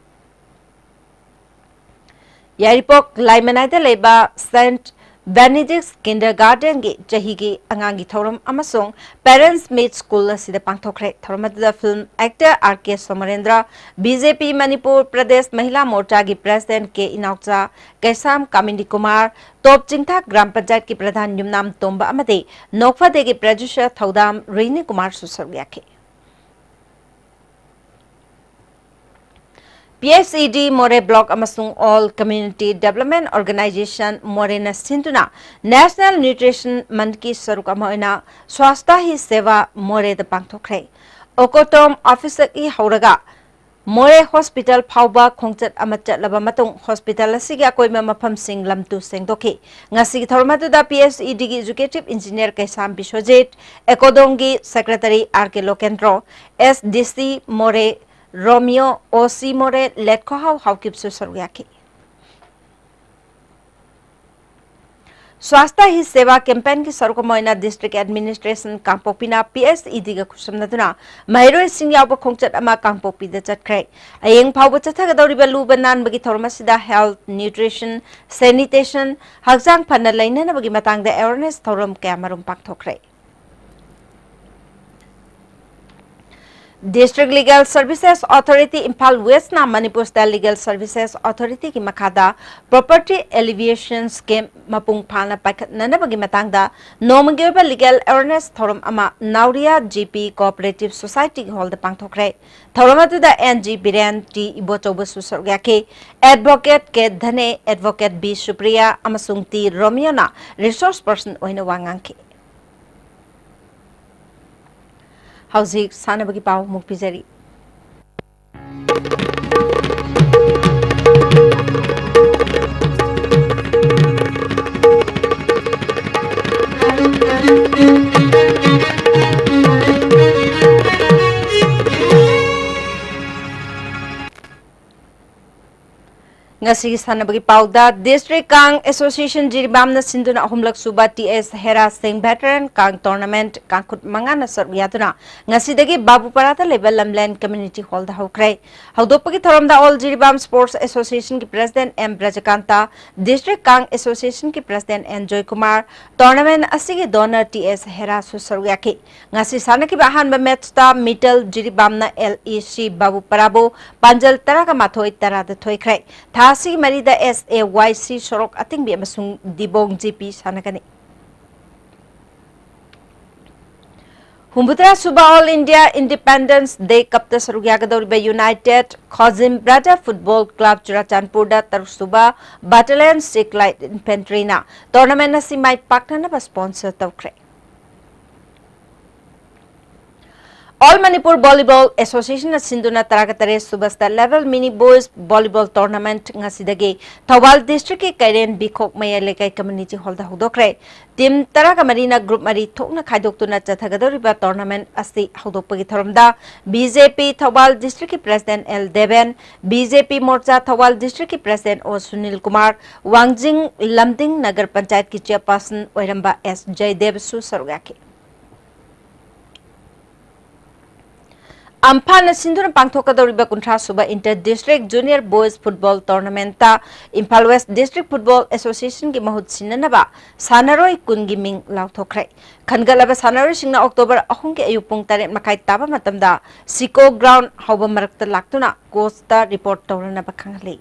ꯌꯥꯏꯔꯤꯄꯣꯛ ꯂꯥꯏꯃꯅꯥꯏꯗ ꯂꯩꯕ ꯁꯦꯟꯠ ꯕꯦꯅꯤꯗꯤꯛꯁ ꯀꯤꯟꯗꯔ ꯒꯥꯔꯗꯦꯟꯒꯤ ꯆꯍꯤꯒꯤ ꯑꯉꯥꯡꯒꯤ ꯊꯧꯔꯝ ꯑꯃꯁꯨꯡ Parents Meet School ꯑꯁꯤꯗ ꯄꯥꯡꯊꯣꯛꯈ꯭ꯔꯦ꯫ ꯊꯧꯔꯝ ꯑꯗꯨꯗ film actor R K Somarendra, B J P Manipur Pradesh Mahila ꯃꯣꯔꯆꯥꯒꯤ president K ꯏꯅꯥꯎꯆꯥ, ꯀꯩꯁꯥꯝ ꯀꯥꯃꯤꯅꯤ ꯀꯨꯃꯥꯔ, ꯇꯣꯞ ꯆꯤꯡꯊꯥꯛ ꯒ꯭ꯔꯥꯝ ꯄꯟꯆꯥꯌꯠꯀꯤ ꯄ꯭ꯔꯙꯥꯟ ꯌꯨꯝꯅꯥꯝ ꯇꯣꯝꯕ ꯑꯃꯗꯤ ꯅꯣꯛꯐꯗꯦꯒꯤ producer ꯊꯧꯗꯥꯝ ꯔꯣꯍꯤꯅꯤ ꯀꯨꯃꯥꯔꯁꯨ ꯁꯔꯨꯛ ꯌꯥꯈꯤ꯫ P S E D ꯃꯣꯔꯦ block ꯑꯃꯁꯨꯡ All Community Development Organization ꯃꯣꯔꯦꯅ ꯁꯤꯟꯗꯨꯅ National Nutrition Monthꯀꯤ ꯁꯔꯨꯛ ꯑꯃ ꯑꯣꯏꯅ Swasthya Hi Seva ꯃꯣꯔꯦꯗ ꯄꯥꯡꯊꯣꯛꯈ꯭ꯔꯦ꯫ ꯑꯣꯀꯣꯇꯣꯝ officeꯇꯒꯤ ꯍꯧꯔꯒ ꯃꯣꯔꯦ hospital ꯐꯥꯎꯕ ꯈꯣꯡꯆꯠ ꯑꯃ ꯆꯠꯂꯕ ꯃꯇꯨꯡ, hospital ꯑꯁꯤꯒꯤ ꯑꯀꯣꯏꯕ ꯃꯐꯝꯁꯤꯡ ꯂꯝꯇꯨ ꯁꯦꯡꯗꯣꯛꯈꯤ꯫ ꯉꯁꯤꯒꯤ ꯊꯧꯔꯝ ꯑꯗꯨꯗ P S E Dꯒꯤ executive engineer ꯀꯩꯁꯥꯝ ꯕꯤꯁ꯭ꯋꯖꯤꯠ, ꯑꯦꯀꯣꯗꯣꯝꯒꯤ secretary R K ꯂꯣꯀꯦꯟꯗ꯭ꯔꯣ, S D C ꯃꯣꯔꯦ ꯔꯣꯃꯤꯌꯣ, O C ꯃꯣꯔꯦ ꯂꯦꯠꯈꯣꯍꯥꯎ ꯍꯥꯎꯀꯤꯞꯁꯨ ꯁꯔꯨꯛ ꯌꯥꯈꯤ꯫ Swasthya Hi Seva campaignꯒꯤ ꯁꯔꯨꯛ ꯑꯃ ꯑꯣꯏꯅ district administration ꯀꯥꯡꯄꯣꯛꯄꯤꯅ P S E Dꯒ ꯈꯨꯠꯁꯝꯅꯗꯨꯅ ꯃꯍꯩꯔꯣꯏꯁꯤꯡ ꯌꯥꯎꯕ ꯈꯣꯡꯆꯠ ꯑꯃ ꯀꯥꯡꯄꯣꯛꯄꯤꯗ ꯆꯠꯈ꯭ꯔꯦ꯫ ꯍꯌꯦꯡ ꯐꯥꯎꯕ ꯆꯠꯊꯒꯗꯧꯔꯤꯕ ꯂꯨꯕ ꯅꯥꯟꯕꯒꯤ ꯊꯧꯔꯝ ꯑꯁꯤꯗ health, nutrition, sanitation, ꯍꯛꯆꯥꯡ ꯐꯅ ꯂꯩꯅꯅꯕꯒꯤ ꯃꯇꯥꯡꯗ awareness ꯊꯧꯔꯝ ꯀꯌꯥ ꯃꯔꯨꯝ ꯄꯥꯡꯊꯣꯛꯈ꯭ꯔꯦ꯫ District Legal Services Authority Imphal Westꯅ Manipur State Legal Services Authorityꯒꯤ ꯃꯈꯥꯗ Property Alleviation Scheme ꯃꯄꯨꯡ ꯐꯥꯅ ꯄꯥꯏꯈꯠꯅꯅꯕꯒꯤ ꯃꯇꯥꯡꯗ ꯅꯣꯡꯃꯒꯤ ꯑꯣꯏꯕ legal awareness ꯊꯧꯔꯝ ꯑꯃ ꯅꯥꯎꯔꯤꯌꯥ G P Cooperative Societyꯒꯤ hallꯗ ꯄꯥꯡꯊꯣꯛꯈ꯭ꯔꯦ꯫ ꯊꯧꯔꯝ ꯑꯗꯨꯗ N G ꯕꯤꯔꯦꯟ, T ꯏꯕꯣꯆꯧꯕꯁꯨ ꯁꯔꯨꯛ ꯌꯥꯈꯤ꯫ Advocate K ꯙꯅꯦ, Advocate B Supriya ꯑꯃꯁꯨꯡ T ꯔꯣꯃꯤꯌꯣꯅ resource person ꯑꯣꯏꯅ ꯋꯥ ꯉꯥꯡꯈꯤ꯫ ꯍꯧꯖꯤꯛ ꯁꯥꯟꯅꯕꯒꯤ ꯄꯥꯎ ꯑꯃꯨꯛ ꯄꯤꯖꯔꯤ꯫ ꯉꯁꯤꯒꯤ ꯁꯥꯟꯅꯕꯒꯤ ꯄꯥꯎꯗ, District Kang Association ꯖꯤꯔꯤꯕꯥꯝꯅ ꯁꯤꯟꯗꯨꯅ ꯑꯍꯨꯝꯂꯛ ꯁꯨꯕ ꯇꯤ ꯑꯦꯁ ꯍꯦꯔꯥ ꯁꯤꯡ Veteran Kang Tournament ꯀꯥꯡꯈꯨꯠ ꯃꯉꯥꯅ ꯁꯔꯨꯛ ꯌꯥꯗꯨꯅ ꯉꯁꯤꯗꯒꯤ ꯕꯥꯕꯨꯄꯥꯔꯥꯗ ꯂꯩꯕ ꯂꯝꯂꯦꯟ Community Hall ꯗ ꯍꯧꯈ꯭ꯔꯦ꯫ ꯍꯧꯗꯣꯛꯄꯒꯤ ꯊꯧꯔꯝꯗ All ꯖꯤꯔꯤꯕꯥꯝ Sports Association ꯒꯤ President M Brajakanta, District Kang Association ꯒꯤ President ꯑꯦꯟ ꯖꯣꯏꯀꯨꯃꯥꯔ, tournament ꯑꯁꯤꯒꯤ donor ꯇꯤ ꯑꯦꯁ ꯍꯦꯔꯥꯁꯨ ꯁꯔꯨꯛ ꯌꯥꯈꯤ꯫ ꯉꯁꯤ ꯁꯥꯟꯅꯈꯤꯕ ꯑꯍꯥꯟꯕ match ꯇ ꯃꯤꯇꯜ ꯖꯤꯔꯤꯕꯥꯝꯅ ꯑꯦꯜ ꯏ ꯁꯤ ꯕꯥꯕꯨꯄꯥꯔꯥꯕꯨ ꯄꯥꯟꯖꯜ ꯇꯔꯥꯒ ꯃꯥꯊꯣꯏ ꯇꯔꯥꯗ ꯊꯣꯏꯈ꯭ꯔꯦ꯫ ꯊꯥ ꯑꯁꯤꯒꯤ ꯃꯔꯤꯗ ꯑꯦꯁ ꯑꯦ ꯋꯥꯏ ꯁꯤ ꯁꯣꯔꯣꯛ ꯑꯇꯤꯡꯕꯤ ꯑꯃꯁꯨꯡ ꯗꯤꯕꯣꯡ ꯖꯤ ꯄꯤ ꯁꯥꯟꯅꯒꯅꯤ꯫ ꯍꯨꯝꯐꯨꯇꯔꯥ ꯁꯨꯕ All India Independence Day Cup ꯇ ꯁꯔꯨꯛ ꯌꯥꯒꯗꯧꯔꯤꯕ United Khojim Brother Football Club ꯆꯨꯔꯥꯆꯥꯟꯄꯨꯔꯗ ꯇꯔꯨꯛ ꯁꯨꯕ Battalion Sikh Light Infantry ꯅ tournament ꯑꯁꯤ ꯃꯥꯏ ꯄꯥꯛꯅꯅꯕ sponsor ꯇꯧꯈ꯭ꯔꯦ꯫ All Manipur Volleyball Association ꯅ ꯁꯤꯟꯗꯨꯅ ꯇꯔꯥꯒ ꯇꯔꯦꯠ ꯁꯨꯕ State Level Mini Boys Volleyball Tournament ꯉꯁꯤꯗꯒꯤ ꯊꯧꯕꯥꯜ district ꯀꯤ ꯀꯩꯔꯦꯟ ꯕꯤꯈꯣꯛ ꯃꯌꯥꯏ ꯂꯩꯀꯥꯏ Community Hall ꯗ ꯍꯧꯗꯣꯛꯈ꯭ꯔꯦ꯫ Team ꯇꯔꯥꯒ ꯃꯔꯤꯅ group ꯃꯔꯤ ꯊꯣꯛꯅ ꯈꯥꯏꯗꯣꯛꯇꯨꯅ ꯆꯠꯊꯒꯗꯧꯔꯤꯕ tournament ꯑꯁꯤ ꯍꯧꯗꯣꯛꯄꯒꯤ ꯊꯧꯔꯝꯗ ꯕꯤ ꯖꯦ ꯄꯤ ꯊꯧꯕꯥꯜ district ꯀꯤ President L Deben, B J ꯄꯤ ꯃꯣꯔꯆꯥ ꯊꯧꯕꯥꯜ district ꯀꯤ President ꯑꯣ ꯁꯨꯅꯤꯜ ꯀꯨꯃꯥꯔ, ꯋꯥꯡꯖꯤꯡ ꯂꯝꯗꯤꯡ ꯅꯒꯔ ꯄꯟꯆꯥꯌꯠꯀꯤ Chairperson ꯑꯣꯏꯔꯝꯕ ꯑꯦꯁ ꯖꯌꯗꯦꯕꯁꯨ ꯁꯔꯨꯛ ꯌꯥꯈꯤ꯫ ꯑꯝꯐꯥꯟꯅ ꯁꯤꯟꯗꯨꯅ ꯄꯥꯡꯊꯣꯛꯀꯗꯧꯔꯤꯕ ꯀꯨꯟꯊ꯭ꯔꯥ ꯁꯨꯕ Inter District Junior Boys Football Tournament ꯇ Imphal West District Football Association ꯒꯤ ꯃꯍꯨꯠ ꯁꯤꯟꯅꯅꯕ ꯁꯥꯟꯅꯔꯣꯏ ꯀꯨꯟꯒꯤ ꯃꯤꯡ ꯂꯥꯎꯊꯣꯛꯈ꯭ꯔꯦ꯫ ꯈꯟꯒꯠꯂꯕ ꯁꯥꯟꯅꯔꯣꯏꯁꯤꯡꯅ October ꯑꯍꯨꯝꯒꯤ ꯑꯌꯨꯛ ꯄꯨꯡ ꯇꯔꯦꯠ ꯃꯈꯥꯏ ꯇꯥꯕ ꯃꯇꯝꯗ ꯁꯤꯀꯣ ground ꯍꯧꯕ ꯃꯔꯛꯇ ꯂꯥꯛꯇꯨꯅ coach ꯇ report ꯇꯧꯔꯅꯕ ꯈꯪꯍꯜꯂꯤ꯫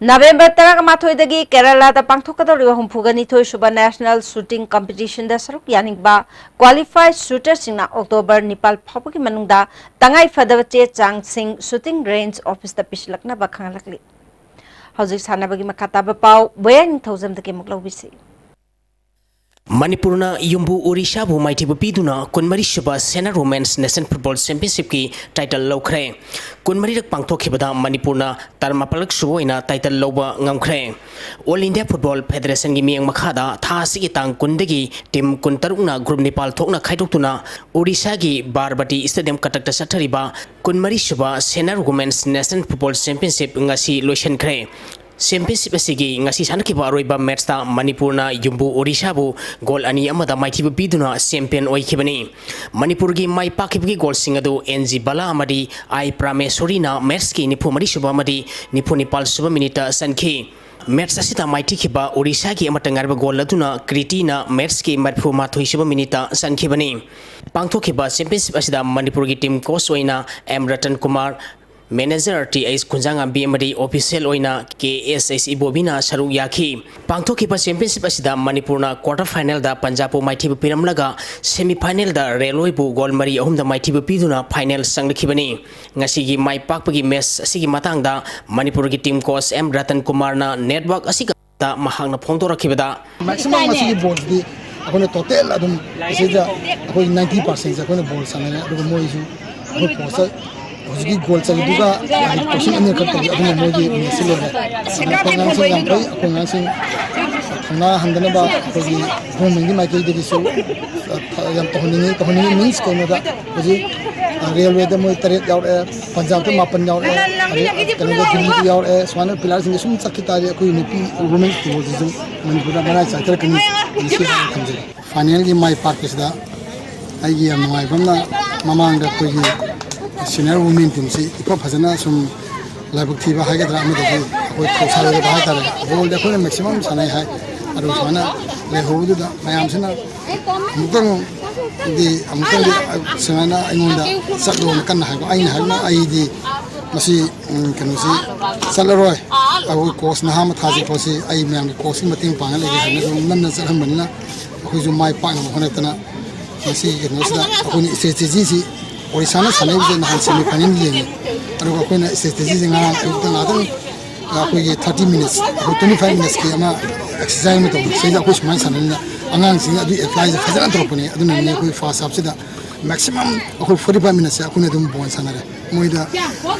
November ꯇꯔꯥꯒ ꯃꯥꯊꯣꯏꯗꯒꯤ ꯀꯦꯔꯂꯥꯗ ꯄꯥꯡꯊꯣꯛꯀꯗꯧꯔꯤꯕ ꯍꯨꯝꯐꯨꯒ ꯅꯤꯊꯣꯏ ꯁꯨꯕ National Shooting Competition ꯗ ꯁꯔꯨꯛ ꯌꯥꯅꯤꯡꯕ qualified shooter ꯁꯤꯡꯅ October ꯅꯤꯄꯥꯜ ꯐꯥꯎꯕꯒꯤ ꯃꯅꯨꯡꯗ ꯇꯉꯥꯏ ꯐꯗꯕ ꯆꯦ ꯆꯥꯡꯁꯤꯡ Shooting Range Office ꯇ ꯄꯤꯁꯤꯜꯂꯛꯅꯕ ꯈꯪꯍꯜꯂꯛꯂꯤ꯫ ꯍꯧꯖꯤꯛ ꯁꯥꯟꯅꯕꯒꯤ ꯃꯈꯥ ꯇꯥꯕ ꯄꯥꯎ ꯕꯣꯌꯥ ꯅꯤꯡꯊꯧꯖꯝꯗꯒꯤ ꯑꯃꯨꯛ ꯂꯧꯕꯤꯁꯤ꯫ ꯃꯅꯤꯄꯨꯔꯅ ꯌꯨꯝꯕꯨ ꯑꯣꯔꯤꯁꯥꯕꯨ ꯃꯥꯏꯊꯤꯕ ꯄꯤꯗꯨꯅ ꯀꯨꯟꯃꯔꯤ ꯁꯨꯕ Senior Women's National Football Championship ꯀꯤ title ꯂꯧꯈ꯭ꯔꯦ꯫ ꯀꯨꯟꯃꯔꯤꯔꯛ ꯄꯥꯡꯊꯣꯛꯈꯤꯕꯗ ꯃꯅꯤꯄꯨꯔꯅ ꯇꯔꯥꯃꯥꯄꯜꯂꯛ ꯁꯨꯕ ꯑꯣꯏꯅ title ꯂꯧꯕ ꯉꯝꯈ꯭ꯔꯦ꯫ All India Football Federation ꯒꯤ ꯃꯤꯠꯌꯦꯡ ꯃꯈꯥꯗ ꯊꯥ ꯑꯁꯤꯒꯤ ꯇꯥꯡ ꯀꯨꯟꯗꯒꯤ team ꯀꯨꯟꯇꯔꯨꯛꯅ group ꯅꯤꯄꯥꯜ ꯊꯣꯛꯅ ꯈꯥꯏꯗꯣꯛꯇꯨꯅ ꯑꯣꯔꯤꯁꯥꯒꯤ ꯕꯥꯔꯕꯇꯤ Stadium ꯀꯇꯛꯇ ꯆꯠꯊꯔꯤꯕ ꯀꯨꯟꯃꯔꯤ ꯁꯨꯕ Senior Women's National Football Championship ꯉꯁꯤ ꯂꯣꯏꯁꯤꯟꯈ꯭ꯔꯦ꯫ Championship ꯑꯁꯤꯒꯤ ꯉꯁꯤ ꯁꯥꯟꯅꯈꯤꯕ ꯑꯔꯣꯏꯕ match ꯇ ꯃꯅꯤꯄꯨꯔꯅ ꯌꯨꯝꯕꯨ ꯑꯣꯔꯤꯁꯥꯕꯨ goal ꯑꯅꯤ ꯑꯃꯗ ꯃꯥꯏꯊꯤꯕ ꯄꯤꯗꯨꯅ champion ꯑꯣꯏꯈꯤꯕꯅꯤ꯫ ꯃꯅꯤꯄꯨꯔꯒꯤ ꯃꯥꯏ ꯄꯥꯛꯈꯤꯕꯒꯤ goal ꯁꯤꯡ ꯑꯗꯨ ꯑꯦꯟ ꯖꯤ ꯕꯂꯥ ꯑꯃꯗꯤ ꯑꯥꯏ ꯄ꯭ꯔꯥꯃꯦꯁꯣꯔꯤꯅ match ꯀꯤ ꯅꯤꯐꯨ ꯃꯔꯤ ꯁꯨꯕ ꯑꯃꯗꯤ ꯅꯤꯐꯨ ꯅꯤꯄꯥꯜ ꯁꯨꯕ minute ꯇ ꯆꯟꯈꯤ꯫ Match ꯑꯁꯤꯗ ꯃꯥꯏꯊꯤꯈꯤꯕ ꯑꯣꯔꯤꯁꯥꯒꯤ ꯑꯃꯠꯇ ꯉꯥꯏꯔꯕ goal ꯑꯗꯨꯅ ꯀ꯭ꯔꯤꯇꯤꯅ match ꯀꯤ ꯃꯔꯤꯐꯨ ꯃꯥꯊꯣꯏ ꯁꯨꯕ minute ꯇ ꯆꯟꯈꯤꯕꯅꯤ꯫ ꯄꯥꯡꯊꯣꯛꯈꯤꯕ championship ꯑꯁꯤꯗ ꯃꯅꯤꯄꯨꯔꯒꯤ team coach ꯑꯣꯏꯅ M Ratan Kumar, manager T H Kunjangambi ꯑꯃꯗꯤ official ꯑꯣꯏꯅ ꯀꯦ ꯑꯦꯁ ꯑꯩꯆ ꯏꯕꯣꯕꯤꯅ ꯁꯔꯨꯛ ꯌꯥꯈꯤ꯫ ꯄꯥꯡꯊꯣꯛꯈꯤꯕ championship ꯑꯁꯤꯗ ꯃꯅꯤꯄꯨꯔꯅ quarter final ꯗ ꯄꯟꯖꯥꯕꯄꯨ ꯃꯥꯏꯊꯤꯕ ꯄꯤꯔꯝꯂꯒ semi final ꯗ ꯔꯦꯜꯋꯦꯕꯨ goal ꯃꯔꯤ ꯑꯍꯨꯝꯗ ꯃꯥꯏꯊꯤꯕ ꯄꯤꯗꯨꯅ final ꯆꯪꯂꯛꯈꯤꯕꯅꯤ꯫ ꯉꯁꯤꯒꯤ ꯃꯥꯏ ꯄꯥꯛꯄꯒꯤ match ꯑꯁꯤꯒꯤ ꯃꯇꯥꯡꯗ ꯃꯅꯤꯄꯨꯔꯒꯤ team coach ꯑꯦꯝ ꯔꯇꯟ ꯀꯨꯃꯥꯔꯅ network ꯑꯁꯤꯒ ꯃꯍꯥꯛꯅ ꯐꯣꯡꯗꯣꯔꯛꯈꯤꯕꯗ, maximum ꯃꯁꯤꯒꯤ ball ꯁꯤꯗꯤ ꯑꯩꯈꯣꯏꯅ total ꯑꯗꯨꯝ ꯁꯤꯗ ꯑꯩꯈꯣꯏ ninety percent ꯁꯦ ꯑꯩꯈꯣꯏꯅ ball ꯁꯥꯟꯅꯔꯦ, ꯑꯗꯨꯒ ꯃꯣꯏꯁꯨ ꯑꯩꯈꯣꯏ post ꯍꯧꯖꯤꯛꯀꯤ goal ꯆꯜꯂꯤꯗꯨꯒ ꯍꯥꯏꯗꯤ crossing ꯑꯅꯤꯔꯛ ꯇꯧꯏ, ꯑꯗꯨꯅ ꯃꯣꯏꯒꯤ match ꯁꯤ ꯂꯣꯏꯔꯦ꯫ ꯑꯗꯨꯅ ꯑꯩꯈꯣꯏ ꯑꯉꯥꯡꯁꯤꯡ ꯌꯥꯝ ꯐꯩ, ꯑꯩꯈꯣꯏ ꯑꯉꯥꯡꯁꯤꯡ ꯊꯧꯅꯥ ꯍꯟꯗꯅꯕ ꯑꯩꯈꯣꯏꯒꯤ government ꯀꯤ ꯃꯥꯏꯀꯩꯗꯒꯤꯁꯨ ꯌꯥꯝ ꯇꯧꯍꯟꯅꯤꯡꯉꯤ꯫ ꯇꯧꯍꯟꯅꯤꯡꯉꯤ means ꯀꯩꯅꯣꯗ ꯍꯧꯖꯤꯛ ꯔꯦꯜꯋꯦꯗ ꯃꯣꯏ ꯇꯔꯦꯠ ꯌꯥꯎꯔꯛꯑꯦ, ꯄꯟꯖꯥꯕꯇ ꯃꯥꯄꯟ ꯌꯥꯎꯔꯛꯑꯦ, ꯑꯗꯩ ꯀꯩꯅꯣꯗ ꯗꯤꯜꯂꯤꯗ ꯌꯥꯎꯔꯛꯑꯦ꯫ ꯁꯨꯃꯥꯏꯅ player ꯁꯤꯡꯁꯦ ꯁꯨꯝ ꯆꯠꯈꯤ ꯇꯥꯔꯗꯤ ꯑꯩꯈꯣꯏ ꯅꯨꯄꯤ women football ꯁꯤꯁꯨ ꯃꯅꯤꯄꯨꯔꯗ ꯃꯔꯥꯏ ꯆꯥꯏꯊꯔꯛꯀꯅꯤ, ꯃꯁꯤ ꯍꯥꯏꯅ ꯊꯝꯖꯒꯦ꯫ Final ꯒꯤ ꯃꯥꯏ ꯄꯥꯛꯄꯁꯤꯗ ꯑꯩꯒꯤ ꯌꯥꯝ ꯅꯨꯡꯉꯥꯏꯕ ꯑꯃꯅ, ꯃꯃꯥꯡꯗ ꯑꯩꯈꯣꯏꯒꯤ senior women team ꯁꯤ ꯏꯐ ꯐꯖꯅ ꯁꯨꯝ ꯂꯥꯏꯕꯛ ꯊꯤꯕ ꯍꯥꯏꯒꯗ꯭ꯔꯥ, ꯑꯃꯗꯒꯤ ꯑꯩꯈꯣꯏ ꯊꯧꯁꯥꯔꯨꯗꯕ ꯍꯥꯏꯇꯥꯔꯦ꯫ Ball ꯗꯤ ꯑꯩꯈꯣꯏꯅ maximum ꯁꯥꯟꯅꯩ ꯍꯥꯏ, ꯑꯗꯨ ꯁꯨꯃꯥꯏꯅ ꯂꯩꯍꯧꯕꯗꯨꯗ ꯃꯌꯥꯝꯁꯤꯅ ꯑꯃꯨꯛꯇꯪꯗꯤ, ꯑꯃꯨꯛꯇꯪꯗꯤ ꯁꯨꯃꯥꯏꯅ ꯑꯩꯉꯣꯟꯗ ꯆꯠꯂꯣꯅ ꯀꯟꯅ ꯍꯥꯏꯕ꯫ ꯑꯩꯅ ꯍꯥꯏꯕꯅ ꯑꯩꯗꯤ ꯃꯁꯤ, ꯎꯝ, ꯀꯩꯅꯣꯁꯤ ꯆꯠꯂꯔꯣꯏ꯫ ꯑꯩꯈꯣꯏ coach ꯅꯍꯥ ꯑꯃ ꯊꯥꯁꯤ ꯈꯣꯠꯁꯤ, ꯑꯩ ꯃꯌꯥꯝꯒꯤ coach ꯀꯤ ꯃꯇꯦꯡ ꯄꯥꯡꯉ ꯂꯩꯒꯦ ꯍꯥꯏꯅ ꯁꯨꯝ ꯅꯝꯅ ꯆꯠꯍꯟꯕꯅꯤꯅ ꯑꯩꯈꯣꯏꯁꯨ ꯃꯥꯏ ꯄꯥꯛꯅꯕ ꯍꯣꯠꯅꯔꯛꯇꯅ ꯉꯁꯤꯒꯤ ꯀꯩꯅꯣꯁꯤꯗ ꯑꯩꯈꯣꯏꯅ strategy ꯁꯤ ꯑꯣꯔꯤꯁꯥꯅ ꯁꯥꯟꯅꯔꯤꯕꯁꯦ ꯅꯍꯥꯟ semi final ꯌꯦꯡꯉꯤ꯫ ꯑꯗꯨꯒ ꯑꯩꯈꯣꯏꯅ strategy ꯁꯦ ꯉꯔꯥꯡ ꯑꯌꯨꯛꯇ ꯉꯥꯛꯇꯪ ꯑꯩꯈꯣꯏꯒꯤ thirty minutes, ꯑꯩꯈꯣꯏ twenty five minutes ꯀꯤ ꯑꯃ exercise ꯑꯃ ꯇꯧꯕ꯫ ꯁꯤꯗ ꯑꯩꯈꯣꯏ ꯁꯨꯃꯥꯏꯅ ꯁꯥꯟꯅꯅꯤꯅ ꯑꯉꯥꯡꯁꯤꯡ ꯑꯗꯨ ꯑꯦꯄ꯭ꯂꯥꯏꯁꯦ ꯐꯖꯅ ꯇꯧꯔꯛꯄꯅꯤ꯫ ꯑꯗꯨꯅꯅꯤ ꯑꯩꯈꯣꯏ ꯐꯥꯔꯁ ꯍꯥꯞꯁꯤꯗ ꯃꯦꯛꯁꯤꯃꯝ ꯑꯩꯈꯣꯏ ꯐꯣꯔꯇꯤ ꯐꯥꯏꯚ ꯃꯤꯅꯠꯁꯦ ꯑꯩꯈꯣꯏꯅ ꯑꯗꯨꯝ ꯕꯣꯜ ꯁꯥꯟꯅꯔꯦ꯫ ꯃꯣꯏꯗ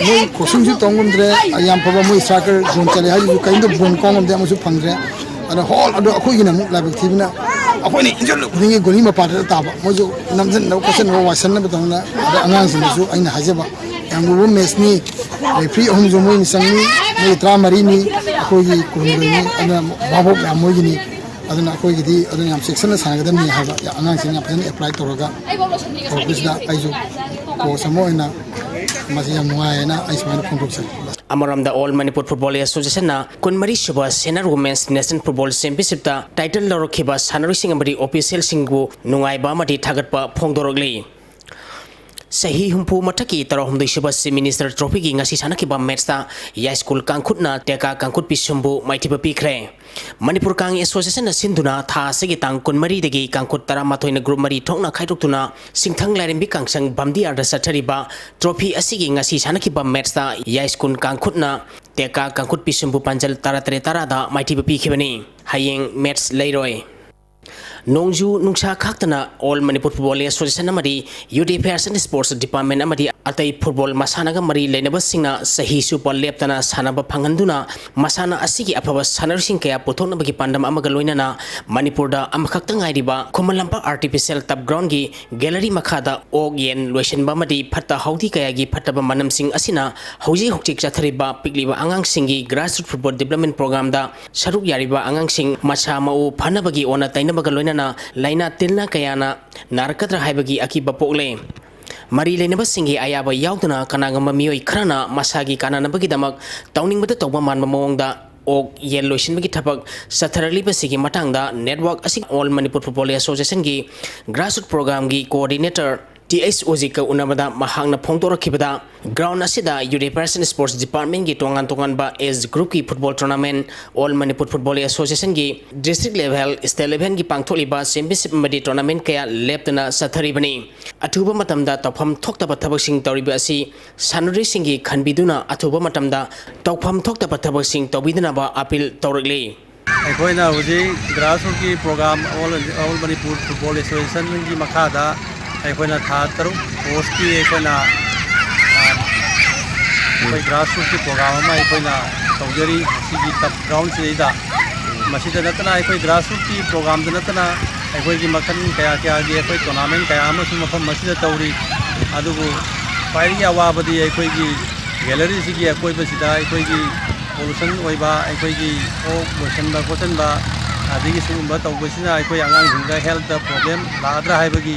ꯃꯣꯏ ꯀ꯭ꯔꯣꯁꯤꯡꯁꯨ ꯇꯧ ꯉꯝꯗ꯭ꯔꯦ, ꯌꯥꯝ ꯐꯕ ꯃꯣꯏ ꯏꯁꯇ꯭ꯔꯥꯏꯀꯔ ꯖꯣꯟ ꯆꯠꯂꯦ ꯍꯥꯏꯁꯤꯁꯨ ꯀꯔꯤꯝꯇ ꯕꯣꯜ ꯀꯥꯎ ꯉꯝꯗꯦ, ꯑꯃꯁꯨ ꯐꯪꯗ꯭ꯔꯦ꯫ ꯑꯗ ꯍꯣꯜ ꯑꯗꯣ ꯑꯩꯈꯣꯏꯒꯤꯅ ꯑꯃꯨꯛ ꯂꯥꯏꯕꯛ ꯊꯤꯕꯅ ꯑꯩꯈꯣꯏꯅ ꯏꯟꯖꯜꯂꯨ ꯈꯨꯗꯤꯡꯒꯤ ꯒꯣꯂꯤ ꯃꯄꯥꯗ ꯇꯥꯕ, ꯃꯣꯏꯁꯨ ꯅꯝꯁꯤꯟꯅꯕ ꯈꯣꯠꯆꯟꯅꯕ ꯋꯥꯏꯁꯟꯅꯕ ꯇꯧꯅ꯫ ꯑꯗ ꯑꯉꯥꯡꯁꯤꯡꯗꯁꯨ ꯑꯩꯅ ꯍꯥꯏꯖꯕ, ꯌꯥꯝ ꯂꯨꯕ ꯃꯦꯠꯁꯅꯤ, ꯔꯦꯐ꯭ꯔꯤ ꯑꯍꯨꯝꯁꯨ ꯃꯣꯏꯅ ꯆꯪꯉꯤ, ꯃꯣꯏ ꯇꯔꯥꯃꯔꯤꯅꯤ, ꯑꯩꯈꯣꯏꯒꯤ ꯀꯨꯟꯍꯨꯝꯗꯣꯏꯅꯤ, ꯑꯗꯨꯅ ꯚꯥꯕꯣꯛ ꯃꯌꯥꯝ ꯃꯣꯏꯒꯤꯅꯤ꯫ ꯑꯗꯨꯅ ꯑꯩꯈꯣꯏꯒꯤꯗꯤ ꯑꯗꯨꯅ ꯌꯥꯝ ꯆꯦꯛꯁꯤꯟꯅ ꯁꯥꯟꯅꯒꯗꯕꯅꯤ ꯍꯥꯏꯕ ꯑꯉꯥꯡꯁꯤꯡ ꯌꯥꯝ ꯐꯖꯅ ꯑꯦꯄ꯭ꯂꯥꯏ ꯇꯧꯔꯒ ꯇꯧꯔꯛꯄꯁꯤꯗ ꯑꯩꯁꯨ ꯀꯣꯆ ꯑꯃ ꯑꯣꯏꯅ ꯃꯁꯤ ꯌꯥꯝ ꯅꯨꯡꯉꯥꯏꯌꯦꯅ ꯑꯩ ꯁꯨꯃꯥꯏꯅ ꯐꯣꯡꯗꯣꯛꯆꯩ꯫ ꯑꯃꯔꯣꯝꯗ ꯑꯣꯜ ꯃꯅꯤꯄꯨꯔ ꯐꯨꯠꯕꯣꯜ ꯑꯦꯁꯣꯁꯤꯌꯦꯁꯟꯅ ꯀꯨꯟꯃꯔꯤ ꯁꯨꯕ ꯁꯦꯅꯥꯔ ꯋꯨꯃꯦꯟꯁ ꯅꯦꯁꯅꯦꯜ ꯐꯨꯠꯕꯣꯜ ꯆꯦꯝꯄꯤꯌꯟꯁꯤꯞꯇ ꯇꯥꯏꯇꯜ ꯂꯧꯔꯛꯈꯤꯕ ꯁꯥꯟꯅꯔꯣꯏꯁꯤꯡ ꯑꯃꯗꯤ ꯑꯣꯐꯤꯁꯤꯌꯦꯜꯁꯤꯡꯕꯨ ꯅꯨꯡꯉꯥꯏꯕ ꯑꯃꯗꯤ ꯊꯥꯒꯠꯄ ꯐꯣꯡꯗꯣꯔꯛꯂꯤ꯫ ꯆꯍꯤ ꯍꯨꯝꯐꯨ ꯃꯊꯛꯀꯤ ꯇꯔꯥꯍꯨꯝꯗꯣꯏ ꯁꯨꯕ ꯆꯤꯐ ꯃꯤꯅꯤꯁꯇꯔ ꯇ꯭ꯔꯣꯐꯤꯒꯤ ꯉꯁꯤ ꯁꯥꯟꯅꯈꯤꯕ ꯃꯦꯠꯁꯇ ꯌꯥꯏꯁ꯭ꯀꯨꯜ ꯀꯥꯡꯈꯨꯠꯅ ꯇꯦꯀꯥ ꯀꯥꯡꯈꯨꯠ ꯄꯤꯁꯨꯝꯕꯨ ꯃꯥꯏꯊꯤꯕ ꯄꯤꯈ꯭ꯔꯦ꯫ ꯃꯅꯤꯄꯨꯔ ꯀꯥꯡ ꯑꯦꯁꯣꯁꯤꯌꯦꯁꯟꯅ ꯁꯤꯟꯗꯨꯅ ꯊꯥ ꯑꯁꯤꯒꯤ ꯇꯥꯡ ꯀꯨꯟꯃꯔꯤꯗꯒꯤ ꯀꯥꯡꯈꯨꯠ ꯇꯔꯥꯃꯥꯊꯣꯏꯅ ꯒ꯭ꯔꯨꯞ ꯃꯔꯤ ꯊꯣꯛꯅ ꯈꯥꯏꯗꯣꯛꯇꯨꯅ ꯁꯤꯡꯊꯪ ꯂꯥꯏꯔꯦꯝꯕꯤ ꯀꯥꯡꯁꯪ ꯚꯝꯗꯤꯌꯥꯔꯗ ꯆꯠꯊꯔꯤꯕ ꯇ꯭ꯔꯣꯐꯤ ꯑꯁꯤꯒꯤ ꯉꯁꯤ ꯁꯥꯟꯅꯈꯤꯕ ꯃꯦꯠꯁꯇ ꯌꯥꯏꯁ꯭ꯀꯨꯜ ꯀꯥꯡꯈꯨꯠꯅ ꯇꯦꯀꯥ ꯀꯥꯡꯈꯨꯠ ꯄꯤꯁꯨꯝꯕꯨ ꯄꯥꯟꯖꯜ ꯇꯔꯥꯇꯔꯦꯠ ꯇꯔꯥꯗ ꯃꯥꯏꯊꯤꯕ ꯄꯤꯈꯤꯕꯅꯤ꯫ ꯍꯌꯦꯡ ꯃꯦꯠꯁ ꯂꯩꯔꯣꯏ꯫ ꯅꯣꯡꯖꯨ ꯅꯨꯡꯁꯥ ꯈꯥꯛꯇꯅ ꯑꯣꯜ ꯃꯅꯤꯄꯨꯔ ꯐꯨꯠꯕꯣꯜ ꯑꯦꯁꯣꯁꯤꯌꯦꯁꯟ ꯑꯃꯗꯤ ꯌꯨꯠ ꯑꯦꯐꯤꯌꯔꯁ ꯑꯦꯟ ꯁ꯭ꯄꯣꯔꯠꯁ ꯗꯤꯄꯥꯔꯠꯃꯦꯟ ꯑꯃꯗꯤ ꯑꯇꯩ ꯐꯨꯠꯕꯣꯜ ꯃꯁꯥꯟꯅꯒ ꯃꯔꯤ ꯂꯩꯅꯕꯁꯤꯡꯅ ꯆꯍꯤ ꯆꯨꯞꯄ ꯂꯦꯞꯇꯅ ꯁꯥꯟꯅꯕ ꯐꯪꯍꯟꯗꯨꯅ ꯃꯁꯥꯟꯅ ꯑꯁꯤꯒꯤ ꯑꯐꯕ ꯁꯥꯟꯅꯔꯣꯏꯁꯤꯡ ꯀꯌꯥ ꯄꯨꯊꯣꯛꯅꯕꯒꯤ ꯄꯥꯟꯗꯝ ꯑꯃꯒ ꯂꯣꯏꯅꯅ ꯃꯅꯤꯄꯨꯔꯗ ꯑꯃꯈꯛꯇ ꯉꯥꯏꯔꯤꯕ ꯈꯨꯃꯟ ꯂꯝꯄꯥꯛ ꯑꯥꯔꯇꯤꯐꯤꯁꯤꯌꯦꯜ ꯇꯞ ꯒ꯭ꯔꯥꯎꯟꯒꯤ ꯒꯦꯂꯔꯤ ꯃꯈꯥꯗ ꯑꯣꯛ ꯌꯦꯟ ꯂꯣꯏꯁꯤꯟꯕ ꯑꯃꯗꯤ ꯐꯠꯇ ꯍꯥꯎꯗꯤ ꯀꯌꯥꯒꯤ ꯐꯠꯇꯕ ꯃꯅꯝꯁꯤꯡ ꯑꯁꯤꯅ ꯍꯧꯖꯤꯛ ꯍꯧꯖꯤꯛ ꯆꯠꯊꯔꯤꯕ ꯄꯤꯛꯂꯤꯕ ꯑꯉꯥꯡꯁꯤꯡꯒꯤ ꯒ꯭ꯔꯥꯁꯔꯨꯠ ꯐꯨꯠꯕꯣꯜ ꯗꯤꯕ꯭ꯂꯞꯃꯦꯟ ꯄ꯭ꯔꯣꯒ꯭ꯔꯥꯝꯗ ꯁꯔꯨꯛ ꯌꯥꯔꯤꯕ ꯑꯉꯥꯡꯁꯤꯡ ꯃꯁꯥ ꯃꯎ ꯐꯅꯕꯒꯤ ꯑꯣꯟꯅ ꯇꯩꯅꯕꯒ ꯂꯣꯏꯅꯅ ꯂꯥꯏꯅꯥ ꯇꯤꯟꯅꯥ ꯀꯌꯥꯅ ꯅꯥꯔꯛꯀꯗ꯭ꯔꯥ ꯍꯥꯏꯕꯒꯤ ꯑꯀꯤꯕ ꯄꯣꯛꯂꯦ꯫ ꯃꯔꯤ ꯂꯩꯅꯕꯁꯤꯡꯒꯤ ꯑꯌꯥꯕ ꯌꯥꯎꯗꯅ ꯀꯅꯥꯒꯨꯝꯕ ꯃꯤꯑꯣꯏ ꯈꯔꯅ ꯃꯁꯥꯒꯤ ꯀꯥꯟꯅꯅꯕꯒꯤꯗꯃꯛ ꯇꯧꯅꯤꯡꯕꯗ ꯇꯧꯕ ꯃꯥꯟꯕ ꯃꯑꯣꯡꯗ ꯑꯣꯛ ꯌꯦꯟ ꯂꯣꯏꯁꯤꯟꯕꯒꯤ ꯊꯕꯛ ꯆꯠꯊꯔꯛꯂꯤꯕꯁꯤꯒꯤ ꯃꯇꯥꯡꯗ ꯅꯦꯠꯋꯥꯔꯛ ꯑꯁꯤꯒꯤ ꯑꯣꯜ ꯃꯅꯤꯄꯨꯔ ꯐꯨꯠꯕꯣꯜ ꯑꯦꯁꯣꯁꯤꯌꯦꯁꯟꯒꯤ ꯒ꯭ꯔꯥꯁꯔꯨꯠ ꯄ꯭ꯔꯣꯒ꯭ꯔꯥꯝꯒꯤ ꯀꯣꯑꯣꯔꯗꯤꯅꯦꯇꯔ ꯇꯤ ꯑꯩꯆ ꯑꯣꯖꯤꯠꯀ ꯎꯅꯕꯗ ꯃꯍꯥꯛꯅ ꯐꯣꯡꯗꯣꯔꯛꯈꯤꯕꯗ, ꯒ꯭ꯔꯥꯎꯟ ꯑꯁꯤꯗ ꯌꯨꯠ ꯑꯦꯐꯤꯌꯔꯁ ꯑꯦꯟ ꯁ꯭ꯄꯣꯔꯠꯁ ꯗꯤꯄꯥꯔꯠꯃꯦꯟꯒꯤ ꯇꯣꯉꯥꯟ ꯇꯣꯉꯥꯟꯕ ꯑꯦꯖ ꯒ꯭ꯔꯨꯞꯀꯤ football tournament, all Manipur football ꯑꯦꯁꯣꯁꯤꯌꯦꯁꯟꯒꯤ ꯗꯤꯁꯇ꯭ꯔꯤꯛ ꯂꯦꯚꯦꯜ, ꯁ꯭ꯇꯦꯠ ꯂꯦꯚꯦꯜꯒꯤ ꯄꯥꯡꯊꯣꯛꯂꯤꯕ ꯆꯦꯝꯄꯤꯌꯟꯁꯤꯞ ꯑꯃꯗꯤ ꯇꯣꯔꯅꯥꯃꯦꯟ ꯀꯌꯥ ꯂꯦꯞꯇꯅ ꯆꯠꯊꯔꯤꯕꯅꯤ꯫ ꯑꯊꯨꯕ ꯃꯇꯝꯗ ꯇꯧꯐꯝ ꯊꯣꯛꯇꯕ ꯊꯕꯛꯁꯤꯡ ꯇꯧꯔꯤꯕ ꯑꯁꯤ ꯁꯥꯟꯅꯔꯣꯏꯁꯤꯡꯒꯤ ꯈꯟꯕꯤꯗꯨꯅ ꯑꯊꯨꯕ ꯃꯇꯝꯗ ꯇꯧꯐꯝ ꯊꯣꯛꯇꯕ ꯊꯕꯛꯁꯤꯡ ꯇꯧꯕꯤꯗꯅꯕ ꯑꯄꯤꯜ ꯇꯧꯔꯛꯂꯤ꯫ ꯑꯩꯈꯣꯏꯅ ꯍꯧꯖꯤꯛ grassrootsꯀꯤ program, All, All Manipur Football Associationꯒꯤ ꯃꯈꯥꯗ ꯑꯩꯈꯣꯏꯅ ꯊꯥ ꯇꯔꯨꯛ courseꯀꯤ ꯑꯩꯈꯣꯏꯅ, ꯑ, ꯑꯩꯈꯣꯏ grassrootsꯀꯤ program ꯑꯃ ꯑꯩꯈꯣꯏꯅ ꯇꯧꯖꯔꯤ꯫ ꯁꯤꯒꯤ turf groundꯁꯤꯗꯩꯗ, ꯃꯁꯤꯗ ꯅꯠꯇꯅ ꯑꯩꯈꯣꯏ grassrootsꯀꯤ programꯗ ꯅꯠꯇꯅ ꯑꯩꯈꯣꯏꯒꯤ ꯃꯈꯜ ꯀꯌꯥ ꯀꯌꯥꯒꯤ ꯑꯩꯈꯣꯏ tournament ꯀꯌꯥ ꯑꯃꯁꯨ ꯃꯐꯝ ꯑꯁꯤꯗ ꯇꯧꯔꯤ꯫ ꯑꯗꯨꯕꯨ ꯈ꯭ꯋꯥꯏꯗꯒꯤ ꯑꯋꯥꯕꯗꯤ ꯑꯩꯈꯣꯏꯒꯤ galleryꯁꯤꯒꯤ ꯑꯀꯣꯏꯕꯁꯤꯗ ꯑꯩꯈꯣꯏꯒꯤ pollution ꯑꯣꯏꯕ, ꯑꯩꯈꯣꯏꯒꯤ ꯑꯣꯛ ꯂꯣꯏꯁꯟꯕ ꯈꯣꯠꯆꯟꯕ, ꯑꯗꯒꯤ ꯁꯤꯒꯨꯝꯕ ꯇꯧꯕꯁꯤꯅ ꯑꯩꯈꯣꯏ ꯑꯉꯥꯡꯁꯤꯡꯗ healthꯇ problem ꯂꯥꯛꯀꯗ꯭ꯔꯥ ꯍꯥꯏꯕꯒꯤ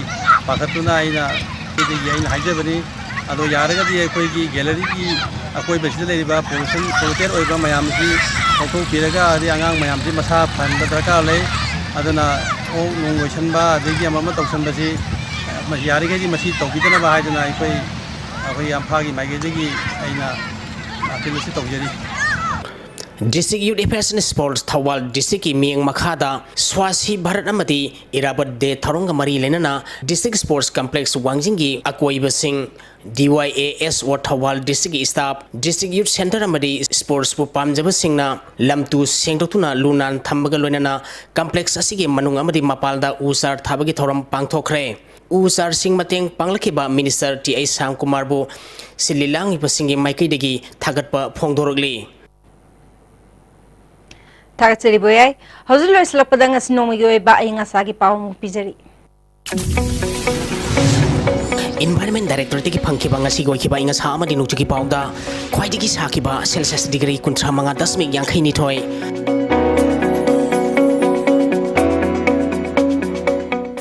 ꯄꯥꯈꯠꯇꯨꯅ ꯑꯩꯅ ꯁꯤꯗꯒꯤ ꯑꯩꯅ ꯍꯥꯏꯖꯕꯅꯤ꯫ ꯑꯗꯣ ꯌꯥꯔꯒꯗꯤ ꯑꯩꯈꯣꯏꯒꯤ galleryꯒꯤ ꯑꯀꯣꯏꯕꯁꯤꯗ ꯂꯩꯔꯤꯕ pollution, polluted ꯑꯣꯏꯕ ꯃꯌꯥꯝ ꯑꯁꯤ ꯂꯧꯊꯣꯛꯄꯤꯔꯒ, ꯑꯗꯩ ꯑꯉꯥꯡ ꯃꯌꯥꯝꯁꯤ ꯃꯁꯥ ꯐꯍꯟꯕ ꯗꯔꯀꯥꯔ ꯂꯩ꯫ ꯑꯗꯨꯅ ꯑꯣꯛ ꯅꯨꯡ ꯂꯣꯏꯁꯟꯕ, ꯑꯗꯒꯤ ꯑꯃ ꯑꯃ ꯇꯧꯁꯟꯕꯁꯤ, ꯃꯁꯤ ꯌꯥꯔꯤꯈꯩꯗꯤ ꯃꯁꯤ ꯇꯧꯕꯤꯗꯅꯕ ꯍꯥꯏꯗꯅ ꯑꯩꯈꯣꯏ, ꯑꯩꯈꯣꯏ ꯌꯥꯝꯐꯥꯒꯤ ꯃꯥꯏꯀꯩꯗꯒꯤ ꯑꯩꯅ appeal ꯑꯁꯤ ꯇꯧꯖꯔꯤ꯫ District Youth Affairs and Sports Thoubal districtꯀꯤ ꯃꯤꯠꯌꯦꯡ ꯃꯈꯥꯗ Swachh Bharat ꯑꯃꯗꯤ Irrawaddy Day ꯊꯧꯔꯝꯒ ꯃꯔꯤ ꯂꯩꯅꯅ District Sports Complex ꯋꯥꯡꯖꯤꯡꯒꯤ ꯑꯀꯣꯏꯕꯁꯤꯡ, D Y A S O Thoubal districtꯀꯤ staff, District Youth Centre ꯑꯃꯗꯤ sportsꯄꯨ ꯄꯥꯝꯖꯕꯁꯤꯡꯅ ꯂꯝ ꯇꯨ ꯁꯦꯡꯗꯣꯛꯇꯨꯅ ꯂꯨ ꯅꯥꯟ ꯊꯝꯕꯒ ꯂꯣꯏꯅꯅ complex ꯑꯁꯤꯒꯤ ꯃꯅꯨꯡ ꯑꯃꯗꯤ ꯃꯄꯥꯟꯗ ꯎ ꯆꯥꯔ ꯊꯥꯕꯒꯤ ꯊꯧꯔꯝ ꯄꯥꯡꯊꯣꯛꯈ꯭ꯔꯦ꯫ ꯎ ꯆꯥꯔꯁꯤꯡ ꯃꯇꯦꯡ ꯄꯥꯡꯂꯛꯈꯤꯕ Minister T I ꯁ꯭ꯌꯥꯝꯀꯨꯃꯥꯔꯕꯨ ꯁꯤꯜꯂꯤ ꯂꯥꯡꯂꯤꯕꯁꯤꯡꯒꯤ ꯃꯥꯏꯀꯩꯗꯒꯤ ꯊꯥꯒꯠꯄ ꯐꯣꯡꯗꯣꯔꯛꯂꯤ꯫ ꯊꯥꯒꯠꯆꯔꯤ ꯕꯣꯌꯥꯏ꯫ ꯍꯧꯖꯤꯛ ꯂꯣꯏꯁꯤꯜꯂꯛꯄꯗ ꯉꯁꯤ ꯅꯣꯡꯃꯒꯤ ꯑꯣꯏꯕ ꯑꯏꯪ ꯑꯁꯥꯒꯤ ꯄꯥꯎ ꯑꯃꯨꯛ ꯄꯤꯖꯔꯤ꯫ Environment Directorateꯇꯒꯤ ꯐꯪꯈꯤꯕ ꯉꯁꯤꯒꯤ ꯑꯣꯏꯈꯤꯕ ꯑꯏꯪ ꯑꯁꯥ ꯑꯃꯗꯤ ꯅꯣꯡꯆꯨꯒꯤ ꯄꯥꯎꯗ ꯈ꯭ꯋꯥꯏꯗꯒꯤ ꯁꯥꯈꯤꯕ Celsius degree ꯀꯨꯟꯊ꯭ꯔꯥ ꯃꯉꯥ ꯗꯁꯃꯤꯛ ꯌꯥꯡꯈꯩ ꯅꯤꯊꯣꯏ,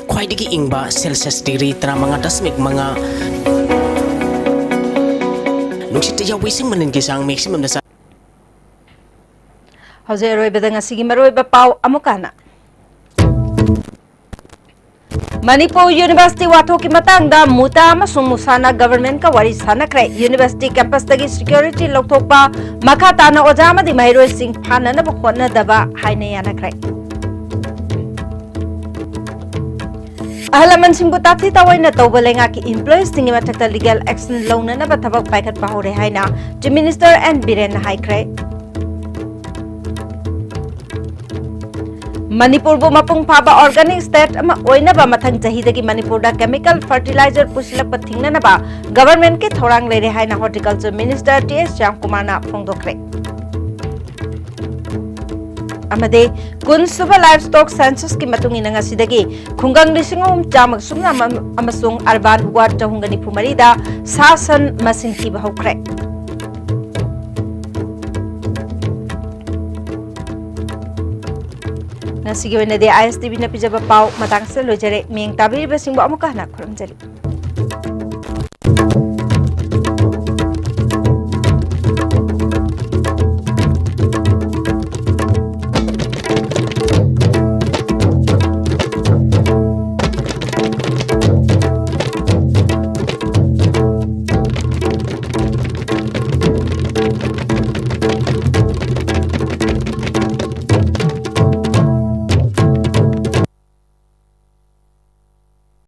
ꯈ꯭ꯋꯥꯏꯗꯒꯤ ꯏꯪꯕ Celsius degree ꯇꯔꯥꯃꯉꯥ ꯗꯁꯃꯤꯛ ꯃꯉꯥ, ꯅꯨꯡꯁꯤꯠꯇ ꯌꯥꯎꯕ ꯏꯁꯤꯡ ꯃꯅꯤꯜꯒꯤ ꯆꯥꯡ maximumꯗ ꯆꯥ- ꯍꯧꯖꯤꯛ ꯑꯔꯣꯏꯕꯗ ꯉꯁꯤꯒꯤ ꯃꯔꯨꯑꯣꯏꯕ ꯄꯥꯎ ꯑꯃꯨꯛ ꯍꯟꯅ꯫ ꯃꯅꯤꯄꯨꯔ University ꯋꯥꯊꯣꯛꯀꯤ ꯃꯇꯥꯡꯗ ꯃꯨꯇꯥ ꯑꯃꯁꯨꯡ ꯃꯨꯁꯥꯅ governmentꯀ ꯋꯥꯔꯤ ꯁꯥꯟꯅꯈ꯭ꯔꯦ꯫ University campusꯇꯒꯤ security ꯂꯧꯊꯣꯛꯄ, ꯃꯈꯥ ꯇꯥꯅ ꯑꯣꯖꯥ ꯑꯃꯗꯤ ꯃꯍꯩꯔꯣꯏꯁꯤꯡ ꯐꯥꯅꯅꯕ ꯍꯣꯠꯅꯗꯕ ꯍꯥꯏꯅ ꯌꯥꯅꯈ꯭ꯔꯦ꯫ ꯑꯍꯜ ꯂꯃꯟꯁꯤꯡꯕꯨ ꯇꯥꯊꯤ ꯇꯥꯑꯣꯏꯅ ꯇꯧꯕ ꯂꯩꯉꯥꯛꯀꯤ employeesꯁꯤꯡꯒꯤ ꯃꯊꯛꯇ legal action ꯂꯧꯅꯅꯕ ꯊꯕꯛ ꯄꯥꯏꯈꯠꯄ ꯍꯧꯔꯦ ꯍꯥꯏꯅ Chief Minister N ꯕꯤꯔꯦꯟꯅ ꯍꯥꯏꯈ꯭ꯔꯦ꯫ ꯃꯅꯤꯄꯨꯔꯕꯨ ꯃꯄꯨꯡ ꯐꯥꯕ organic state ꯑꯃ ꯑꯣꯏꯅꯕ ꯃꯊꯪ ꯆꯍꯤꯗꯒꯤ ꯃꯅꯤꯄꯨꯔꯗ chemical fertilizer ꯄꯨꯁꯤꯜꯂꯛꯄ ꯊꯤꯡꯅꯅꯕ governmentꯀꯤ ꯊꯧꯔꯥꯡ ꯂꯩꯔꯦ ꯍꯥꯏꯅ Horticulture Minister T S ꯁ꯭ꯌꯥꯝꯀꯨꯃꯥꯔꯅ ꯐꯣꯡꯗꯣꯛꯈ꯭ꯔꯦ꯫ ꯑꯃꯗꯤ ꯀꯨꯟ ꯁꯨꯕ Livestock Censusꯀꯤ ꯃꯇꯨꯡ ꯏꯟꯅ ꯉꯁꯤꯗꯒꯤ ꯈꯨꯡꯒꯪ ꯂꯤꯁꯤꯡ ꯑꯍꯨꯝ ꯆꯥꯝꯃꯒ ꯁꯨꯞꯅ ꯑꯃ ꯑꯃꯁꯨꯡ urban ward ꯆꯍꯨꯝꯒ ꯅꯤꯐꯨ ꯃꯔꯤꯗ ꯁꯥ ꯁꯟ ꯃꯁꯤꯡ ꯊꯤꯕ ꯍꯧꯈ꯭ꯔꯦ꯫ ꯉꯁꯤꯒꯤ ꯑꯣꯏꯅꯗꯤ I S T Vꯅ ꯄꯤꯖꯕ ꯄꯥꯎ ꯃꯇꯥꯡꯁꯤꯗ ꯂꯣꯏꯖꯔꯦ꯫ ꯃꯤꯠꯌꯦꯡ ꯇꯥꯕꯤꯔꯤꯕꯁꯤꯡꯕꯨ ꯑꯃꯨꯛꯀ ꯍꯟꯅ ꯈꯨꯔꯨꯝꯖꯔꯤ꯫